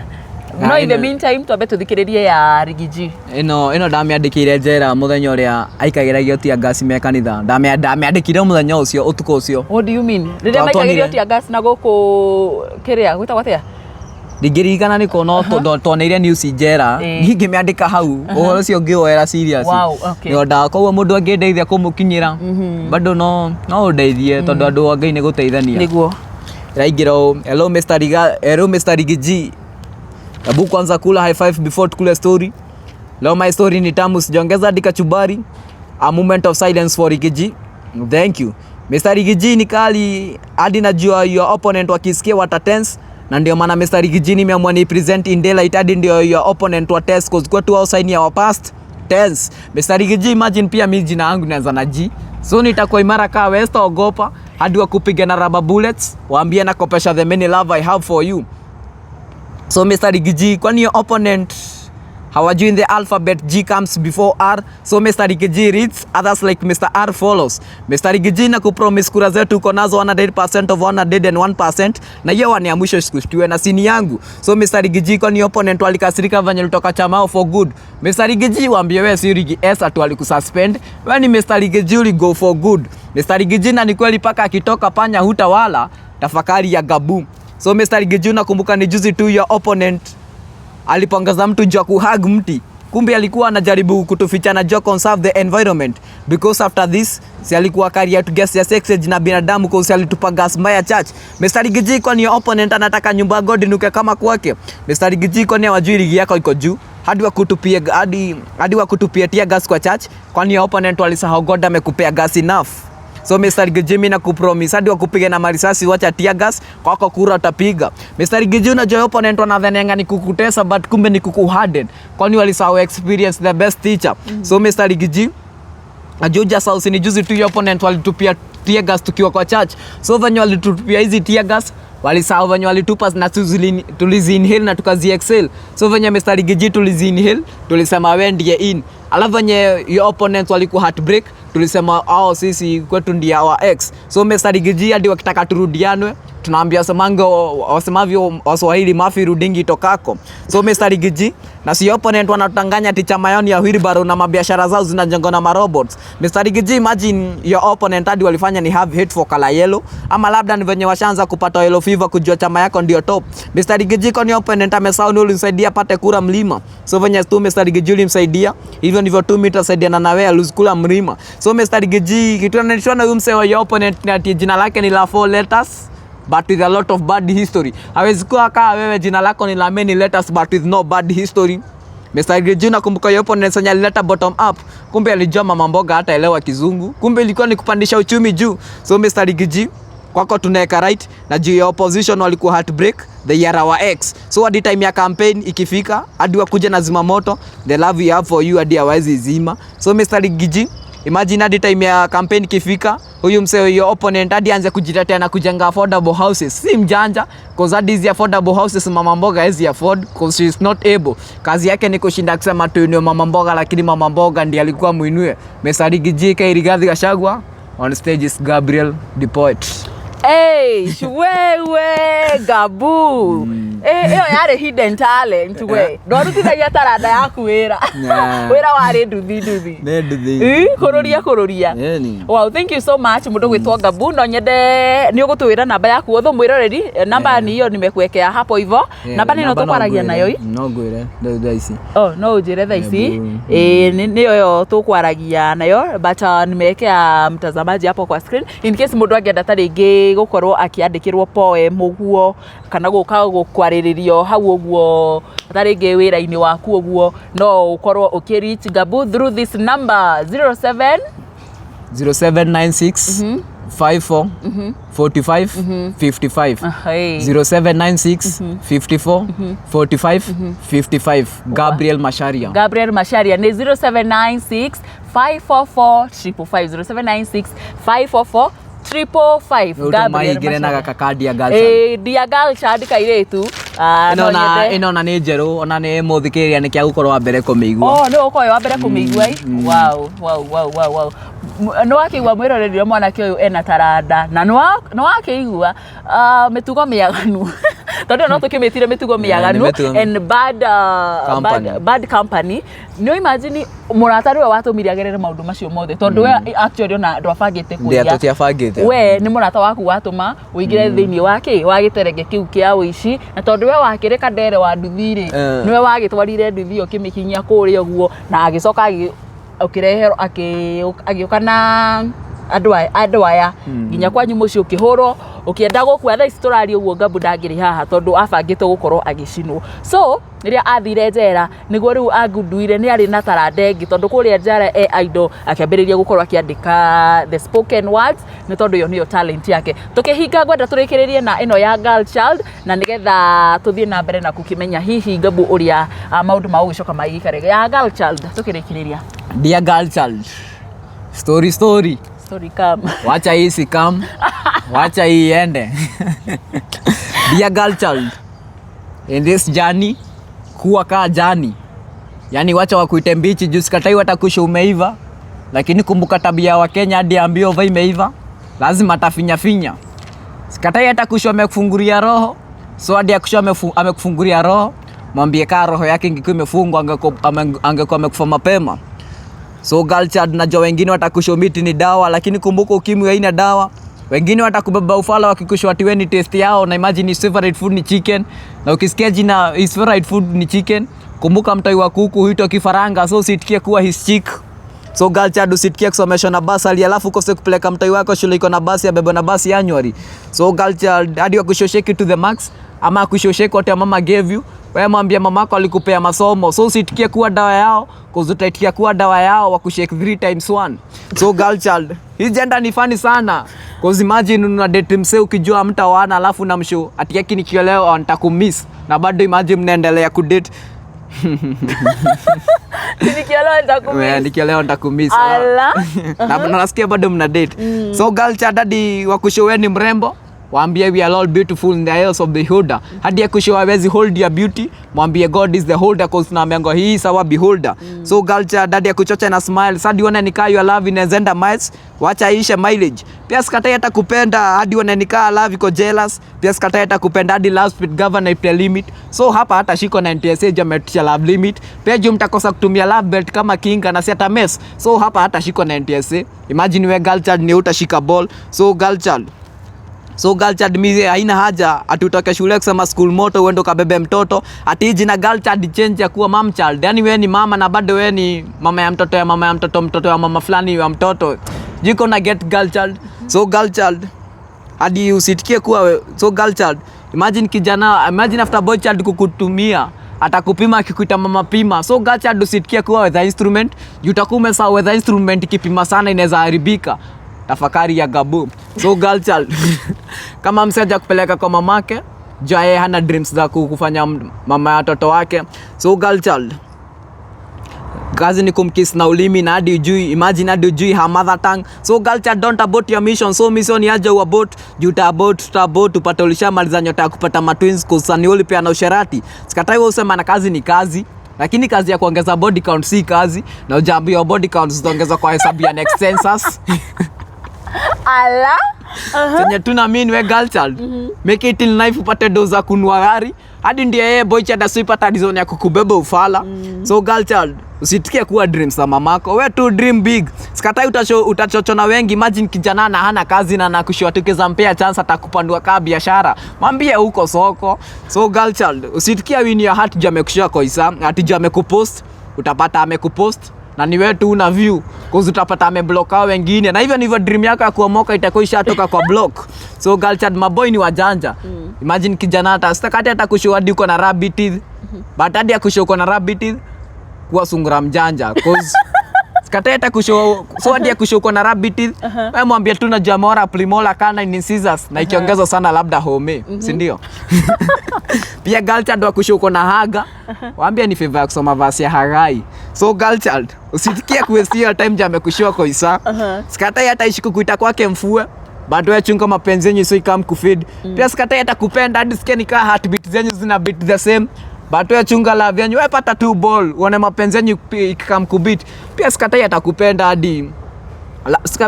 No in the meantime twambe tũthikĩrĩrie ya Rigiji. Ĩno ndamĩandĩkĩire njera mũthenya ũrĩa aikagĩragio tear gas me kanitha. Ndamĩandĩkire mũthenya ũcio ũtukũ ũcio. What do you mean? Rĩrĩa maikagĩrio tear gas na gũkũ kĩrĩa gwĩtagwo atĩa? Ndingĩririkana nĩkũ no tuoneire news njera niĩ ngĩmĩandĩka hau ũhoro ũcio ngĩwoera serious. Nĩondaga koguo mũndũ angĩndeithia kũmũkinyĩra bado no ũndeithie tondũ andũ a Ngai nĩ gũteithania. Nĩguo. Ĩraingĩra ũũ, hello Mr. Riga, hello Mr. Rigiji. Hebu kwanza kula high five before tukule story. Leo my story ni tamu sijaongeza hadi kachumbari. A moment of silence for Rigiji. Thank you. Mr. Rigiji ni kali hadi najua your opponent wakisikia watatense na ndio maana Mr. Rigiji nimeamua ni present in daylight hadi ndio your opponent wa test cause kwetu wao sign ya our past tense. Mr. Rigiji imagine pia mimi jina yangu inaanza na G. So nitakuwa imara kaa West ogopa hadi wa kupiga na rubber bullets waambie na kopesha the many love I have for you. So Mr. Rigiji, kwani your opponent hawajui in the alphabet G comes before R. So Mr. Rigiji reads, others like Mr. R follows. Mr. Rigiji na kupromise kura zetu uko nazo 100% of 101% na hiyo wani ya mwisho sikushtue na sini yangu. So Mr. Rigiji, kwani opponent walikasirika venye ulitoka chama for good. Mr. Rigiji waambie wewe si Rigi S atu walikususpend. Wewe ni Mr. Rigiji uli go for good. Mr. Rigiji na ni kweli paka akitoka panya hutawala, tafakari ya Gabu. So Mr. Rigiji nakumbuka ni juzi tu your opponent alipongaza mtu juu ya kuhug mti, kumbe alikuwa anajaribu kutuficha na jua conserve the environment because after this si alikuwa carry out gas ya sexage na binadamu kwa alitupa gas mbaya church. Mr. Rigiji kwani your opponent anataka nyumba God nuke kama kwake. Mr. Rigiji kwani hawajui ligi yako iko juu hadi wakutupia hadi wakutupia tear gas kwa church, kwani your opponent walisahau God amekupea gas enough. So Mr. Rigiji mimi nakupromise hadi wakupiga na marisasi wacha tear gas kwako kura utapiga. Mr. Rigiji unajua opponent wanadhanianga ni kukutesa but kumbe ni kukuharden. Kwani walisahau experience the best teacher. So Mr. Rigiji ajuja sauce ni juzi tu opponent walitupia tear gas tukiwa kwa church. So venye walitupia hizi tear gas walisahau venye walitupa na tulizi inhale na tukazi exhale. So venye Mr. Rigiji tulizi inhale tulisema wewe ndiye in. Alafu venye your opponents walikuwa heartbreak tulisema hao sisi kwetu ndiye our ex. So Mr. Rigiji hadi wakitaka turudianwe tunaambia semango wasemavyo Waswahili mafi rudingi tokako. So Mr. Rigiji na si opponent wanatanganya ati chama yao ni ya wheelbarrow na mabiashara zao zinajengwa na marobots. Mr. Rigiji imagine your opponent hadi walifanya ni have hate for color yellow ama labda ni venye washaanza kupata yellow fever kujua chama yako ndio top. Mr. Rigiji kwa ni opponent amesahau ni ulimsaidia pate kura mlima. So venye tu Mr. Rigiji ulimsaidia hivyo ndivyo tu mimi tutasaidiana na wewe lose mlima. So Mr. Rigiji kitu ananishona huyu msee wa your opponent ni ati jina lake ni la 4 letters but with a lot of bad history. Hawezi kuwa kaa wewe jina lako ni la many letters but with no bad history. Mr. Rigiji nakumbuka your opponent senye alileta bottom up, kumbe alijua mama mboga hata elewa kizungu, kumbe ilikuwa ni kupandisha uchumi juu. So Mr. Rigiji kwako tunaweka right na juu ya opposition walikuwa heartbreak, they are our ex. So hadi time ya campaign ikifika hadi wakuja na zimamoto, the love we have for you hadi hawezi zima. So Mr. Rigiji imagine hadi time ya campaign ikifika huyu msee your opponent hadi anze kujitetea na kujenga affordable houses. Si mjanja cause hadi hizi affordable houses mama mboga hawezi afford cause she is not able. Kazi yake ni kushinda kusema tuinue mama mboga, lakini mama mboga ndiye alikuwa muinue. Mr. Rigiji K Rigathi Gachagua on stage is Gabriel the poet. Hey, wewe Gabu. Ĩyo yarĩ hidden talent we. Ndwarutithagia taranda yaku wĩra. Yeah. Wĩra warĩ nduthi nduthi. Nĩ nduthi. Kũrũria kũrũria. Ĩni. Wow, thank you so much mũndũ gwĩtwo Ngabu. No nyende nĩ ũgũtwĩra namba yaku ũthũ mwĩroreri. Namba ni hiyo nimekuwekea hapo hivyo. Namba nĩ no tũkwaragia nayo ĩ. No ngwĩre rĩu thaa ici. Oh, no ũnjĩre thaa ici. Ebu. Ĩĩ nĩyo ĩyo tũkwaragia nayo, but nimewekea mtazamaji hapo kwa screen in case mũndũ angĩenda ta rĩngĩ gũkorwo akĩandĩkĩrwo poem ũguo kana gũka gũkwarĩrĩrio hau ũguo ta rĩngĩ wĩra-inĩ waku ũguo, no ũkorwo ũkĩ reach Gabu through this number 07 0796 54 45 55. Hey. 0796 54 45 55. Gabriel Macharia. Gabriel Macharia nĩ 0796 544 555, 0796 544 555. Gabriel Maingĩre na Macharia. gaka kandi ya girl child. Ĩĩ, dear girl child kairĩtu. Ah, no Ĩno na nyende. ĩno na nĩ njerũ, ona nĩ mũthikĩrĩria nĩ kĩa gũkorwo wa mbere kũmĩigua. Oh, nĩ ũkorwo wa mbere kũmĩigua ĩ. Wow. Nĩ wakĩigua mwĩroreri ũrĩa mwanake ũyũ ena taranda na nĩ wakĩigua mĩtugo mĩaganu, tondũ ĩyo no tũkĩmĩtire mĩtugo mĩaganu nĩ mĩtugo and bad, Company. bad company. Nĩ imagine mũrata nĩwe watũmire agerere maũndũ macio mothe, tondũ we actually ona ndwabangĩte Ndĩa kũiya. tũtiabangĩte. We nĩ mũrata waku watũma ũingĩre thĩinĩ wa kĩ wa gĩterenge kĩu kĩa ũici, na tondũ we wakĩrĩ kandere wa nduthi rĩ, nĩwe wagĩtwarire nduthi ĩyo ũkĩmĩkinyia kũrĩa ũguo, na agĩcoka ũkĩreherwo agĩũka na andũ aya nginya kwanyu mũciĩ, ũkĩhũrwo ũkĩenda gũkua. Thaa ici tũraria ũguo Ngabu ndangĩrĩ haha tondũ abangĩte gũkorwo agĩcinwo. So rĩrĩa athire njera nĩguo rĩu angunduire nĩ arĩ na taranda ĩngĩ, tondũ kũrĩa njera e idol akĩambĩrĩria gũkorwo akĩandĩka the spoken words, nĩ tondũ ĩyo nĩyo talent yake. Tũkĩhinga ngwenda tũrĩkĩrĩrie na ĩno ya girl child, na nĩgetha tũthiĩ na mbere na gũkĩmenya hihi Ngabu ũrĩa maũndũ ma gũgĩcoka magĩikare ya girl child tũkĩrĩkĩrĩria. Dear girl child. Story story. Story come. Wacha hii sikam. Wacha hii iende. Dear girl child. In this journey kuwa kaa jani. Yaani wacha wakuite mbichi juu sikatai watakusha umeiva. Lakini kumbuka tabia wa Kenya hadi ambio va imeiva. Lazima atafinya finya. Sikatai hata kusho amekufungulia roho. So hadi akusho amekufungulia roho, mwambie kaa roho yake ingekuwa imefungwa angekuwa amekufa mapema. So girl child, najua wengine watakusho miti ni dawa, lakini kumbuka ukimwi haina dawa. Wengine watakubeba ufala wakikusho ati wewe ni taste yao, na imagine his favorite food ni chicken. Na ukisikia jina his favorite food ni chicken, kumbuka mtoi wa kuku huitwa kifaranga, so usitikie kuwa his chick. So girl child, usitikie kusomeshwa na basari alafu ukose kupeleka mtoi wako shule iko na basi abebwe na basi annually. So girl child, hadi wakushosheki to the max ama akushosheki what your mama gave you, wewe mwambie mamako alikupea masomo. So usitikie kuwa dawa yao, cause utaitikia kuwa dawa yao wakushake 3 times 1. So girl child, hii gender ni funny sana. Cause imagine una date msee ukijua mtaoana alafu unamshow ati yaki nikiolewa nitakumiss, na bado imagine mnaendelea kudate. Nikiolewa nitakumiss. Wewe, nikiolewa nitakumiss. Ala. Na nasikia bado mna date. So girl child, hadi wakushow wewe ni mrembo, waambie we are all beautiful in the eyes of the holder. Hadi akushow hawezi hold your beauty, mwambie God is the holder, cause tunaambiwa he is our beholder. So girl child, hadi akuchocha na smile, sadi uone ni kaa your love inaweza enda miles, wacha ishe mileage. Pia sikatai hata kupenda hadi uone ni kaa love iko jealous, pia sikatai hata kupenda hadi love speed governor ipe limit. So hapa hata shiko na NTSA juu ametisha love limit. Pia juu mtakosa kutumia love belt kama kinga na si hata mess. So hapa hata shiko na NTSA. Imagine we girl child ni utashika ball. So girl child, so girl child mize haina haja ati utoke shule kusema school moto uende ukabebe mtoto ati jina girl child change ya kuwa mom child. Yaani wewe ni mama na bado wewe ni mama ya mtoto ya mama ya mtoto mtoto ya mama fulani ya mtoto. Jiko na get girl child. So girl child hadi usitikie kuwa so girl child, imagine kijana, imagine after boy child kukutumia atakupima akikuita mama pima. So girl child usitikie kuwa weather instrument, utakuwa umesahau weather instrument ikipima sana inaweza haribika. Tafakari ya Gabu. So girl child, kama msee kupeleka kwa mamake, jua yeye hana dreams za kufanya mama ya watoto wake. So girl child, kazi ni kumkiss na ulimi na hadi ujui, imagine hadi ujui her mother tongue. So girl child, don't abort your mission. So mission yaje uabort, juu uta abort, uta abort upate ulishamaliza nyota ya kupata matwins, cause ni ulipea na usherati. Sikatai wewe usema na kazi ni kazi, lakini kazi ya kuongeza body count si kazi, na ujaambiwa body count zitaongezwa kwa hesabu ya next census. Ala. Chenye tuna mean we girl child. Make it in life upate do za kununua gari. Hadi ndiye yeye boy child asipata reason ya kukubeba ufala. So girl child, usitikie kuwa dreams za mamako. We tu dream big. Sikatai utachochona wengi. Imagine kijana na hana kazi na anakushua tukiza mpea chance atakupandua kaa biashara. Mwambie huko soko. So girl child, usitikie win your heart juu amekushua koisa, ati juu amekupost, utapata amekupost na ni wewe tu una view cause utapata ameblock hao wengine, na hivyo ndivyo dream yako ya kuomoka itakuwa ishatoka kwa block. So girl child, maboy ni wajanja. Imagine kijana hata sitakati hata kushow hadi uko na rabbit teeth, but hadi akushow uko na rabbit teeth, kuwa sungura mjanja cause sikatai hata kushow, so hadi akushow uko na rabbit teeth, wewe mwambie tu najua molar premolar canine incisors na ikiongezwa sana labda home, si ndio? Pia girl child wakushow uko na haga, waambie ni favor ya kusoma verse ya Hagai. So girl child, usitikie kuwaste your time juu amekushow koisa. Sikatai hata ishi kukuita kwake mfue, but wewe chunga mapenzi yenyu so ikam kufeed. Pia sikatai hata kupenda hadi sikia ni kaa heartbeat zenyu zina beat the same. But wewe chunga love yenyu, wewe pata tu ball, uone mapenzi yenyu ikikam kubeat. Pia sikatai atakupenda hadi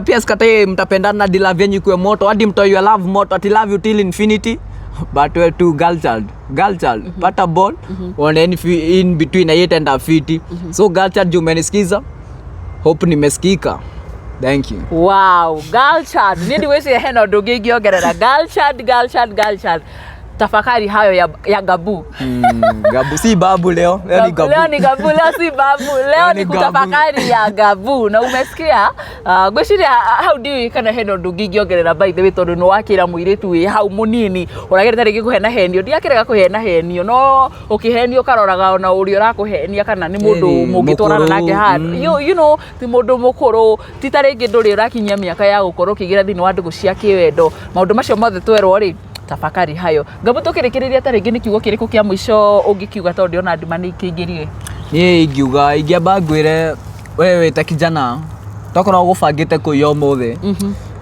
pia sikatai mtapendana hadi love yenyu ikuwe moto hadi mtoe your love moto ati love you till infinity. But we tu girl child, girl child, pata ball, uone in between na yeye fiti. So girl child, juu umenisikiza, hope nimesikika. Thank you. Wow, girl child. Niĩ ndigwĩciria hena ũndũ ũngĩ ingĩongerera. Girl child, girl child, girl child. Tafakari hayo ya Gabu. Gabu si babu leo. Leo ni Gabu. Leo ni Gabu, leo si babu, leo Leo ni ni Gabu. kutafakari ya Gabu. Na umesikia ngwĩciria hau ndiũĩ kana hena ũndũ ũngĩ ingĩongerera by the way, tondũ nĩ wakĩra mũirĩtu wĩ hau mũnini ũragerete rĩngĩ kũhenahenio. Ndiakĩrega kũhenahenio, no ũkĩhenio ũkaroraga ona ũrĩa ũrakũhenia kana nĩ mũndũ Ĩni, mũngĩtwarana mũkũrũ, nake handũ. You know, ti mũndũ mũkũrũ, ti ta rĩngĩ ndũrĩ ũrakinyia mĩaka ya gũkorwo ũkĩingĩra thĩinĩ wa ndũgũ cia kĩwendo. Maũndũ macio mothe twerwo rĩ, tafakari hayo. Gabu, tũkĩrĩkĩrĩria, ta rĩngĩ nĩ kiugo kĩrĩkũ kĩa mũico ũngĩkiuga, tondũ ndĩrona nduma nĩ ikĩingĩrire? Niĩ ingiuga, ingĩamba ngwĩre we wĩ ta kijana tokorwo gũbangĩte kũiya ũmũthĩ,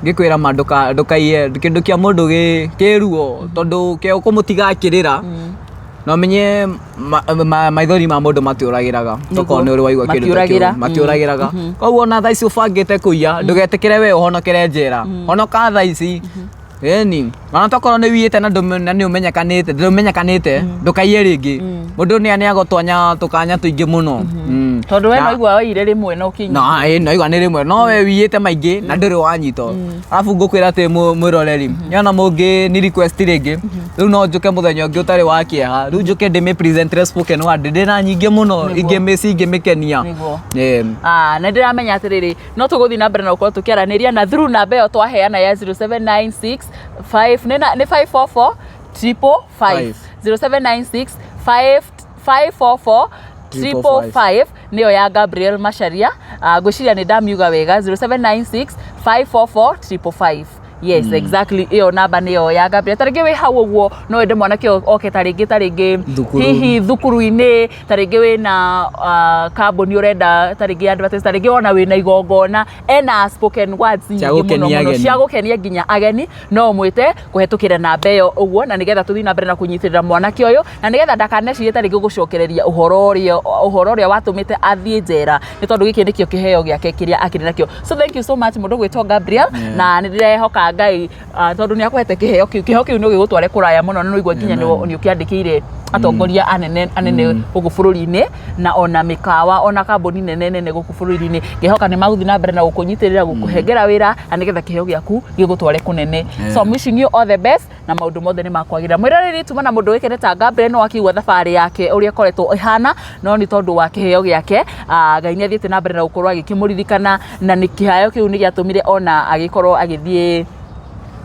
ngĩkwĩra ma ndũkaiye kĩndũ kĩa mũndũ kĩ ruo, tondũ kĩo kũmũtiga akĩrĩra na ũmenye maithori ma mũndũ matiũragĩraga. Tokorwo nĩ ũrĩ waigua kĩndũ ta kĩu. Matiũragĩra. Matiũragĩraga. Koguo ona thaa ici ũbangĩte kũiya, ndũgetĩkĩre we ũhonokere njera, honoka thaa ici. Ĩni ona tokorwo nĩ wiyĩte na nĩ ũmenyekanĩte, ndũmenyekanĩte, ndũkaiye rĩngĩ. Mũndũ nĩ aneagwo twanya tũkanya tũingĩ mũno. Tondũ we no igua waire rĩmwe na ũkĩnyita. Na ĩ no igua nĩ rĩmwe, no we wiyĩte maingĩ na ndũrĩ wanyitwo. Arabu ngũkwĩra atĩ mwĩroreri nĩona mũngĩ ni request rĩngĩ, rĩu no njũke mũthenya ũngĩ ũtarĩ wa kĩeha, rĩu njũke ndĩmĩ present spoken word ndĩna nyingĩ mũno. Nĩguo. Ingĩmĩci ingĩmĩkenia. Nĩguo. Ĩ. Ah, na ndĩramenya atĩrĩrĩ, no tũgũthiĩ na mbere na gũkorwo tũkĩaranĩria na through namba ĩyo twaheana ya 0796 5 nĩ 544 triple 5, 0796 5 544 triple 5 nĩyo ya Gabriel Macharia. Ngwĩciria nĩ ndamiuga wega, 0796 544 triple 5. Yes, exactly, ĩyo namba nĩyo ya Gabriel. Ta rĩngĩ wĩ hau ũguo no wende mwanake oke ta rĩngĩ Thukuru. Hihi thukuru-inĩ, ta rĩngĩ wĩna kambuni ũrenda ta rĩngĩ advertise, ta rĩngĩ ona wĩna igongona, ena spoken words Cia nyingĩ mũno gũkenia mũno ageni. cia gũkenia nginya ageni. No mwĩte kũhetũkĩra namba ĩyo ũguo, na nĩgetha tũthiĩ na mbere na kũnyitĩrĩra mwanake ũyũ, na nĩgetha ndakanecirie ta rĩngĩ gũcokereria ũhoro ũrĩa watũmĩte athiĩ njera, nĩ tondũ gĩkĩ nĩkĩo kĩheo gĩake kĩrĩa akĩrĩ nakĩo. So thank you so much, mũndũ gwĩtwo Gabriel. Na nĩ ndĩrehoka Ngai, tondũ nĩ akũhete kĩheo kĩu, kĩheo kĩu nĩ gĩgũtware kũraya mũno, na nĩũigua nginya nĩ ũkĩandĩkĩire atongoria anene anene gũkũ bũrũri-inĩ, na ona mĩkawa, ona kambuni nene nene gũkũ bũrũri-inĩ. Ngĩhoka nĩ magũthiĩ na mbere na gũkũnyitĩrĩra, gũkũhengera wĩra, na nĩgetha kĩheo gĩaku gĩgũtware kũnene. So I'm wishing you all the best, na maũndũ mothe nĩ makwagĩrĩra. Mwĩroreri, tuma na mũndũ wĩkene ta Gabriel no akĩigua thabarĩ yake ũrĩa ĩkoretwo ĩhana, no nĩ tondũ wa kĩheo gĩake, Ngai nĩ athiĩte na mbere na gũkorwo agĩkĩmũririkana, na nĩ kĩheo kĩu nĩ gĩatũmire ona agĩkorwo agĩthiĩ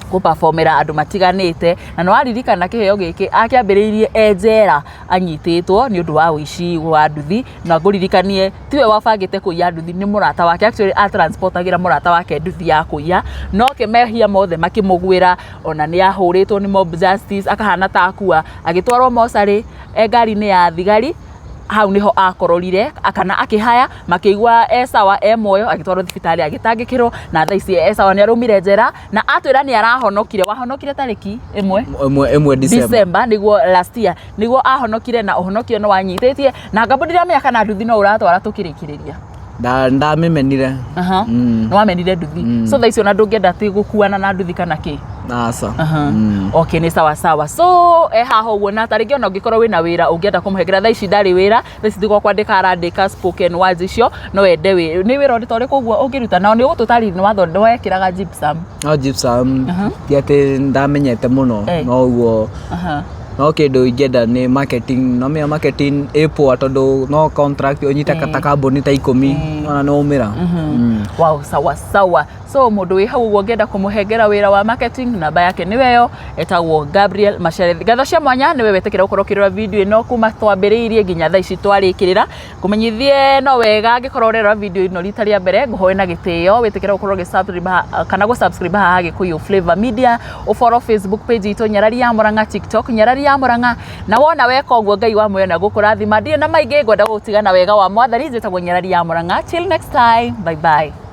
gũperformera andũ matiganĩte. Na nĩ waririkana kĩheo gĩkĩ akĩambĩrĩirie e njera anyitĩtwo nĩ ũndũ wa ũici wa nduthi. Na ngũririkanie tiwe wabangĩte kũiya nduthi, nĩ mũrata wake actually atransportagĩra mũrata wake nduthi ya kũiya, no ke mehia mothe makĩmũgwĩra. Ona nĩ ahũrĩtwo nĩ mob justice akahana ta akua, agĩtwarwo mocarĩ e ngari-inĩ ya thigari. Hau niho akororire kana akĩhaya, makĩigua e sawa, e muoyo, agĩtwarwo thibitarĩ, agĩtangĩkĩrwo, na thaa ici e sawa. Nĩ araumire njera na atwĩra nĩ arahonokire. Wahonokire tarĩki 1? 1 December. December nĩguo, last year nĩguo ahonokire, na ũhonokio nĩ wanyitĩtie. Na ngambũ ndiramenya kana nduthi no ũratwara tũkĩrĩkĩrĩria. Ndamĩmenire. Aha. Nĩ wamenire nduthi. So thaa ici ona ndũngĩenda atĩ gũkuana na nduthi kana kĩ? Aca. Aha. Okay, nĩ sawa sawa. So e haha ũguo na tarĩngĩ ona ũngĩkorwo wĩna wĩra ũngĩenda kũmũhengera, thaa ici ndarĩ wĩra, thaa ici ndigwa kwandĩka arandĩka spoken words icio, no ende wĩ nĩ wĩra ta ũrĩkũ ũguo ũngĩruta? Na nĩ ũgũtũtarĩria nĩ watho nĩ wekĩraga gypsum. No gypsum ti atĩ ndamenyete mũno. No ũguo. No kĩndũ ingĩenda nĩ marketing, no menya marketing ĩ poa tondũ no contract ũnyite ta kambuni ta 10 ona nĩ waumĩra. Wow, sawa sawa. So mũndũ wĩ hau ũguo ũngĩenda kũmũhengera wĩra wa marketing, namba yake nĩwe ĩyo, etagwo Gabriel Macharia. Ngatho cia mwanya nĩwe wetĩkĩra gũkorwo ũkĩrora video ĩno kuma twambĩrĩirie nginya thaa ici twarĩkĩrĩra. Ngũmenyithie no wega angĩkorwo ũrerora video ĩno rita rĩa mbere, ngũhoe na gĩtĩo wĩtĩkĩre gũkorwo ũgĩ subscribe kana gũ subscribe haha Gĩkũyũ Flavor Media, ũ follow Facebook page itũ Nyarari ya Mũrang'a, TikTok Nyarari ya Mũrang'a, na wona weka ũguo Ngai wa muoyo nĩegũkũrathima. Ndirĩ na maingĩ, ngwenda gũgũtiga na wega wa Mwathani. Njĩtagwo Nyarari ya Mũrang'a. Till next time, bye bye.